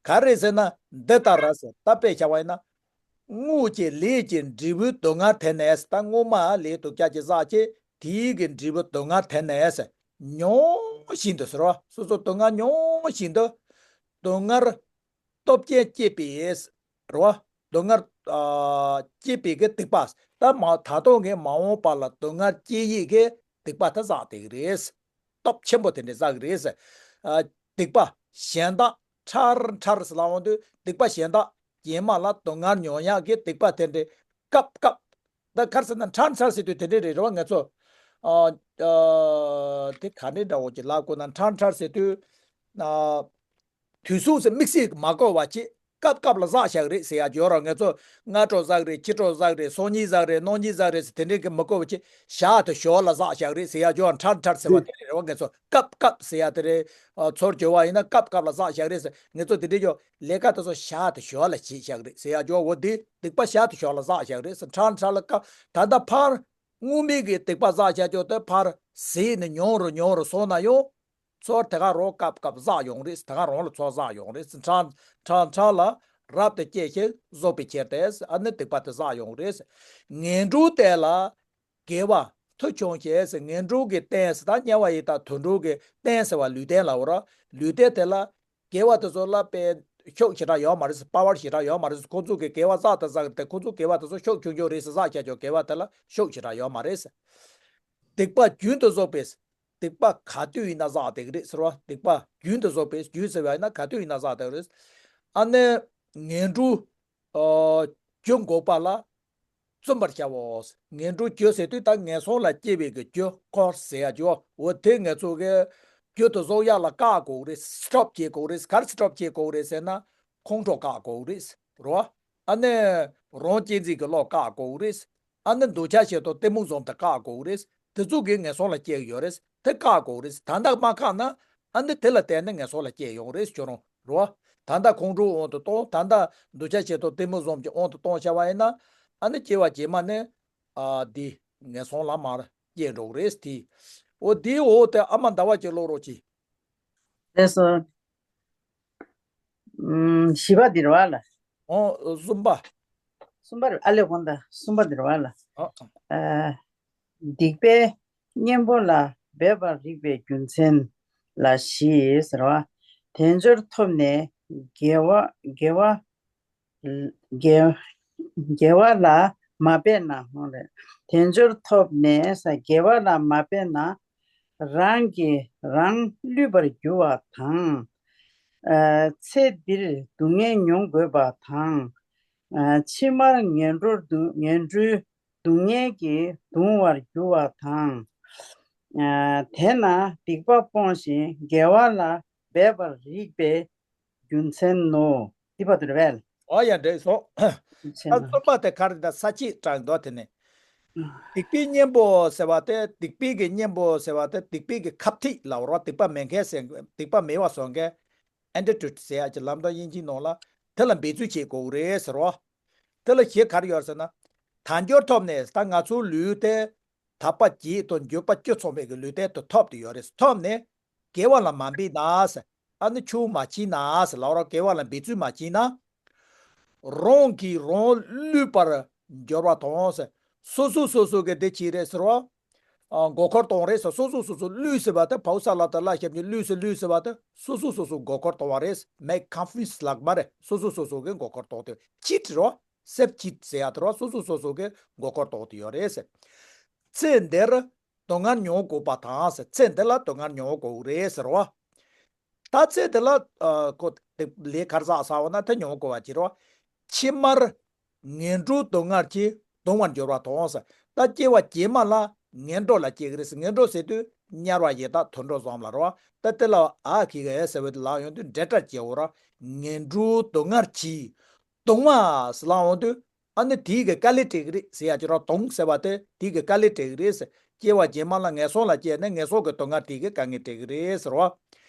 ག་རེ་ཟེར་ན་འདི་ལྟར་ཟེར། ད་དཔེ་བཞག་པ་ཡིན་ན། སྔོན་གྱི་ལས་ཀྱི་འབྲས་བུའི་སྡུག་བསྔལ་དེ་ནས། ད་སྔོན་མ་ལས་སྡུག་ཅག་ཅིག་བསགས་བྱས། དེའི་གི་འབྲས་བུ་སྡུག་བསྔལ་དེ་ནས་མྱོང་བཞིན་དུ་ཟེར་བ། སོ་སོ་སྡུག་བསྔལ་མྱོང་བཞིན་དུ། སྡུག་བསྔལ་སྟོབས་ཅན་སྐྱེས་པའི་རེད་བ། སྡུག་བསྔལ་ཨ་སྐྱེས་པའི་གི་སྡིག་པ། ད་མ་ད་ལྟོ་གི་མ་འོངས་པ་ལ་སྡུག་བསྔལ་སྐྱེ་ཡས་གི་སྡིག་པ་དེ་བསགས་བསྡད་གི་རེད། སྟོབས་ཆེན་པོ་དེ་འདྲ་བསགས་གི་རེད། ཨ་སྡིག་པ་གཞན་དག་ཕྲར་ཕྲར་ཟེར་ལབ་འོང་དུས། སྡིག་པ་གཞན་དག་རྗེས་མ་ལ་སྡུག་བསྔལ་མྱོང་ཡག་གི་སྡིག་པ་དེ་འདྲ་སྐབས་སྐབས། ད་ག་རེ་ཟེར་ན་ཕྲར་ཕྲར་ཟེར་དུས་དེ་འདྲ་རེད་རེད་བ། ང་ཚོ་ཨ་ཨ་དེ་ག་འདྲ་འདྲ་བོ་ཅིག་ལབ་དགོས་ན། ཕྲར་ཕྲར་ཟེར་དུས་ཨ་དུས་གསུམ་ཟེར་དམིགས་བསལ་གྱི་མ་བསྐོར་བ་ཅིག་སྐབས་སྐབས་ལ་བསགས་བཞག་རེད་ཟེར་ཡག་ཡོད་རེད། ང་ཚོ་སྔ་དྲོ་བསགས་རེད། ཕྱི་དྲོ་བསགས་རེད། སང་ཉིན་བསགས་རེད། གནངས་ཉིན་བསགས་རེད་ཟེར་དེ་འདྲའི་གི་མི་བསྐོར་བ་ཅིག་ཞག་དང་ཞོར་ལ་བསགས་བཞག་རེད་ཟེར་ཡག་ཡོད། ཕྲར་ཕྲར་ཟེར་བ་དེ་རེད་རེད་བ། ང་ཚོ་སྐབས་སྐབས་ཟེར་ཡག་དེ་རེད། ཨ་ཚུར་བསྒྱུར་བ་ཡིན་ན་སྐབས་སྐབས་ལ་བསགས་བཞག་རེད་ཟེར། ང་ཚོ་དེ་འདྲའི་ཡོད། ལས་ཀ་དེ་ཚོ་ཞག་དང་ཞོར་ལ་བྱས་བཞག་རེད་ཟེར་ཡག་ཡོད། འོ་དེ་སྡིག་པ་ཞག་དང་ཞོར་ལ་བསགས་བཞག་རེད་ཟེར། ཕྲར་ཕྲར་ལ་སྐབས། ད་ལྟ་ཕར་སྔོན་མའི་གི་སྡིག་པ་བསགས་བཞག་ཡག་དེ་ཕར་ཟད་ནས་ཉུང་རུ་ཉུང་རུ་སོང་ན་ཡང་། ཚུར་དེ་ག་རང་སྐབས་སྐབས་བསགས་ཡོང་རེད། དེ་ག་རང་ལ་ཚུར་བསགས་ཡོང་རེད། ཕྲ་ཕྲ་ཕྲ་ལ་རབ་ཏུ་སྐྱེས་ཤིང་རྫོགས་པའི་ཕྱིར་ཏེ། ཨ་ནི་སྡིག་པ་དེ་བསགས་ཡོང་རེད། ངན་འགྲོ་དེ་ལ་དགེ་བ་མཐུ་ཆུང་ཞེས། ངན་འགྲོ་གི་རྟེན་ཟེར། ད་དམྱལ་བ་ཡི་དྭགས་དུད་འགྲོ་གི་རྟེན་ཟེར་བ་ལུས་རྟེན་ལབ་པ་རེད། ལུས་རྟེན་དེ་ལ་དགེ་བ་དེ་ཚོ་ལ་དཔེ་ཤུགས་ཞེ་དྲག་ཡོད་མ་རེད། པ་ཝར་ཞེ་དྲག་ཡོད་མ་རེད། ཁོ་ཚོ་གི་དགེ་བ་བསགས་དང་བསགས་དེ་ཁོ་ཚོ་དགེ་བ་དེ་ཚོ་ཤུགས་ཆུང་ཆུང་རེད་ཟེར། བསགས་བྱས་ཀྱང་དགེ་བ་དེ་ལ་ཤུགས་ཞེ་དྲག་ཡོད་མ་རེད། སྡིག་པ་རྒྱུན་དུ་བཟུང་བའི། སྡིག་པ་ག་དུས་ཡིན་ན་བསགས་བསྡད་ཀྱི་རེད་ཟེར་བ། སྡིག་པ་རྒྱུན་དུ་བཟུང་བའི། རྒྱུན་ཟེར་བ་ཡིན་ན་ག་དུས་ཡིན་ན་བསགས་བསྡད་ཀྱི་རེད། ཨ་ནི་ངན་འགྲོ་ཨ་རྒྱུ་འགོག་པ་ལ་བརྩོན་པར་བྱའོ། ངན་འགྲོ་རྒྱུ་ཟེར་དུས་ད་ངན་སོང་ལ་སྐྱེ་བའི་གི་རྒྱུ་ཀོ་ཟེར་ཡག་རྒྱུ། འོ་དེ་ང་ཚོ་གི་རྒྱུན་དུ་བཟུང་ཡག་ལ་བཀག་དགོས་རེད། སི་ཊོབ་བྱེད་དགོས་རེད། ག་རེ་སི་ཊོབ་བྱེད་དགོས་རེད་ཟེར་ན། ཁོང་ཁྲོ་བཀག་དགོས་རེད། རོ། ཨ་ནི་རང་གཅེས་འཛིན་གྱི་བློ་བཀག་དགོས་རེད། ཨ་ནི་འདོད་ཆགས་ཞེ་སྡང་གཏི་མུག་གསུམ་དེ་བཀག་དགོས་རེད། དེ་ཚོ་གིས་ངན་སོང་ལ་སྐྱེལ་གྱི་ཡོད་རེད། དེ་བཀག་དགོས་རེད། ད་ལྟ་མ་བཀག་ན་ཨ་ནི་དེ་ལ་བརྟེན་ནས་ངན་སོང་ལ་སྐྱེལ་ཡོང་རེད་ཁྱོད་རང་རོ། ད་ལྟ་ཁོང་ཁྲོའི་དབང་དུ་གཏོང་། ད་ལྟ་འདོད་ཆགས་ཞེ་སྡང་གཏི་མུག་གསུམ་གྱི་དབང་དུ་གཏོང་བྱས་པ་ཡིན་ན། ཨ་ནི་སྐྱེ་བ་རྗེས་མ་ནས་ཨ་འདི་ངན་སོང་ལ་མར་སྐྱེལ་འགྲོ་གི་རེད་དེ། འོ་དེའི་འོག་དེ་ཨ་མ་ཟླ་བ་གཅིག་ཀློག་རོགས་གྱིས། ལགས་སོ། ཨམ། བཞི་པ་འདི་རེད་བ་ལ། ཨོ། གསུམ་པ། གསུམ་པ་རེད། ཨ་ལས་གོང་དང་གསུམ་པ་འདི་རེད་བ་ལ། ཨ། ཨ། སྡིག་པའི་གཉེན་པོ་ལ་འབད་པར་རིགས་པའི་རྒྱུ་མཚན་ལ་བཞི་ཟེར་བ། དལ་འབྱོར་ཐོབ་ནས་དགེ་བ་དགེ་བ་དགེ་དགེ་བ་ལ་མ་འབད་ན་ཧོང་རེད། དལ་འབྱོར་ཐོབ་ནས་དགེ་བ་ལ་མ་འབད་ན། རང་གིས་རང་བསླུས་པར་འགྱུར་བ་དང་། ཨ། ཚེ་འདིར་སྡུག་བསྔལ་མྱོང་དགོས་པ་དང་། ཨ། ཕྱི་མར་ངན་འགྲོར་སྡུག་ངན་འགྲོའི་སྡུག་བསྔལ་གྱིས་གདུང་བར་འགྱུར་བ་དང་། ཨ། དེས་ན་སྡིག་པ་སྤོང་ཞིང་དགེ་བ་ལ་འབད་པར་རིགས་པའི་རྒྱུ་མཚན་ནོ། འདི་བར་དུ་རེད་པས། ཨོ་ཡ། འགྲིག་སོང་། རྒྱུ་མཚན་ད་ནོ། གསུམ་པ་དེ་ག་རེ། ད་ས་བཅད་དྲངས་འདུག་དེ་ནས། ཨ། སྡིག་པའི་གཉེན་པོ་ཟེར་བ་དེ། སྡིག་པའི་གི་གཉེན་པོ་ཟེར་བ་དེ་སྡིག་པའི་གི་ཁ་ཐིག་ལབ་རོ། སྡིག་པ་མེད་མཁན་ཟེར། སྡིག་པ་མེད་པ་བཟོ་མཁན། ཨེན་ཊི་ཊི་ཊི་ཊི་ཟེར་ཡག་ཅིག་ལབ་འདུག་དབྱིན་ཇིའི་ནང་ལ། དེ་ལ་འབད་རྩོལ་བྱེད་དགོས་རེད་ཟེར་རོ། དེ་ལ་གཞི་ག་རེ་ཡོད་ཟེར་ན། དལ་འབྱོར་ཐོབ་ནས། ད་ང་ཚོའི་ལུས་དེ་དག་པ་བརྒྱད་དང་འབྱོར་པ་བཅུ་ཚང་བའི་གི་ལུས་རྟེན་དེ་ཐོབ་བསྡད་ཡོད་རེད། ཐོབ་ནས་དགེ་བ་ལ་མ་འབད་ན་ཟེར། ཨ་ནི་ཆུང་མ་བྱིན་ན་ཟེར་ལབ་རོ། དགེ་བ་ལ་འབད་རྩོལ་མ་བྱིན་ན། རང་གིས་རང་བསླུས་པར་འགྱུར་བ་དང་ཟེར། སོ་སོ་སོ་སོ་གིས་དེ་བྱས་རེད་ཟེར་བ། ཨ། མགོ་སྐོར་གཏོང་རེད་ཟེར། སོ་སོ་སོ་སོ་བསླུས་ཟེར་བ་དེ་ཕོ་བ་ས་ལ་དང་ལ་ཞབས་ཀྱིས་བསླུས་ཟེར། བསླུས་ཟེར་བ་དེ་སོ་སོ་སོ་སོ་མགོ་སྐོར་གཏོང་བ་རེད། མེག་ཀོན་ཕི་ཡུ་སི་ལབ་མ་རེད། སོ་སོ་སོ་སོ་གིས་མགོ་སྐོར་གཏོང་དེ། ཅིཊ་རོ། སེལཕ་ཅིཊ་ཟེར་ཡག་དེ་རོ། སོ་སོ་སོ་སོ་གིས་མགོ་སྐོར་གཏོང་དེ་ཡོད་རེད་ཟེར། ཚེ་འདིར་སྡུག་བསྔལ་མྱོང་དགོས་པ་དང་ཟེར། ཚེ་འདི་ལ་སྡུག་བསྔལ་མྱོང་དགོས་རེད་ཟེར་བ། ད་ཚེ་འདི་ལ་ཨ་ཁོ་དེ་ལས་ག་རེ་བསགས་བསགས་པ་ན་དེ་མྱོང་དགོས་པ་ཅིག་རོ། ཕྱི་མར་ངན་འགྲོའི་སྡུག་བསྔལ་གྱིས་གདུང་བར་འགྱུར་བ་དང་ཟེར། ད་སྐྱེ་བ་རྗེས་མ་ལ་ངན་འགྲོ་ལ་སྐྱེ་གི་རེད། ངན་འགྲོ་ཟེར་དུས་དམྱལ་བ་ཡི་དྭགས་དུད་འགྲོ་གསུམ་ལ་རེད་བ། ད་དེ་ལ་ཨ་ཁི་ག་ཟེར་བའི་དེ་ལ་ཡོང་དུས་འབྲེལ་སྒྲ་སྐྱེ་བོ་ར། ངན་འགྲོའི་སྡུག་བསྔལ་གྱིས། གདུང་བ་ཟེར་ལ་ཡོང་དུས། ཨ་ནི་དེའི་གི་དཀའ་ལས་སྤྲད་གི་རེད་ཟེར་ཡ་ཅིག་ར། གདུང་ཟེར་བ་དེ་དེའི་གི་དཀའ་ལས་སྤྲད་གི་རེད་ཟེར། སྐྱེ་བ་རྗེས་མ་ལ་ངན་སོང་ལ་སྐྱེས་ནས་ངན་སོང་གི་སྡུག་བསྔལ་དེའི་གི་དཀའ་ངལ་སྤྲད་གི་རེད་ཟེར་བ།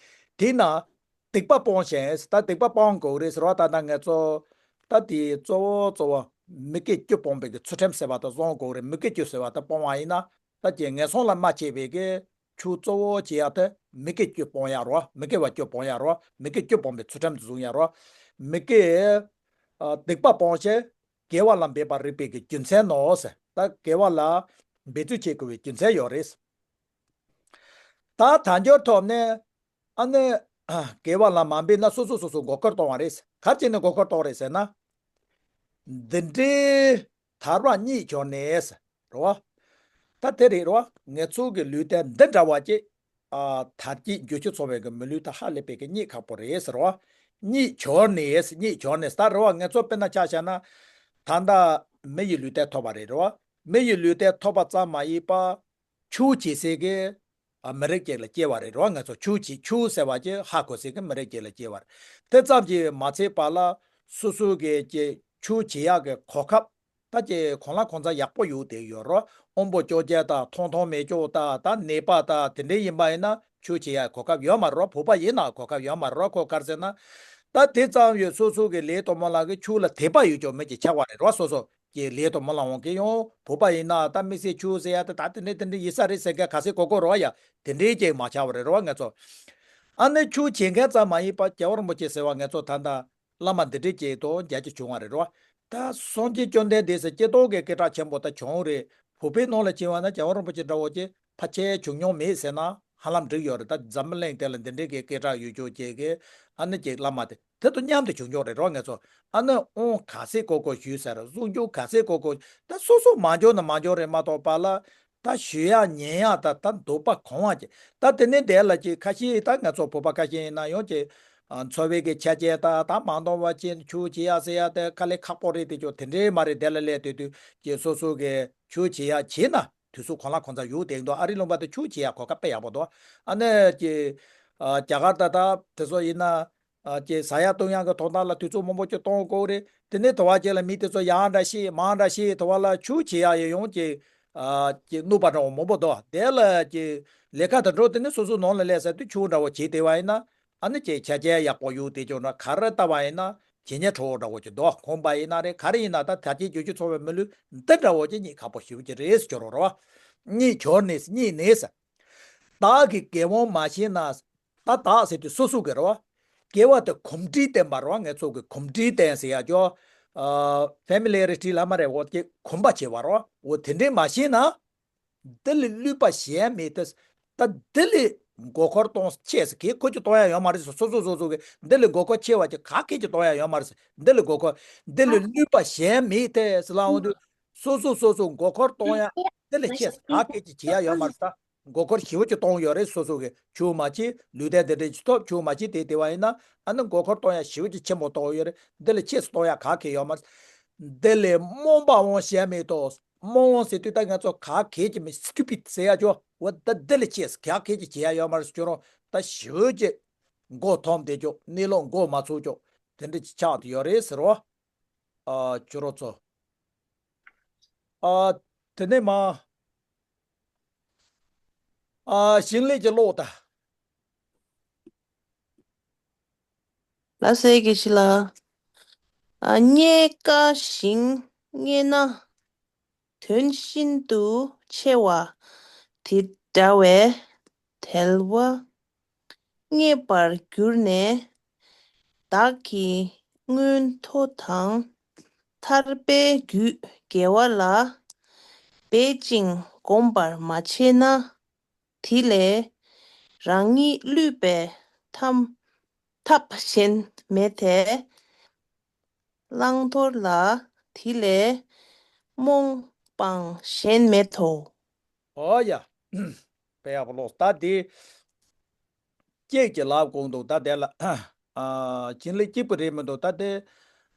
དེས་ན། སྡིག་པ་སྤོང་ཞིང་། ད་སྡིག་པ་སྤོང་དགོས་རེད་ཟེར་བ། ད་ལྟ་ང་ཚོ་ད་དེ་གཙོ་བོ་གཙོ་བོ་མི་དགེ་བཅུ་སྤོང་བའི་གི་ཚུལ་ཁྲིམས་ཟེར་བ་དེ་སྲུང་དགོས་རེད། མི་དགེ་བཅུ་ཟེར་བ་དེ་སྤོང་བ་ཡིན་ན། ད་ཀྱི་ངན་སོང་ལ་མ་སྐྱེས་པའི་གི་ཆོས་གཙོ་བོ་བྱེད་ཡ་དེ་མི་དགེ་བཅུ་སྤོང་ཡ་རོ། མི་དགེ་བ་བཅུ་སྤོང་ཡ་རོ། མི་དགེ་བཅུ་སྤོང་བའི་ཚུལ་ཁྲིམས་བཟུང་ཡ་རོ། མི་དགེ་ཨ་སྡིག་པ་སྤོང་ཞིང་དགེ་བ་ལ་འབད་པར་རིགས་པའི་གི་རྒྱུ་མཚན་ནོ་ཟེར། ད་དགེ་བ་ལ་འབད་རྩོལ་བྱེད་དགོས་པའི་རྒྱུ་མཚན་ཡོད་རེད། ད་དལ་འབྱོར་ཐོབ་ནས། ཨ་ནི། དགེ་བ་ལ་མ་འབད་ན་སོ་སོ་སོ་སོ་མགོ་སྐོར་གཏོང་བ་རེད། ག་རེ་བྱས་ནས་མགོ་སྐོར་གཏོང་རེད་ཟེར་ན། འདི་འདྲའི་ཐར་པ་རྙེད་གྱུར་ནས། རེད་བ། ད་དེ་རེད་རེད་བ། ང་ཚོ་གི་ལུས་རྟེན་འདི་འདྲ་བ་ཅིག་ཨ་དར་རྒྱས་འགྱུར་ཁྱོད་ཚོ་བའི་གི་མི་ལུས་ད་ཧ་ལས་པའི་གི་རྙེད་ཁག་པོ་རེད་ཟེར་བ། རྙེད་གྱུར་ནས། རྙེད་གྱུར་ནས་ད་རེད་བ། ང་ཚོ་དཔེར་ན་ཆ་བཞག་ན། ད་ལྟ་མི་ཡི་ལུས་རྟེན་ཐོབ་པ་རེད་རེད་བ། མི་ཡི་ལུས་རྟེན་ཐོབ་པ་ཙམ་མ་ཡིན་པ། ཆོས་བྱེད་སའི་གི་ཨ་མི་རིགས་ཅིག་ལ་སྐྱེ་བ་རེད་རོ། ང་ཚོ་ཆོས་བྱེད་ཆོས་ཟེར་བ་ཅིག་ཧ་གོ་སའི་གི་མི་རིགས་ཅིག་ལ་སྐྱེ་བ་རེད། དེ་ཙམ་གྱིས་མ་ཚད་པ་ལ་སོ་སོ་གི་ཅིག་ཆོས་བྱེད་ཡག་གི་གོ་སྐབས་ད་ཅིག་གོ་ལ་གོ་འཛོལ་ཡག་པོ་ཡོད་དེ་ཡོད་རོ། དབང་པོ་སྐྱོ་བརྒྱལ་དང་ཐོང་ཐོང་མེ་སྐྱོ་དང་ད་ནད་པ་དང་དེ་འདྲ་ཡིན་པ་ཡིན་ན་ཆོས་བྱེད་ཡག་གོ་སྐབས་ཡོད་མ་རེད་རོ། བོད་པ་ཡིན་ན་གོ་སྐབས་ཡོད་མ་རེད་རོ། ཁོ་ག་རེ་ཟེར་ན། ད་དེ་ཙམ་ཡོད་སོ་སོ་གི་ལས་དང་མ་ལག་གི་ཆོས་ལ་དད་པ་ཡོད་ཀྱང་མི་ཅིག་ཆགས་པ་རེད་རོ། སོ་སོ། ཀྱི་ལས་དང་མ་ལ་འོང་གི་ཡོང་། བོད་པ་ཡིན་ན་ད་དམིགས་བསལ་ཆོས་ཟེར་ཡ་དེ་ད་དེ་འདྲས་དེ་འདྲས་ཡིན་ས་རེད་ཟེར་མཁན་ག་ཚད་གོ་གོ་རོ་ཡ། དེ་འདྲས་ཀྱང་མ་ཆགས་པ་རེད་རོ་ང་ཚོ། ཨ་ནི་ཆོས་བྱེད་མཁན་ཙམ་མ་ཡིན་པ་རྒྱལ་བ་རིན་པོ་ཆེ་ཟེར་བ་ང་ཚོ་ད་ལྟ་བླ་མ་འདི་འདྲས་ཀྱི་དོན་རྒྱ་ཆེ་བྱུང་བ་རེད་རོ། ད་སངས་རྒྱས་བཅོམ་ལྡན་འདས་ཟེར་སྐྱེ་སྟོང་གི་སྐད་གྲགས་ཆེན་པོ་ད་བྱུང་རེད། བོད་པའི་ནང་ལ་བྱས་པ་ན་རྒྱལ་བ་རིན་པོ་ཆེ་འདྲ་བོ་ཅིག་ཕལ་ཆེར་བྱུང་མྱོང་མེད་ཟེར་ན་ཧ་ལམ་འགྲིག་ཡོད་རེད། ད་འཛམ་བུ་གླིང་དེ་ལ་འདི་འདྲའི་གི་སྐད་གྲགས་ཡོད་ཆོག་ཅིག་གི་ཨ་ནི་ཅིག་བླ་མ་དེ་དེ་དང་མཉམ་དུ་བྱུང་ཆོག་རེད་རོ། ང་ཚོ་ཨ་ནི་དབང་ག་ཚད་གོ་གོ་ཞུས་ཟེར། གསུང་ཆོས་ག་ཚད་གོ་གོ། ད་སོ་སོ་མ་འཇོན་ན་མ་འཇོན་རེད་མ་གཏོགས་པ་ལ་ད་ཞུ་ཡག་ཉན་ཡག་ད་ད་འདོད་པ་གང་བ་ཅིག་ད་དེ་ནས་དེ་ལ་ཅིག་ཁ་ཤས་ད་ང་ཚོ་བོད་པ་ཁ་ཤས་ཡིན་ན་ཡང་ཅིག་ཨ་འཚོ་བའི་གི་ཆ་རྐྱེན་ད་ད་མ་འདང་བ་ཅིག་ཆོས་བྱེད་ཡག་ཟེར་ཡག་དེ་དཀའ་ལས་ཁག་པོ་རེད། དེ་ཅོག་དེ་འདྲའི་མ་རེད། དེ་ལ་སླེབས་དུས་དུས་ཅིག་སོ་སོ་གི་ཆོས་བྱེད་ཡག་བྱེད་ན། དུས་ཚོད་གང་ལ་གང་འཚམ་ཡོད་དེ་འདུག་ཨ་རི་ལུང་པ་དེ་ཆོས་བྱེད་ཡག་གོ་སྐབས་དཔེ་ཡག་པོ་འདུག་ཨ་ནི་ཀྱི་ཨ་རྒྱ་གར་ད་ད་དེ་ཚོ་ཡིན་ན་ཨ་ཀྱི་ཟ་ཡག་བཏུང་ཡག་གི་དོན་དག་ལ་དུས་ཚོད་མང་པོ་ཅིག་གཏོང་དགོས་རེད། དེ་ནས་དུ་བ་ཅིག་ལ་མི་དེ་ཚོ་ཡག་འདྲ་ཤེས་མང་འདྲ་ཤེས་དུ་བ་ལ་ཆོས་བྱེད་ཡག་ཡོད་ཡོང་ཀྱི་ཨ་ཀྱི་གནོད་པ་འདྲ་བོ་མང་པོ་འདུག་དེ་ལ་ཀྱི་ལས་ཀ་དེ་འགྲོ་དེ་ནས་སོ་སོ་ནང་ལ་སླེབས་ས་དུས་ཆོས་འདྲ་བོ་བྱེད་བསྡད་པ་ཡིན་ན། ཨ་ནི་ཅིག་ཆ་རྐྱེན་ཡག་པོ་ཡོད་དེ་ཅོག་ན་ག་རེ་ལྟ་བ་ཡིན་ན་ཇེ་ཉེ་ཁྲོ་བོ་འདྲ་བོ་ཅིག་འདུག་ཁོམ་པ་ཡིན་ན་རེད། ག་རེ་ཡིན་ན་ད་ད་ཅིག་རྒྱུ་ཅིག་ཚོ་བའི་མི་ལུས་འདི་འདྲ་བོ་ཅིག་རྙེད་ཁག་པོ་ཞེ་པོ་ཅིག་རེད་ཟེར་ཅོག་རོ་རོ། རྙེད་གྱུར་ནས་རྙེད་ནས་ཟེར། བདག་གིས་དགེ་སློང་མ་བྱས་ན། ད་བདག་ཟེར་དུས་སོ་སོ་གི་རེད་བ། དགེ་བ་དེ་གོམས་འདྲིས་བསྟེན་པ་རེད་བ། ང་ཚོ་གི་གོམས་འདྲིས་བསྟེན་ཟེར་ཡ་ཅོ། ཨ་ཕེ་མི་ལི་ཡ་རི་ཊི་ལ་མ་རེད་འོ་ཀྱི་གོམས་པ་བྱེད་པ་རེད་བ། འོ་དེ་འདྲས་མ་བྱས་ན། འདི་ལས་བསླུས་པ་གཞན་མེད་དེ། ད་འདི་ལས་མགོ་འཁོར་གཏོང་ཆེས་སུ་གེ་ཁོ་ཅི་གཏོང་ཡ་ཡོད་མ་རེད་ཟེར། སོ་སོ་སོ་སོ་གི་འདི་ལས་མགོ་འཁོར་ཆེ་བ་ཅིག་ག་གེ་ཅི་གཏོང་ཡ་ཡོད་མ་རེད་ཟེར། འདི་ལས་མགོ་འཁོར་འདི་ལས་བསླུས་པ་གཞན་མེད་དེ་ཟེར་ལ་འོང་དུས། སོ་སོ་སོ་སོ་མགོ་འཁོར་གཏོང་ཡ་འདི་ལས་ཆེས་སུ་ག་གེ་ཅི་བྱེད་ཡ་ཡོད་མ་རེད་ད། མགོ་འཁོར་ཞེ་པོ་ཅིག་གཏོང་ཡོད་རེད། སོ་སོ་གི་ཆུ་མ་ཅི་ལུས་རྟེན་འདི་འདྲ་ཅིག་ཐོབ་ཆུ་མ་ཅི་དེ་དེ་བ་ཡིན་ན་ཨ་ནི་མགོ་འཁོར་གཏོང་ཡ་ཞེ་པོ་ཅིག་ཆེན་པོ་གཏོང་ཡོད་རེད། འདི་ལས་ཆེས་སུ་གཏོང་ཡ་ག་གེ་ཡོད་མ་རེད། འདི་ལས་རྨོངས་པ་འོང་གཞན་མེད་དོ། རྨོངས་འོང་ཟེར་དུས་ད་ང་ཚོ་ག་གེ་ཅི་མི་སི་ཊུ་པིཌ་ཟེར་ཡ་ཅོ་འོ་ད་འདི་ལས་ཆེས་ག་གེ་ཅི་བྱེད་ཡ་ཡོད་མ་རེད་ཟེར་ཅོ་རོང་ད་ཞེ་པོ་ཅིག་མགོ་འཐོམས་བསྡད་ཅོ་གནས་ལུགས་མགོ་མ་ཚོས་ཅོ་དེ་འདྲ་ཅིག་ཆགས་བསྡད་ཡོད་རེད་ཟེར་རོ། ཨ་ཅོ་རོ་ཚོ། ཨ་དེ་ནས་མ། ཨ་ཞིང་ལས་ཀྱི་ཀློག་ད། ལ་སའི་གེ་ཞི་ལ། ཨ་རྙེད་དཀའ་ཞིང་རྙེད་ན་དོན་ཤིན་ཏུ་ཆེ་བ་དེ་འདྲ་བས་དལ་བ་རྙེད་པར་གྱུར་ནས། བདག་གིས་མངོན་མཐོ་དང་ཐར་པའི་རྒྱུད་དགེ་བ་ལ་འབད་ཅིང་གོམས་པར་མ་བྱས་ན། དེ་ལས་རང་ཉིད་བསླུས་པའི་ཐབས་ཐབས་གཞན་མེད་དེ། བླང་དོར་ལ་དེ་ལས་རྨོངས་པའང་གཞན་མེད་དོ། ཨོ་ཡ། དཔེ་ཡག་པོ་ཀློག་ད་དེ། གཅིག་གི་ལབ་དགོས་འདུག་ད་དེ་ལ། ཨ་ཕྱིན་ལས་གཅིག་པུ་རེད་མི་འདུག་ད་དེ།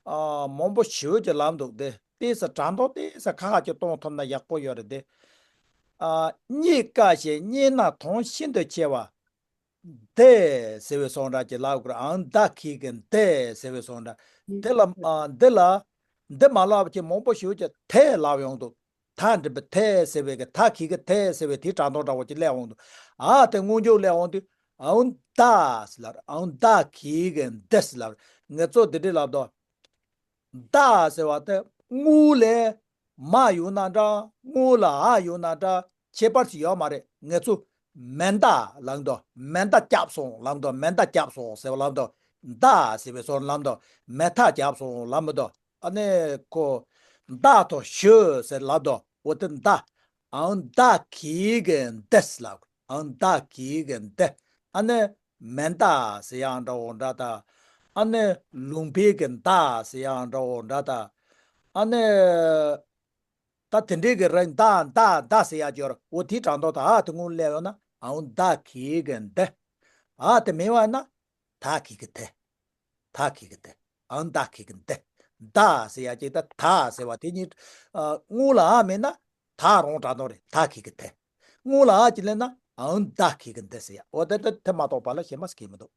ཨ་མང་པོ་ཞེ་པོ་ཅིག་ལབ་འདུག་དེ་ ཏོག་ཙམ་དྲང་ཐོག་ཏོག་ཙམ་ཁ་ཁ་ཅིག་གཏོང་ཐུབ་ན་ཡག་པོ་ཡོད་རེད་དེ། ཨ། རྙེད་དཀའ་ཞིང་རྙེད་ན་དོན་ཤིན་ཏུ་ཆེ་བ། འདི་ཟེར་བའི་སོང་འདྲ་ཅིག་ལབ་དགོས་རེད། ཨང་། ད་གི་གི་འདི་ཟེར་བའི་སོང་འདྲ། དེ་ལ། ཨ། འདི་ལ། འདི་མ་ལབ་ཀྱི་མང་པོ་ཞིག་ཀྱང་དེ་ལབ་ཡོང་འདུག་ད་འགྲིག་པའི་དེ་ཟེར་བའི་གི་ད་གི་གི་དེ་ཟེར་བའི་དེའི་དྲང་ཐོག་འདྲ་བོ་ཅིག་སླེབས་འོང་འདུག་ཨ། དེ་སྔོན་འཇུག་སླེབས་འོང་དུས། ཨང་། ད་ཟེར་ལབ་རེད། ཨང་། ད་གི་གི་འདི་ཟེར་ལབ་རེད། ངེད་ཚོ་འདི་འདྲ་ལབ་དོ། ད་ཟེར་བ་དེ་སྔོན་ལ་མ་ཡོང་ན་འདྲ། སྔོན་ལ་འ་ཡོང་ན་འདྲ། ཁྱད་པར་ཅིག་ཡོད་མ་རེད། ངེད་ཚོ་མེ་མདའ་ལབ་དོ། མེ་མདའ་བརྒྱབ་སོང་ལབ་དོ། མེ་མདའ་བརྒྱབ་སོང་ཟེར་བ་ལབ་དོ། མདའ་ཟེར་བའི་སོར་ལབ་དོ། མེ་མདའ་བརྒྱབ་སོང་ལབ་མི་དོ། ཨ་ནི་ཁོ་མདའ་ཐོག་ཞུ་ཟེར་ལབ་དོ། འོ་དེ་མདའ། ཨང་། ད་གི་གི་འདི་ལབ། ཨང་། ད་གི་གི་འདི། ཨ་ནི་མེ་མདའ་ཟེར་ཡག་འདྲ་བོ་འདྲ་ད། ཨ་ནི་ལུང་པའི་གི་མདའ་ཟེར་ཡག་འདྲ་བོ་འདྲ་ད། ཨ་ནི་ད་དེ་འདྲའི་གི་རེད། མདའ་མདའ་མདའ་ཟེར་ཡག་ཅིག་ཡོད་རེད། འོ་དེའི་དྲང་ཐོག་ད་ཨ་དེ་སྔོན་སླེབས་ཡོང་ན། ཨང་། ད་གི་གི་འདི། ཨ་དེ་མེད་པ་ན། ད་གི་གི་དེ། ད་གི་གི་དེ། ཨང་། ད་གི་གི་འདི། ད་ཟེར་ཡག་ཅིག་ད་ད་ཟེར་བ་དེ་གཉིས། ཨ། སྔོན་ལ་འ་མེད་ན་ད་རང་དྲང་ཐོག་རེད། ད་གི་གི་དེ། སྔོན་ལ་འ་ཅིག་སླེབས་ན། ཨང་། ད་གི་གི་འདི་ཟེར་ཡག་འོ་དེ་དེ་དེ་མ་གཏོགས་པ་ལ་གཞན་པ་ཟེར་གི་མི་འདུག་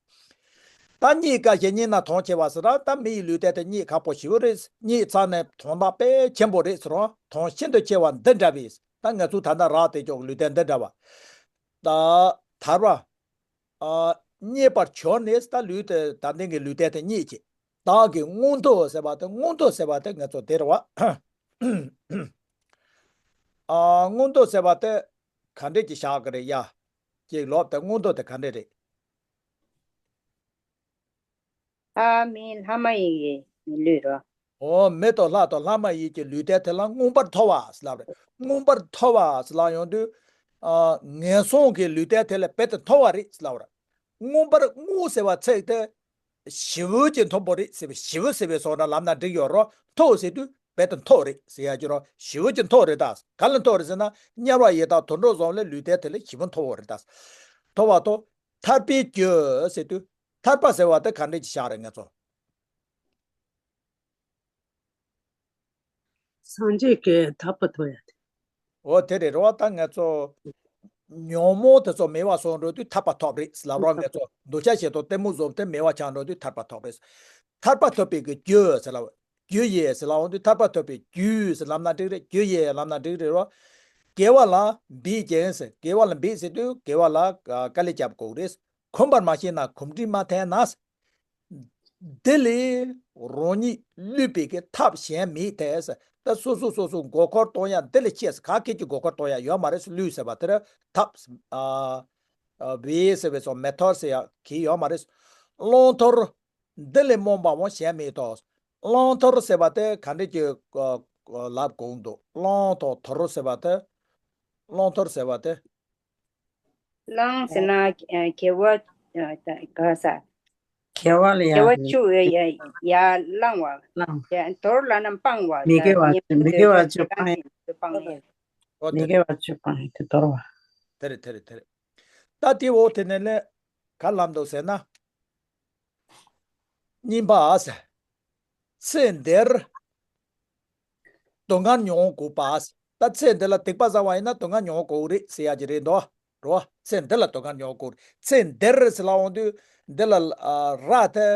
ད་རྙེད་དཀའ་ཞིང་རྙེད་ན་དོན་ཆེ་བ་ཟེར་ར། ད་མི་ཡི་ལུས་རྟེན་དེ་རྙེད་ཁག་པོ་ཞེ་པོ་རེད། རྙེད་ཚར་ནས་དོན་དག་དཔེ་ཆེན་པོ་རེད་ཟེར་རོ། དོན་ཤིན་ཏུ་ཆེ་བ་འདི་འདྲ་བས། ད་ང་ཚོ་ད་ལྟ་རག་བསྡད་ཀྱོག་ལུས་རྟེན་འདི་འདྲ་བ། ད་ཐར་པ། ཨ། རྙེད་པར་གྱུར་ནས། ད་ལུས་དེ་ད་ལྟའི་གི་ལུས་རྟེན་དེ་རྙེད་ཀྱི། བདག་གི་མངོན་མཐོ་ཟེར་བ་དེ། མངོན་མཐོ་ཟེར་བ་དེ་ངེད་ཚོ་དེ་རེད་བ། ཨ། མངོན་མཐོ་ཟེར་བ་དེ་ག་འདྲས་ཀྱི་བཞག་གི་རེད་ཡ། ཅིག་ལབ་དེ་མངོན་མཐོ་དེ་ག་འདྲས་རེད། ལྷ་མིན་ལྷ་མ་ཡིན་གྱི་མི་ལུས་རོ། འོ། མི་དང་ལྷ་དང་ལྷ་མ་ཡིན་གྱི་ལུས་རྟེན་དེ་ལ་མངོན་པར་མཐོ་བ་ཟེར་ལབ་རེད། མངོན་པར་མཐོ་བ་ཟེར་ལབ་ཡོང་དུས། ཨ། ངན་སོང་གི་ལུས་རྟེན་དེ་ལས་རྦད་དེ་མཐོ་བ་རེད་ཟེར་ལབ་རེད། མངོན་པར། མངོན་ཟེར་བ་ཚིག་དེ་ཞེ་པོ་ཅིག་མཐོ་པོ་རེད་ཟེར་བའི། ཞེ་པོ་ཟེར་བའི་སོགས་ན་ལབ་ན་འགྲིག་ཡོད་རོ། མཐོ་ཟེར་དུས་རྦད་དེ་མཐོ་རེད་ཟེར་ཡག་ཅིག་རོ། ཞེ་པོ་ཅིག་མཐོ་རེད་ད། ག་ལ་མཐོ་རེད་ཟེར་ན། དམྱལ་བ་ཡི་དྭགས་དུད་འགྲོ་གསུམ་ལས་ལུས་རྟེན་དེ་ལས་ཞེ་པོ་མཐོ་བོ་རེད་ད། མཐོ་བ་དང་། ཐར་པའི་རྒྱུ་ཟེར་དུས། ཐར་པ་ཟེར་བ་དེ་ག་འདྲས་ཀྱི་བཞག་རེད་ངེད་ཚོ། སངས་རྒྱས་ཀྱི་ཐར་པ་ཐོབ་ཡ་དེ། འོ་དེ་རེད་རོ། ད་ངེད་ཚོ་ཉོན་མོངས་དེ་ཚོ་མེད་པ་སོང་འགྲོ་དུས་ཐར་པ་ཐོབ་རེད་ལབ་རོགས། ངེད་ཚོ་འདོད་ཆགས་ཞེ་སྡང་གཏི་མུག་གསུམ་དེ་མེད་པ་ཆགས་འགྲོ་དུས་ཐར་པ་ཐོབ་རེད། ཐར་པ་ཐོབ་པའི་གི་རྒྱུ་ཟེར་ལབ། རྒྱུ་ཡིས་ཟེར་ལབ་འོང་དུས། ཐར་པ་ཐོབ་པའི་རྒྱུ་ཟེར་ལབ་ན་འགྲིག་རེད། རྒྱུ་ཡིས་ལབ་ན་འགྲིག་རེད་རོ། དགེ་བ་ལ་འབད་ཅིང་ཟེར། དགེ་བ་ལ་འབད་ཟེར་དུས་དགེ་བ་ལ་དཀའ་ལས་རྒྱབ་དགོས་རེད། གོམས་པར་མ་ཤེས་ན་གོམས་འདྲིས་མ་ཐེབས་ན། འདི་ལས་རང་ཉིད་བསླུས་པའི་གི་ཐབས་གཞན་མེད་དེ་ཟེར། ད་སོ་སོ་སོ་སོ་མགོ་སྐོར་གཏོང་ཡ་འདི་ལས་ཆེས་ག་གེ་གི་མགོ་སྐོར་གཏོང་ཡ་ཡོད་མ་རེད། བསླུས་ཟེར་བ་དེར་ཐབས། ཨ། ཨ། བེ་ཟེར་བའི་སོགས་མེ་ཐོར་ཟེར་ཡ་གི་ཡོད་མ་རེད། བླང་དོར། འདི་ལས་རྨོངས་པའང་གཞན་མེད་དོ། བླང་དོར་ཟེར་བ་དེ་ག་འདྲས་ཀྱི། ཨ། ལབ་དགོངས་འདུག་བླང་དང་དོར་ཟེར་བ་དེ། བླང་དོར་ཟེར་བ་དེ། བླང་ཟེར་ན། ཨ། དགེ་བ། ཨ། ད་ག་ས། དགེ་བ་ལ་ཡ། དགེ་བ་བཅུ་ཡ་ཡ་བླང་བ། བླང་། དེ་དོར་ལབ་ན་སྤང་བ། མི་དགེ་བ། ད་ཉེས་པ་མི་དགེ་བ་བཅུ་སྤང་ཡ། སྤང་ཡ། འོ་དེ་མི་དགེ་བ་བཅུ་སྤང་ཡ་དེ་དོར་བ། དེ་རེད། དེ་རེད། དེ་རེད། ད་དེ་འོ་དེ་ནས་ལས་ག་ལབ་འདུག་ཟེར་ན། གཉིས་པ་ཟེར། ཚེ་འདིར་སྡུག་བསྔལ་མྱོང་དགོས་པ། ད་ཚེ་འདི་ལ་སྡིག་པ་བསགས་པ་ཡིན་ན་སྡུག་བསྔལ་མྱོང་དགོས་རེད་ཟེར་ཡ་ཅིག་རེད་འདུག་རོ། ཚེ་འདི་ལ་སྡུག་བསྔལ་མྱོང་དགོས། ཚེ་འདིར་ཟེར་ལབ་འོང་དུས་འདི་ལ། ཨ། ར་དེ་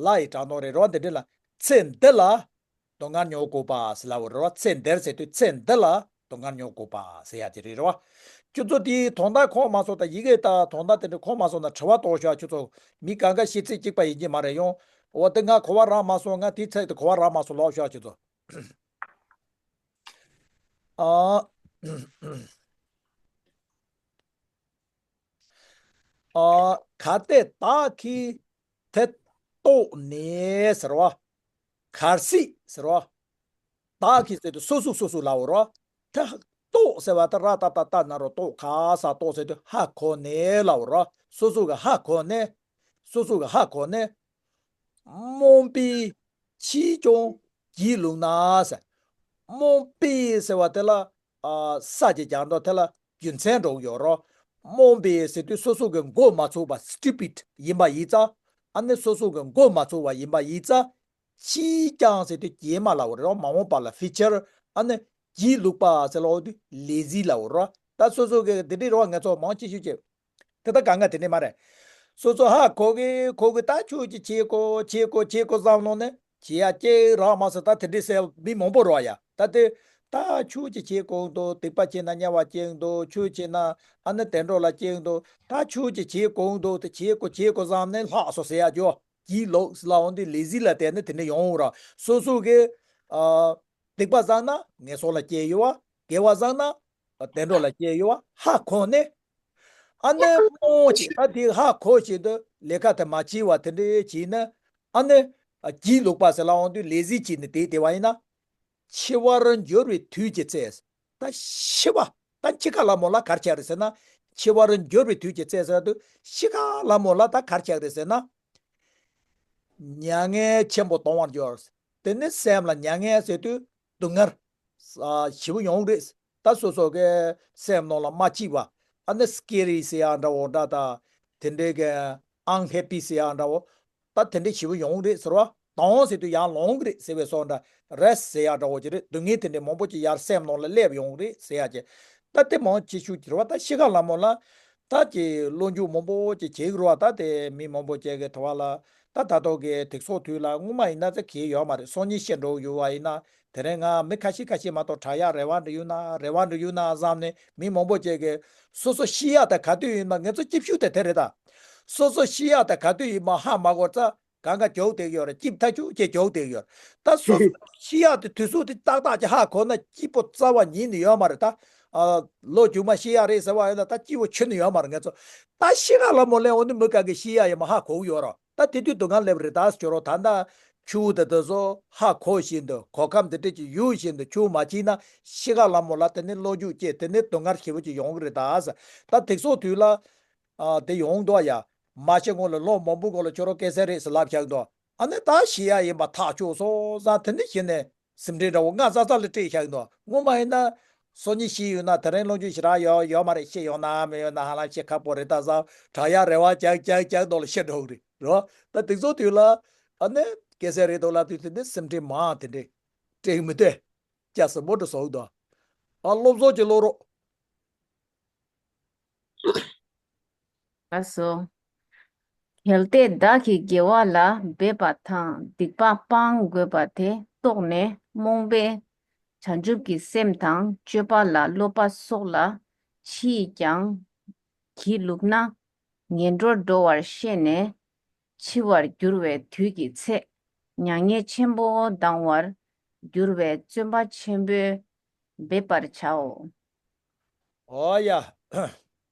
ལ་ཡི་དྲང་དོན་རེད་རོ། འདི་འདྲ་ལ། ཚེ་འདི་ལ་སྡུག་བསྔལ་མྱོང་དགོས་པ་ཟེར་ལབ་རོ། ཚེ་འདིར་ཟེར་དུས་ཚེ་འདི་ལ་སྡུག་བསྔལ་མྱོང་དགོས་པ་ཟེར་ཡ་ཅིག་རེད་རོ། ཁྱོད་ཚོ་དེའི་དོན་དག་གོ་མ་སོང་དང་། ཡི་གེ་དང་དོན་དག་དེ་འདྲ་གོ་མ་སོང་ན་དྲི་བ་གཏོང་ཤོག་ཁྱོད་ཚོ་མི་གང་ག་ཤེས་ཚད་གཅིག་པ་ཡིན་གྱི་མ་རེད། ཡོང་། འོ་དེ་ང་གོ་བ་རག་མ་སོང་། ང་དེའི་ཚད་དེ་གོ་བ་རག་མ་སོང་ལབ་ཤོག་ཁྱོད་ཚོ། ཨ། ཨ། གལ་ཏེ་བདག་གིས་དེ་རྟོགས་ནས་ཟེར་བ། གལ་སྲིད་ཟེར་བ། བདག་གིས་ཟེར་དུས་སོ་སོ་སོ་སོ་ལབ་འོ་རོ། དེ་རྟོགས་ཟེར་བ་དེ་ར་ཏ་བཏགས་རྟ་ན་རོ་རྟོགས། ག་ས་རྟོགས་ཟེར་དུས་ཧ་གོ་ནས་ལབ་འོ་རོ། སོ་སོ་གི་ཧ་གོ་ནས། སོ་སོ་གི་ཧ་གོ་ནས། རྨོངས་པས་ཕྱིས་ཀྱང་བགྱིས་ལུགས་ན་ཟེར། རྨོངས་པས་ཟེར་བ་དེ་ལ། ཨ། ས་ཅིག་རྒྱག་འགྲོ་དེ་ལ་རྒྱུ་མཚན་འགྲོ་གི་ཡོད་རོ། རྨོངས་པས་ཟེར་དུས་སོ་སོ་གི་མགོ་མ་ཚོས་པ། སི་ཊུ་པིཌ་ཡིན་པ་ཡིན་ཙང་། ཨ་ནི་སོ་སོ་གི་མགོ་མ་ཚོས་པ་ཡིན་པ་ཡིན་ཙང་། ཕྱིས་ཀྱང་ཟེར་དུས་རྗེས་མ་ལབ་པ་རེད་རོ། མ་འོངས་པ་ལ་ཕིའུ་ཅར། ཨ་ནི་སྒྱིད་ལུག་པ་ཟེར་ལབ་དུས་ལེ་ཟི་ལབ་པ་རོ། ད་སོ་སོ་གི་དེ་འདྲའི་རེད་བ། ང་ཚོ་མང་ཆེ་ཤོས་ཀྱི་དེ་ད་གང་ག་དེ་འདྲའི་མ་རེད། སོ་སོ་ཧ་གོ་གི་གོ་གི། ད་ཁྱོད་ཀྱིས་བྱེད་དགོས་བྱེད་དགོས་བྱེད་དགོས་བསམ་ནོ་ནི་བྱེད་ཡ་ཅིག་རག་མ་སོང་། ད་དེ་འདྲའི་ཟེར་མི་མང་པོ་རེད་བ་ཡ། ད་དེ་ད་ཁྱོད་ཀྱིས་བྱེད་དགོས་འདུག་སྡིག་པ་བྱས་ན་དམྱལ་བ་སྐྱེ་འདུག་ཁྱོད་བྱས་ན་ཨ་ནི་དུད་འགྲོ་ལ་སྐྱེ་འདུག་ད་ཁྱོད་ཀྱིས་བྱེད་དགོས་འདུག་དེ་བྱེད་དགོས་བྱེད་དགོས་བསམ་ནས་ལྷག་སོང་ཟེར་ཡ་ཅོ། སྒྱིད་ལུག་ལབ་འོང་དུས་ལེ་ཟི་ལ་བརྟེན་ནས་དེ་འདྲ་ཡོང་ར། སོ་སོ་གི་ཨ་སྡིག་པ་བསགས་ན་ངན་སོང་ལ་སྐྱེ་ཡོད་བ། དགེ་བ་བསགས་ན་དུད་འགྲོ་ལ་སྐྱེ་ཡོད་བ་ཧ་གོ་ནས། ཨ་ནི་རྨོངས་ཅིག་ད་དེ་ཧ་གོ་བཞིན་དུ་ལས་ཀ་དེ་མ་བྱས་པ་དེ་འདྲ་བྱས་ན། ཨ་ནི་སྒྱིད་ལུག་པ་ཟེར་ལབ་འོང་དུས་ལེ་ཟི་བྱས་ནས་བསྡད་བསྡད་པ་ཡིན་ན། འཆི་བར་འགྱུར་བའི་དུས་ཀྱི་ཚེ། ད་ཤི་བ། ད་འཆི་ཁ་ལ་མོ་ལ་ག་རེ་ཆགས་རེད་ཟེར་ན། འཆི་བར་འགྱུར་བའི་དུས་ཀྱི་ཚེ་ཟེར་དུས་ཤི་ཁ་ལ་མོ་ལ་ད་ག་རེ་ཆགས་རེད་ཟེར་ན། མྱ་ངན་ཆེན་པོ་གཏོང་བར་འགྱུར། དེ་ནི་སེམས་ལ་མྱ་ངན་ཟེར་དུས་སྡུག་བསྔལ་ཞེ་པོ་ཡོང་གི་རེད། ད་སོ་སོ་གི་སེམས་ནང་ལ་མ་སྐྱིད་པ། ཨ་ནི་སི་ཀེ་རི་ཟེར་ཡ་འདྲ་བོ་འདྲ། ད་དེ་འདྲའི་གི་ཨན་ཧེ་པི་ཟེར་ཡ་འདྲ་བོ། ད་དེ་འདྲའི་ཞེ་པོ་ཡོང་གི་རེད་ཟེར་བ། དང་ཟེར་དུས་ཡར་ལོང་གི་རེད་ཟེར་བའི་བཟོ་འདྲ། རེ་སི་ཊི་ཟེར་ཡ་འདྲ་བོ་ཅིག་རེད། སྡུག་བསྔལ་དེ་འདྲའི་མང་པོ་ཅིག་ཡར་སེམས་ནང་ལ་སླེབས་ཡོང་གི་རེད་ཟེར་ཡ་ཅིག་ད་དེ་མང་ཆེ་ཤོས་ཀྱི་རེད་བ། ད་ཤི་ཁ་ལ་མོ་ལ་ད་ཀྱི་སློབ་སྦྱོང་མང་པོ་ཅིག་བྱེད་ཀྱི་རེད་བ། ད་དེ་མི་མང་པོ་ཅིག་གི་ཐོག་ལ་ད་ད་ལྟ་གི་དུས་ཚོད་དུས་ལ་སྔོན་མ་ཡིན་ན་ཚེ་གི་ཡོད་མ་རེད། སང་ཉིན་ཤི་འགྲོ་ཡོད་བ་ཡིན་ན། དེ་རིང་ང་མི་ཁ་ཤས་ཁ་ཤས་མ་གཏོགས་དྲག་ཡག་རེ་བ་འདྲ་ཡོད་ན་རེ་བ་འདྲ་ཡོད་ན་བསམ་ནས་མི་མང་པོ་ཅིག་གི་སོ་སོ་ཤི་ཡག་དེ་ག་དུས་ཡིན་ན། ང་ཚོ་སྐྱིད་ཤོས་དེ་དེ་རེད་ད། སོ་སོ་ཤི་ཡག་དེ་ག་དུས་ཡིན་མ་ཧ་མ་གོ་ཙ། གང་ག་ཇོག་བསྡད་ཡོད་རེད། སྐྱིད་ཐག་ཆོད་ཅེས་ཇོག་བསྡད་ཡོད། ད་སོ་སོ་ཤི་ཡག་དེ་དུས་ཚོད་དེ་ཏག་ཏག་ཅིག་ཧ་གོ་ན་སྐྱིད་པོ་རྩ་བ་ཉིད་ནས་ཡོད་མ་རེད་ད། ཨ། ལོ་རྒྱུན་མ་ཤི་ཡག་རེད་ཟེར་བ་ཡིན་ན་ད་སྐྱིད་པོ་ཁྱོན་ནས་ཡོད་མ་རེད། ང་ཚོ་ད་ཤི་ཁ་ལ་མོ་སླེབས་འོང་དུས་མི་ག་གི་ཤི་ཡག་ཡིན་མ་ཧ་གོ་གི་ཡོད་རེད། ད་དེ་དུས་སྡུག་བསྔལ་སླེབས་རེད། ད་ཁྱོད་རང་ད་ལྟ་ཆུ་དེ་དེ་ཚོ་ཧ་གོ་བཞིན་དུ་གོ་ཁམས་དེ་འདྲ་ཅིག་ཡོད་བཞིན་དུ་ཆུ་མ་ཕྱིན་ན་ཤི་ཁ་ལ་མོ་ལ་དེ་ནས་བློ་འགྱུར་སྐྱེ། དེ་ནས་སྡུག་བསྔལ་ཞེ་པོ་ཅིག་ཡོང་གི་རེད་ད་ཟེར། ད་དུས་ཚོད་དུས་ལ། ཨ། དེ་ཡོང་དོ་ཡ། མ་ཤི་སྔོན་ལ་ལོ་མང་པོ་སྔོན་ལ་ཁྱོད་རང་སྐྱེ་ས་རེད་ཟེར་ལབ་བཞག་འདུག་ཨ་ནི་ད་ཤི་ཡག་ཡིན་པ་ཐག་ཆོད་སོང་ཙང་དེ་འདྲ་བྱས་ནས་སེམས་ཁྲལ་འདྲ་བོ་སྔ་ཙག་ཙག་ལ་སྤྲད་བཞག་འདུག་སྔོན་མ་ཡིན་ན་སང་ཉིན་ཤི་ཡོད་ན་དེ་རིང་ལོ་རྒྱུས་ཞེ་དྲག་ཡོད་ཡོད་མ་རེད། ཤི་ཡོང་ན་མི་ཡོང་ན་ཧ་ལམ་ཤི་ཁག་པོ་རེད་ད་བསམ། དྲག་ཡག་རེ་བ་རྒྱག་རྒྱག་རྒྱག་འདུག་ལ་ཤི་འགྲོ་གི་རེད་རོ། ད་དུས་ཚོད་དུས་ལ་ཨ་ནི་སྐྱེ་ས་རེད་འདུག་ལབ་དུས་དེ་འདྲ་སེམས་ཁྲལ་མང་དེ་འདྲ་སྤྲད་གི་མི་འདུག་སྐྱ་སེར་པོ་འདྲ་བཟོ་གི་འདུག་ཨ། སློབ་གསོ་ཅིག་སློབ་རོགས། ལགས་སོ། གལ་ཏེ་བདག་གིས་དགེ་བ་ལ་འབད་པ་དང་སྡིག་པ་སྤང་དགོས་པ་དེ་རྟོགས་ནས་རྨོངས་པས་བྱང་ཆུབ་ཀྱི་སེམས་དང་སྤྱོད་པ་ལ་སློབ་པ་སོགས་ལ་ཕྱིས་ཀྱང་སྒྱིད་ལུག་ན་ངན་འགྲོར་འགྲོ་བར་ཤེས་ནས་འཆི་བར་འགྱུར་བའི་དུས་ཀྱི་ཚེ་མྱ་ངན་ཆེན་པོ་ལྡང་བར་འགྱུར་བའི་བརྩོན་པ་ཆེན་པོས་འབད་པར་བྱའོ། ཨོ་ཡ།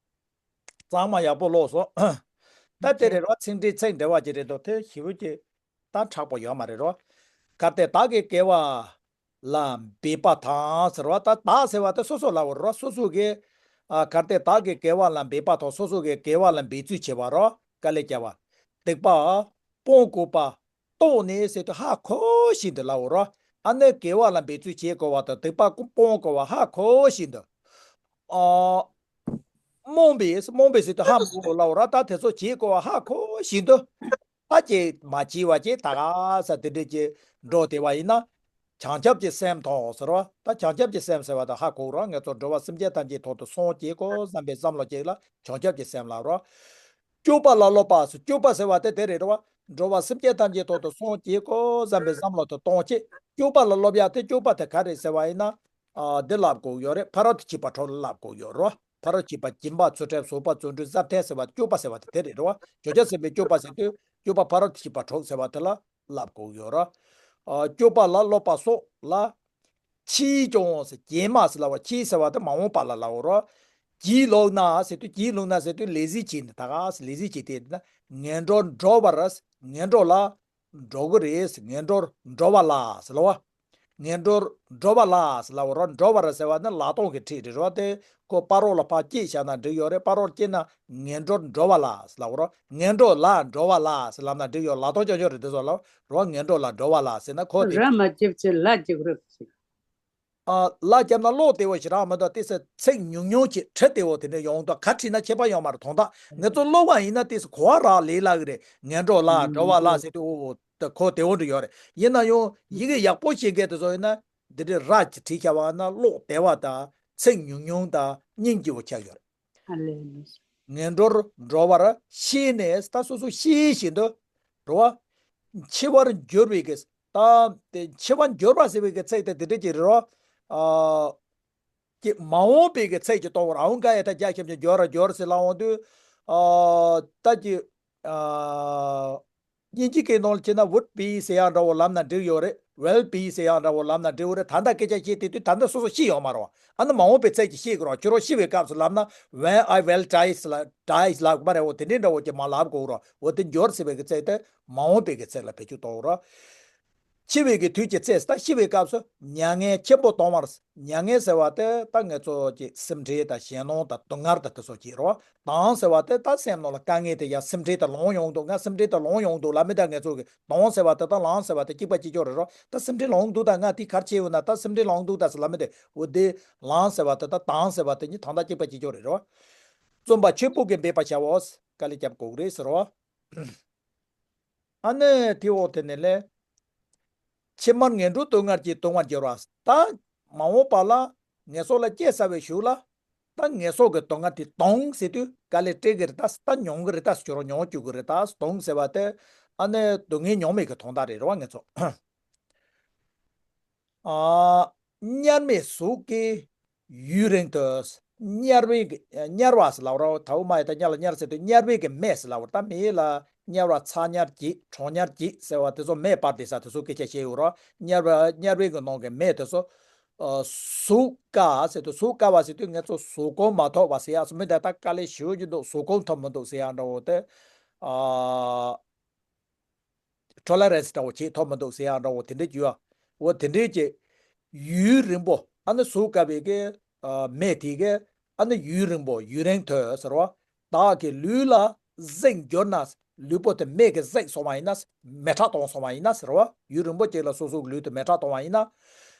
གཙང་མ་ཡག་པོ་ཀློག་སོང་། ད་དེ་རེད་རོ། ཚིག་འགྲེལ་ཚིག་འགྲེལ་བ་ཅིག་རེད་འདུག་དེ་ཞེ་པོ་ཅིག་ད་དྲག་པོ་ཡོད་མ་རེད་རོ། གལ་ཏེ་བདག་གིས་དགེ་བ་ལ་འབད་པ་དང་ཟེར་བ། ད་བདག་ཟེར་བ་དེ་སོ་སོ་ལ་འོ་རོ། སོ་སོ་གིས། ཨ། གལ་ཏེ་བདག་གིས་དགེ་བ་ལ་འབད་པ་དང་། སོ་སོ་གིས་དགེ་བ་ལ་འབད་རྩོལ་བྱེད་པ་རོ། དཀའ་ལས་བརྒྱབ་པ། སྡིག་པ་སྤོང་དགོས་པ། རྟོགས་ནས་ཟེར་དུས་ཧ་གོ་བཞིན་དུ་ལབ་འོ་རོ། ཨ་ནི་དགེ་བ་ལ་འབད་རྩོལ་བྱེད་དགོས་པ་དང་སྡིག་པ་སྤོང་དགོས་པ་ཧ་གོ་བཞིན་དུ། ཨ། རྨོངས་པས། རྨོངས་པས་ཟེར་དུས་ཧ་མ་གོ་ལབ་འོ་རོ། ད་དེ་ཚོ་བྱེད་དགོས་པ་ཧ་གོ་བཞིན་དུ། ད་ཅིག་མ་བྱེད་པ་ཅིག་ད་ག་ས་དེ་འདྲས་ཀྱི་འགྲོ་བསྡད་པ་ཡིན་ན། བྱང་ཆུབ་ཀྱི་སེམས་དང་ཟེར་བ། ད་བྱང་ཆུབ་ཀྱི་སེམས་ཟེར་བ་དང་ཧ་གོ་རོ། ང་ཚོ་འགྲོ་བ་སེམས་ཅན་ཐམས་ཅད་ཐོག་ཏུ་སངས་རྒྱས་དགོས་བསམ་པའི་བསམ་བློ་ཅིག་ལ་བྱང་ཆུབ་ཀྱི་སེམས་ལབ་རོ། སྤྱོད་པ་ལ་སློབ་པ་ཟེར། སྤྱོད་པ་ཟེར་བ་དེ་དེ་རེད་རོ། འགྲོ་བ་སེམས་ཅན་ཐམས་ཅད་ཐོག་ཏུ་སངས་རྒྱས་དགོས་བསམ་པའི་བསམ་བློ་དེ་གཏོང་ཆེད། སྤྱོད་པ་ལ་སློབ་ཡག་དེ་སྤྱོད་པ་དེ་ག་རེད་ཟེར་བ་ཡིན་ན། ཨ། འདི་ལབ་དགོས་ཡོད་རེད། ཕ་རོལ་ཏུ་ཕྱིན་པ་དྲུག་ལ་ལབ་དགོས་ཡོད་རོ། ཕ་རོལ་ཕྱིན་པ་སྦྱིན་པ་ཚུལ་ཁྲིམས་བཟོད་པ་བརྩོན་འགྲུས་བཟང་པོ་ཟེར་བ་སྤྱོད་པ་ཟེར་བ་དེ་དེ་རེད་རོ། བྱང་ཆུབ་སེམས་དཔའི་སྤྱོད་པ་ཟེར་དུས་སྤྱོད་པ་ཕ་རོལ་ཏུ་ཕྱིན་པ་དྲུག་ཟེར་བ་དེ་ལ་ལབ་དགོས་ཡོད་རོ། ཨ། སྤྱོད་པ་ལ་སློབ་པ་སོགས་ལ། ཕྱིས་ཀྱང་ཟེར། རྗེས་མ་ཟེར་ལབ་པ། ཕྱིས་ཟེར་བ་དེ་མ་འོངས་པ་ལ་ལབ་འོ་རོ། སྒྱིད་ལུག་ན་ཟེར་དུས། སྒྱིད་ལུག་ན་ཟེར་དུས་ལས་ཟིག་བྱས་ནས་ད་ག་ཟེར་ལས་ཟིག་བྱས་ཏེ་ན་ངན་འགྲོར་འགྲོ་བར། ངན་འགྲོ་ལ་འགྲོ་གི་རེད། ངན་འགྲོར་འགྲོ་བ་ལ་ཟེར་ལབ་པ། ངན་འགྲོར་འགྲོ་བ་ལ་ཟེར་ལབ་པ་རོ། འགྲོ་བར་ཟེར་བ་ནི་ལག་སྟོང་གི་ཁྲིད་རེད་རོ། དེ་ཁོ་ཕ་རོལ་ལ་ཕར་སྐྱེས་བཞག་ན་འགྲིག་ཡོད་རེད། ཕ་རོལ་སྐྱེས་ན་ངན་འགྲོར་འགྲོ་བ་ལ་ཟེར་ལབ་པ་རོ། ངན་འགྲོ་ལ་འགྲོ་བ་ལ་ཟེར་ལབ་ན་འགྲིག་ཡོད། ལག་སྟོང་ཅོག་ཅོག་རེད། དེ་ཚོ་ལབ་རོ། ངན་འགྲོ་ལ་འགྲོ་བ་ལ་ཟེར་ན་ཁོ་དེ། ར་མ་བརྒྱབ་ཚེ་ལ་རྒྱག་རོགས་ཟེར། ཨ། ལ་བརྒྱབ་ན་ཀློག་བདེ་བོ་ཞེ་དྲག་མི་འདུག་དེ་ཚོ་ཚིག་ཉུང་ཉུང་ཅིག་འབྲི་བདེ་བོ་དེ་འདྲ་ཡོང་འདུག་ག་བྲིས་ན་ཁྱད་པར་ཡོད་མ་རེད། དོན་དག་ང་ཚོ་ཀློག་པ་ཡིན་ན་དེ་ཚོ་གོ་བ་རག་ལས་སླ་གི་རེད། ངན་འགྲོ་ལ་འགྲོ་བ་ལ་ཟེར་དུས་འོ་འོ། ད་གོ་བདེ་བོ་འདྲ་ཡོད་རེད། ཡིན་ན་ཡང་ཡི་གེ་ཡག་པོ་ཤེས་མཁན་དེ་ཚོ་ཡིན་ན་འདི་འདྲའི་ར་ཅིག་བྲིས་བཞག་པ་ན་ཀློག་བདེ་བ་དང་ཚིག་ཉུང་ཉུང་དང་སྙིང་རྗེ་བོ་ཆགས་ཡོད་རེད། ཧ་ལས་ནས། ངན་འགྲོར་འགྲོ་བར་ཤེས་ནས། ད་སོ་སོ་ཤེས་བཞིན་དུ་འགྲོ་བ། འཆི་བར་འགྱུར་བའི་གི། ད་དེ་འཆི་བར་འགྱུར་བ་ཟེར་བའི་གི་ཚིག་དེ་དེ་འདྲ་ཅིག་རེད་རོ། ཨ། ཀྱི་མ་འོངས་པའི་གི་ཚིག་ཅིག་གཏོང་བར། ཨའོ་ག་ཡ་ད་རྒྱ་ཁྱབ་ཀྱི་འགྱུར་ར་འགྱུར་ཟེར་ལ་འོང་དུས། ཨ། ད་ཀྱི། ཨ། དབྱིན་ཇི་སྐད་ནང་ལ་བྱས་ན་would be ཟེར་ཡག་འདྲ་བོ་ལབ་ན་འགྲིག་ཡོད་རེད། will be ཟེར་ཡག་འདྲ་བོ་ལབ་ན་འགྲིག་ཡོད་རེད། ད་ལྟ་སྐད་ཆ་བཤད་དེ་དུས་ད་ལྟ་སོ་སོ་ཤེས་ཡོད་མ་རེད་བ། ཨ་ནི་མ་འོངས་པའི་ཚིག་ཅིག་བཤད་དགོས་རེད་བ། ཁྱོད་རང་ཤི་བའི་སྐབས་སུ་ལབ་ན། When I will die ལ། die ལབ་མ་རེད་བ། དེ་འདྲའི་འདྲ་བོ་ཅིག་མ་ལབ་དགོས་རེད་བ། འོ་དེ་འགྱུར་ཟེར་བའི་གི་ཚིག་དེ་མ་འོངས་པའི་གི་ཚིག་ལ་བེད་སྤྱོད་གཏོང་རེད་བ། འཆི་བའི་གི་དུས་ཀྱི་ཚེ། ད་ཤི་བའི་སྐབས་སུ་མྱ་ངན་ཆེན་པོ་གཏོང་བར། མྱ་ངན་ཟེར་བ་དེ་ད་ངེད་ཚོ་ཀྱི་སེམས་ཁྲལ་དང་ཞེད་སྣང་དང་སྡུག་བསྔལ་དང་དེ་ཚོ་ཅིག་རེད་བ། སྡང་ཟེར་བ་དེ་ད་སེམས་ནང་ལ་དཀའ་ངལ་དེ་ཡ་སེམས་ཁྲལ་དེ་ལངས་ཡོང་འདུག་ང་སེམས་ཁྲལ་དེ་ལངས་ཡོང་འདུག་ལབ་མི་དེ་ངེད་ཚོ་གི་སྡང་ཟེར་བ་དེ་དང་ལངས་ཟེར་བ་དེ་གཅིག་པ་གཅིག་རྐྱང་རེད་རོ། ད་སེམས་ཁྲལ་ལངས་འདུག་ད་ང་དེ་ག་རེ་བྱས་ཡོད་ན། ད་སེམས་ཁྲལ་ལངས་འདུག་ད་ཟེར་ལབ་མི་དེ། འོ་དེ་ལངས་ཟེར་བ་དེ་དང་སྡང་ཟེར་བ་དེ་གཉིས་ད་ལྟ་གཅིག་པ་གཅིག་རྐྱང་རེད་རོ། བཙུན་པ་ཆོས་སྤོང་གིས་འབད་པར་བྱའོ། དཀའ་ལས་རྒྱབ་དགོས་ཀྱི་རེད་ཟེར་རོ། ཨ་ནི་དེ་འོག་དེ་ནས་ལས། ཕྱི་མར་ངན་འགྲོར་ལྟུང་བར་གྱིས། ལྟུང་བར་འགྱུར་བ། ད་མ་འོངས་པ་ལ་ངན་སོང་ལ་སྐྱེས་ཚར་བའི་གཞུག་ལ། ད་ངན་སོང་གི་སྡུག་བསྔལ་དེ་ལྟུང་ཟེར་དུས་དཀའ་ལས་སྤྲད་ཀྱི་རེད། ད་ད་མྱོང་གི་རེད། ད་ཁྱོད་རང་མྱོང་བཅུག་གི་རེད། ད་ལྟུང་ཟེར་བ་དེ་ཨ་ནི་སྡུག་བསྔལ་མྱོང་མེད་ཀྱི་དོན་དག་རེད་རེད་བ་ངེད་ཚོ། ཨ། དམྱལ་མེ་ཟུག་གིས་ཡུན་རིང་དུ། དམྱལ་བའི་གི་དམྱལ་བ་ཟེར་ལབ་རོ། དའུ་མ་ཡ་ད་དམྱལ་ལ་དམྱལ་ཟེར་དུས་དམྱལ་བའི་གི་མེ་ཟེར་ལབ་རོ། ད་མེ་ལ་དམྱལ་བ་ཚ་དམྱལ་གྱི་གྲང་དམྱལ་གྱི་ཟེར་བ་དེ་ཚོ་མེ་སྤར་དེ་ས་དེ་ཚོ་སྐད་ཆ་བཤད་ཡོད་རོ། དམྱལ་བ་དམྱལ་བའི་གི་ནང་གི་མེ་དེ་ཚོ། ཨ། ཟུག་དཀའ་ཟེར་དུས་ཟུག་དཀའ་བ་ཟེར་དུས་ངེད་ཚོ་ཟུག་གོམས་མ་ཐོབ་པ་ཟེར་ཡག་སོ། མི་འདི་ད་དཀའ་ལས་ཞེ་པོ་ཅིག་འདུག་ཟུག་གོམས་ཐོབ་མི་འདུག་ཟེར་ཡག་འདྲ་བོ་དེ། ཨ། ཊོ་ལེ་རན་སི་འདྲ་བོ་བྱེད་ཐུབ་མི་འདུག་ཟེར་ཡག་འདྲ་བོ་དེ་འདྲའི་རྒྱུ་ཡ། འོ་དེ་འདྲའི་ཀྱི་ཡུན་རིང་པོ་ཨ་ནི་ཟུག་དཀའ་བའི་གི་ཨ་མེ་དེ་གི་ཨ་ནི་ཡུན་རིང་པོ་ཡུན་རིང་དུ་ཟེར་བ། བདག་གི་ལུས་ལ་གཟེངས་གྱུར་ན། ལུས་པོ་དེ་མེ་གི་གཟེངས་སོང་བ་ཡིན་ན། མེ་ཁྲག་གཏོང་སོང་བ་ཡིན་ན་ཟེར་བ། ཡུན་རིང་པོ་ཅིག་ལ་སོ་སོ་གི་ལུས་དེ་མེ་ཁྲག་གཏོང་བ་ཡིན་ན།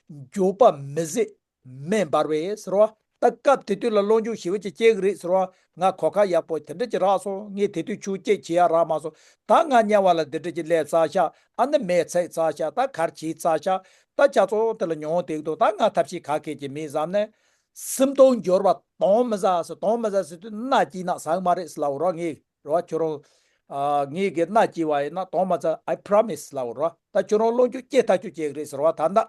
འགྱོད་པ་མི་བཟད། མེ་འབར་བས་ཟེར་བ། ད་སྐབས་དེ་དུས་ལ་བློ་འགྱོད་ཞེ་པོ་ཅིག་སྐྱེ་གི་རེད་ཟེར་བ། ང་གོ་སྐབས་ཡག་པོ་དེ་འདྲ་ཅིག་རག་སོང་། ངས་དེ་དུས་ཆོས་བྱེད་བྱེད་ཡག་རག་མ་སོང་། ད་ང་དམྱལ་བ་ལ་འདི་འདྲ་ཅིག་སླེབས་ཚར་ཤག་ཨ་ནི་མེ་ཚིག་ཚར་ཤག་ད་ག་རེ་བྱེད་ཚར་ཤག་ད་ཅག་ཚོ་དེ་ལ་མྱོང་བསྡད་འདུག་ད་ང་ཐབས་ཤེས་ག་གེ་ཅིག་མེད་བསམ་ནས། སེམས་གཏོང་འགྱུར་བ་དོང་མི་ཟ་ཟེར། དོང་མི་ཟ་ཟེར་དུས་མནའ་སྐྱེལ་ན་ཟ་གི་མ་རེད་ཟེར་ལབ་རོགས། ངས་རོ་ཁྱོད་རང་། ཨ། ངས་གི་མནའ་སྐྱེལ་བ་ཡིན་ན་དོང་མ་ཚ། I promise ལབ་རོ། ད་ཁྱོད་རང་བློ་འགྱོད་སྐྱེ་ཐག་ཆོད་སྐྱེ་གི་རེད་ཟེར་བ། ད་ལྟ་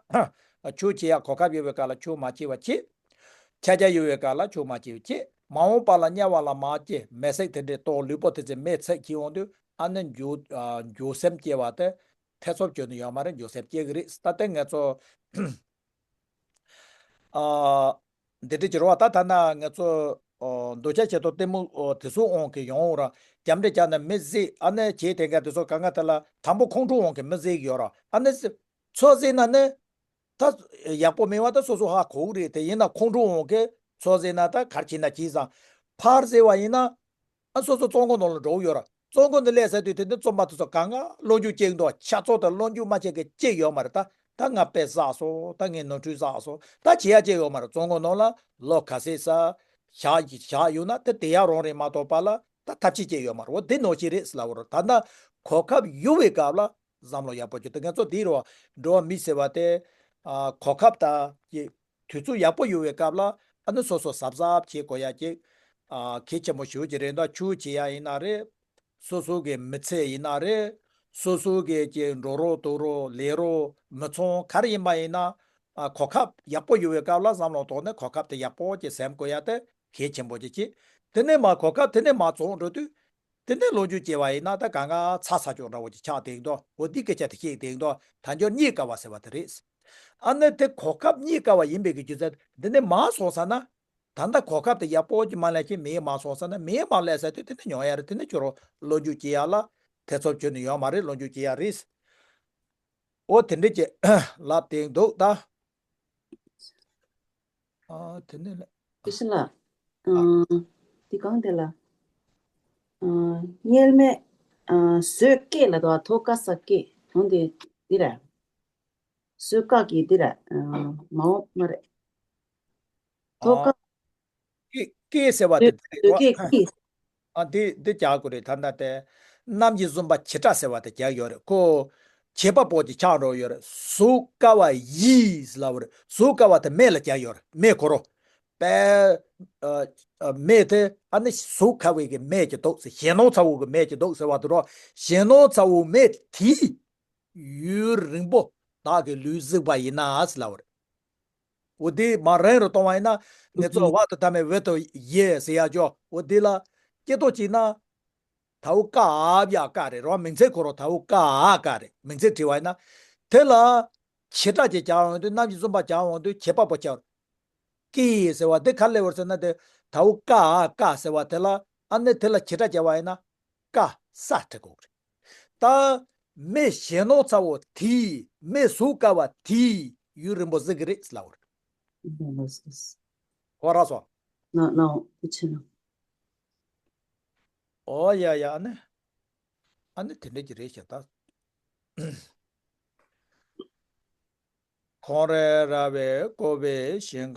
ཆོས་བྱེད་ཡག་གོ་སྐབས་ཡོད་པའི་སྐབས་ལ་ཆོས་མ་བྱེད་པ་བྱེད། ཆ་རྒྱ་ཡོད་པའི་སྐབས་ལ་ཆོས་མ་བྱེད་པ་བྱེད། མ་འོངས་པ་ལ་དམྱལ་བ་ལ་མ་སྐྱེ། མེ་སྲེག་དེ་འདྲའི་ལྟོ་ལུས་པོ་དེ་ཚོའི་མེ་ཚིག་གྱིས་འོང་དུས་ཨ་ནི་འགྱོད། ཨ། འགྱོད་སེམས་སྐྱེ་བ་དེ་ཐེ་ཚོམ་ཁྱོན་ནས་ཡོད་མ་རེད། འགྱོད་སེམས་སྐྱེ་གི་རེད། ད་ལྟ་ངེད་ཚོ། ཨ། འདི་འདྲ་ཅིག་རེད་བ། ད་ཐ་ན་ང་ཚོ། ཨོ། འདོད་ཆགས་ཞེ་སྡང་གཏི་མུག་ཨོ། དེ་ཚོ་དབང་གིས་ཡོང་ར། རྒྱབ་འདྲེ་རྒྱབ་ནས་མི་བཟེད། ཨ་ནི་བྱས་དེ་ག་དེ་ཚོ་གང་ག་དེ་ལ་དང་པོ་ཁོང་ཁྲོ་དབང་གིས་མི་བཟེད་ཀྱི་ཡོད་ར། ཨ་ནི་ཚོད་བཟེད་ན་ནི། ད་ཡག་པོ་མེད་པ་ད་སོ་སོ་ཧ་གོ་གི་རེད། དེ་ཡིན་ན་ཁོང་ཁྲོ་དབང་གིས་ཚོད་བཟེད་ན་ད་ག་རེ་བྱས་ན་བྱས་ཙང་། ཕར་བཟེད་པ་ཡིན་ན། ཨ། སོ་སོ་བཙོན་ཁང་ནང་ལ་འགྲོ་གི་ཡོད་ར། བཙོན་ཁང་ནང་སླེབས་ཚར་དུས་དེ་ནི་བཙོན་པ་དེ་ཚོ་གང་ག་བློ་འགྱོད་སྐྱེ་གི་འདུག་ཆ་ཚང་དེ་བློ་འགྱོད་མ་བྱེད་མཁན་ཅིག་ཡོད་མ་རེད། ད་ད་ང་དཔེ་བསགས་སོང་། ད་ངས་ནོར་འཁྲུལ་བསགས་སོང་། ད་བྱེད་ཡག་ཅིག་ཡོད་མ་རེད། བཙོན་ཁང་ནང་ལ་ལོ་ག་ཚོད་ཙམ་བཞག་བཞག་ཡོད་ན་དེ་དེ་ཡག་རང་རེད་མ་གཏོགས་པ་ལ་ད་ཐབས་ཤེས་ཅིག་ཡོད་མ་རེད། འོ་དེ་ནང་བཞིན་རེད་ཟེར་ལབ་པ་རེད། ད་ལྟ་གོ་སྐབས་ཡོད་པའི་སྐབས་ལ་བསམ་བློ་ཡག་པོ་བྱོས། ད་ང་ཚོ་འདི་རེད་བ། འགྲོ་བ་མི་ཟེར་བ་དེ། ཨ། གོ་སྐབས་དང་ཀྱི་དུས་ཚོད་ཡག་པོ་ཡོད་པའི་སྐབས་ལ་ཨ་ནི་སོ་སོ་གཟབ་གཟབ་བྱེད་དགོས་ཡ་ཅིག་ཨ། གལ་ཆེན་པོ་ཞེ་པོ་ཅིག་རེད། ད་ཆོས་བྱེད་ཡ་ཡིན་ན་རེད། སོ་སོ་གི་མི་ཚེ་ཡིན་ན་རེད། སོ་སོ་གི་ཀྱི་འགྲོ་རོགས་འདུག་རོགས་ལས་རོགས་མི་ཚང་ག་རེ་ཡིན་པ་ཡིན་ན། ཨ། གོ་སྐབས་ཡག་པོ་ཡོད་པའི་སྐབས་ལ་བསམ་བློ་བཏང་ནས་གོ་སྐབས་དེ་ཡག་པོ་ཅིག་ཟིན་དགོས་ཡ་དེ་གལ་ཆེན་པོ་ཅིག་བྱེད། དེ་ནས་མ་གོ་སྐབས་དེ་ནས་མ་བཙོང་འགྲོ་དུས། དེ་ནས་ལོ་རྒྱུས་སྐྱེ་བ་ཡིན་ན་ད་གང་ག་ཚ་ཚ་ཅོག་འདྲ་བོ་ཅིག་ཆགས་བསྡད་འདུག་འོ་འདི་སྐད་ཆ་དེ་བཤད་བསྡད་འདུག་དལ་འབྱོར་རྙེད་དཀའ་བ་ཟེར་བ་དེ་རེད། ཨ་ནི་དེ་གོ་སྐབས་རྙེད་དཀའ་བ་ཡིན་པའི་གི་རྒྱུ་མཚན་འདི་ནས་མ་སོང་ས་ན། ད་ལྟ་གོ་སྐབས་དེ་ཡག་པོ་ཅིག་མ་ལེན་ཞིག་མེད་མ་སོང་ས་ན། མེད་མ་ལེན་ས་དུས་དེ་ནས་ཉོ་ཡ་རེད། དེ་ནས་ཁྱོད་རང་ལོ་རྒྱུས་སྐྱེ་ཡ་ལ་ཐེ་ཚོམ་ཁྱོན་ནས་ཡོད་མ་རེད། ལོ་རྒྱུས་སྐྱེ་ཡ་རེད། འོ་དེ་འདྲ་ཅིག་ལབ་བསྡད་འདུག་ད། ཨ། དེ་ནས་ལ། དེ་བཞིན་ལ། ཨ། ཨ། འདི་གང་དེ་ལ། ཨ། དམྱལ་མེ། ཨ། ཟོས་སྐད་ལ་དོ་ཐོ་ཀ་ས་སྐད་འོང་དེ་འདི་རེད། ཟོས་སྐད་ཀྱི་འདི་རེད། ཨ། མ་འོངས་མ་རེད། ཐོ་ཀ་ཨ། སྐད་སྐད་ཟེར་བ་དེ་འདི་རེད་དོ། ཟོས་སྐད་ཀྱི། ཨ། འདི་འདི་རྒྱག་དགོས་རེད། ད་ལྟ་དེ་གནམ་གྱི་བཟུམ་པ་བྱེ་བྲག་ཟེར་བ་དེ་རྒྱག་ཡོད་རེད། ཁོ་ བྱེད་པ་པོ་ཅིག་ཆགས་འགྲོ་ཡོད་རེད། གཟུགས་ཀ་བ་ཡིས་ལབ་རེད། གཟུགས་ཀ་བ་དེ་མེ་ལ་བརྒྱབ་ཡོད་རེད། མེ་ཁོ་རོ། པའི་ཨ་ཨ་མེ་དེ་ཨ་ནི་གཟུགས་ཁ་བའི་གི་མེ་ཅིག་འདུག་ཟེར། གཞན་སྣང་ཚ་བོ་གི་མེ་ཅིག་འདུག་ཟེར་བ་དེ་རོ། གཞན་སྣང་ཚ་བོ་མེ་དེས་ཡུན་རིང་པོ་བདག་གི་ལུས་གཟིགས་པ་ཡིན་ན་ཟེར་ལབ་རེད། འོ་དེ་མ་རན་རུ་གཏོང་བ་ཡིན་ན། ནེ་ཙོ་ཝ་དུ་ཐ་མེ་ཝེ་དུ་ཡེ་ཟེར་ཡ་ཅོ། འོ་དེ་ལ་སྐྱེ་ཏོ་ཅིག་ན། ཐའུ་ཀ་ཨ་བྱ་ཀ་རེད་རོ། མིང་ཚིག་ཁོ་རོ་ཐའུ་ཀ་ཨ་ཀ་རེད། མིང་ཚིག་བྲིས་བ་ཡིན་ན། དེ་ལ་བྱེད་སྒྲ་ཅིག་སྦྱར་འོང་དུས། རྣམ་བཞི་གསུམ་པ་སྦྱར་འོང་དུས་བྱེད་པ་པོ་སྦྱར། ཀི་ཟེར་བ་དེ་ག་ལེ་བར་ཟེར་ན། དེ་ཐའུ་ཀ་ཨ་ཀ་ཟེར་བ་དེ་ལ། ཨ་ནི་དེ་ལ་བྱེད་སྒྲ་སྦྱར་བ་ཡིན་ན། ཀ་ས་བྲི་དགོས་རེད། ད་མེ་གཞན་སྣང་ཚ་བོ་དེས། མེ་གཟུགས་ཀ་བ་དེས་ཡུན་རིང་པོ་གཟིགས་ཀྱི་རེད་ལབ་པ་རེད། ཧོ་ར་སོ། ན་ན་འོ་ཆེ་ན། ཨོ་ཡ་ཡ། ཨ་ནི་ཨ་ནི་དེ་འདྲ་ཅིག་རེད་ཤག་ད། ཁོང་རེ་ར་བས་བསྐོར་བའི་ཞིང་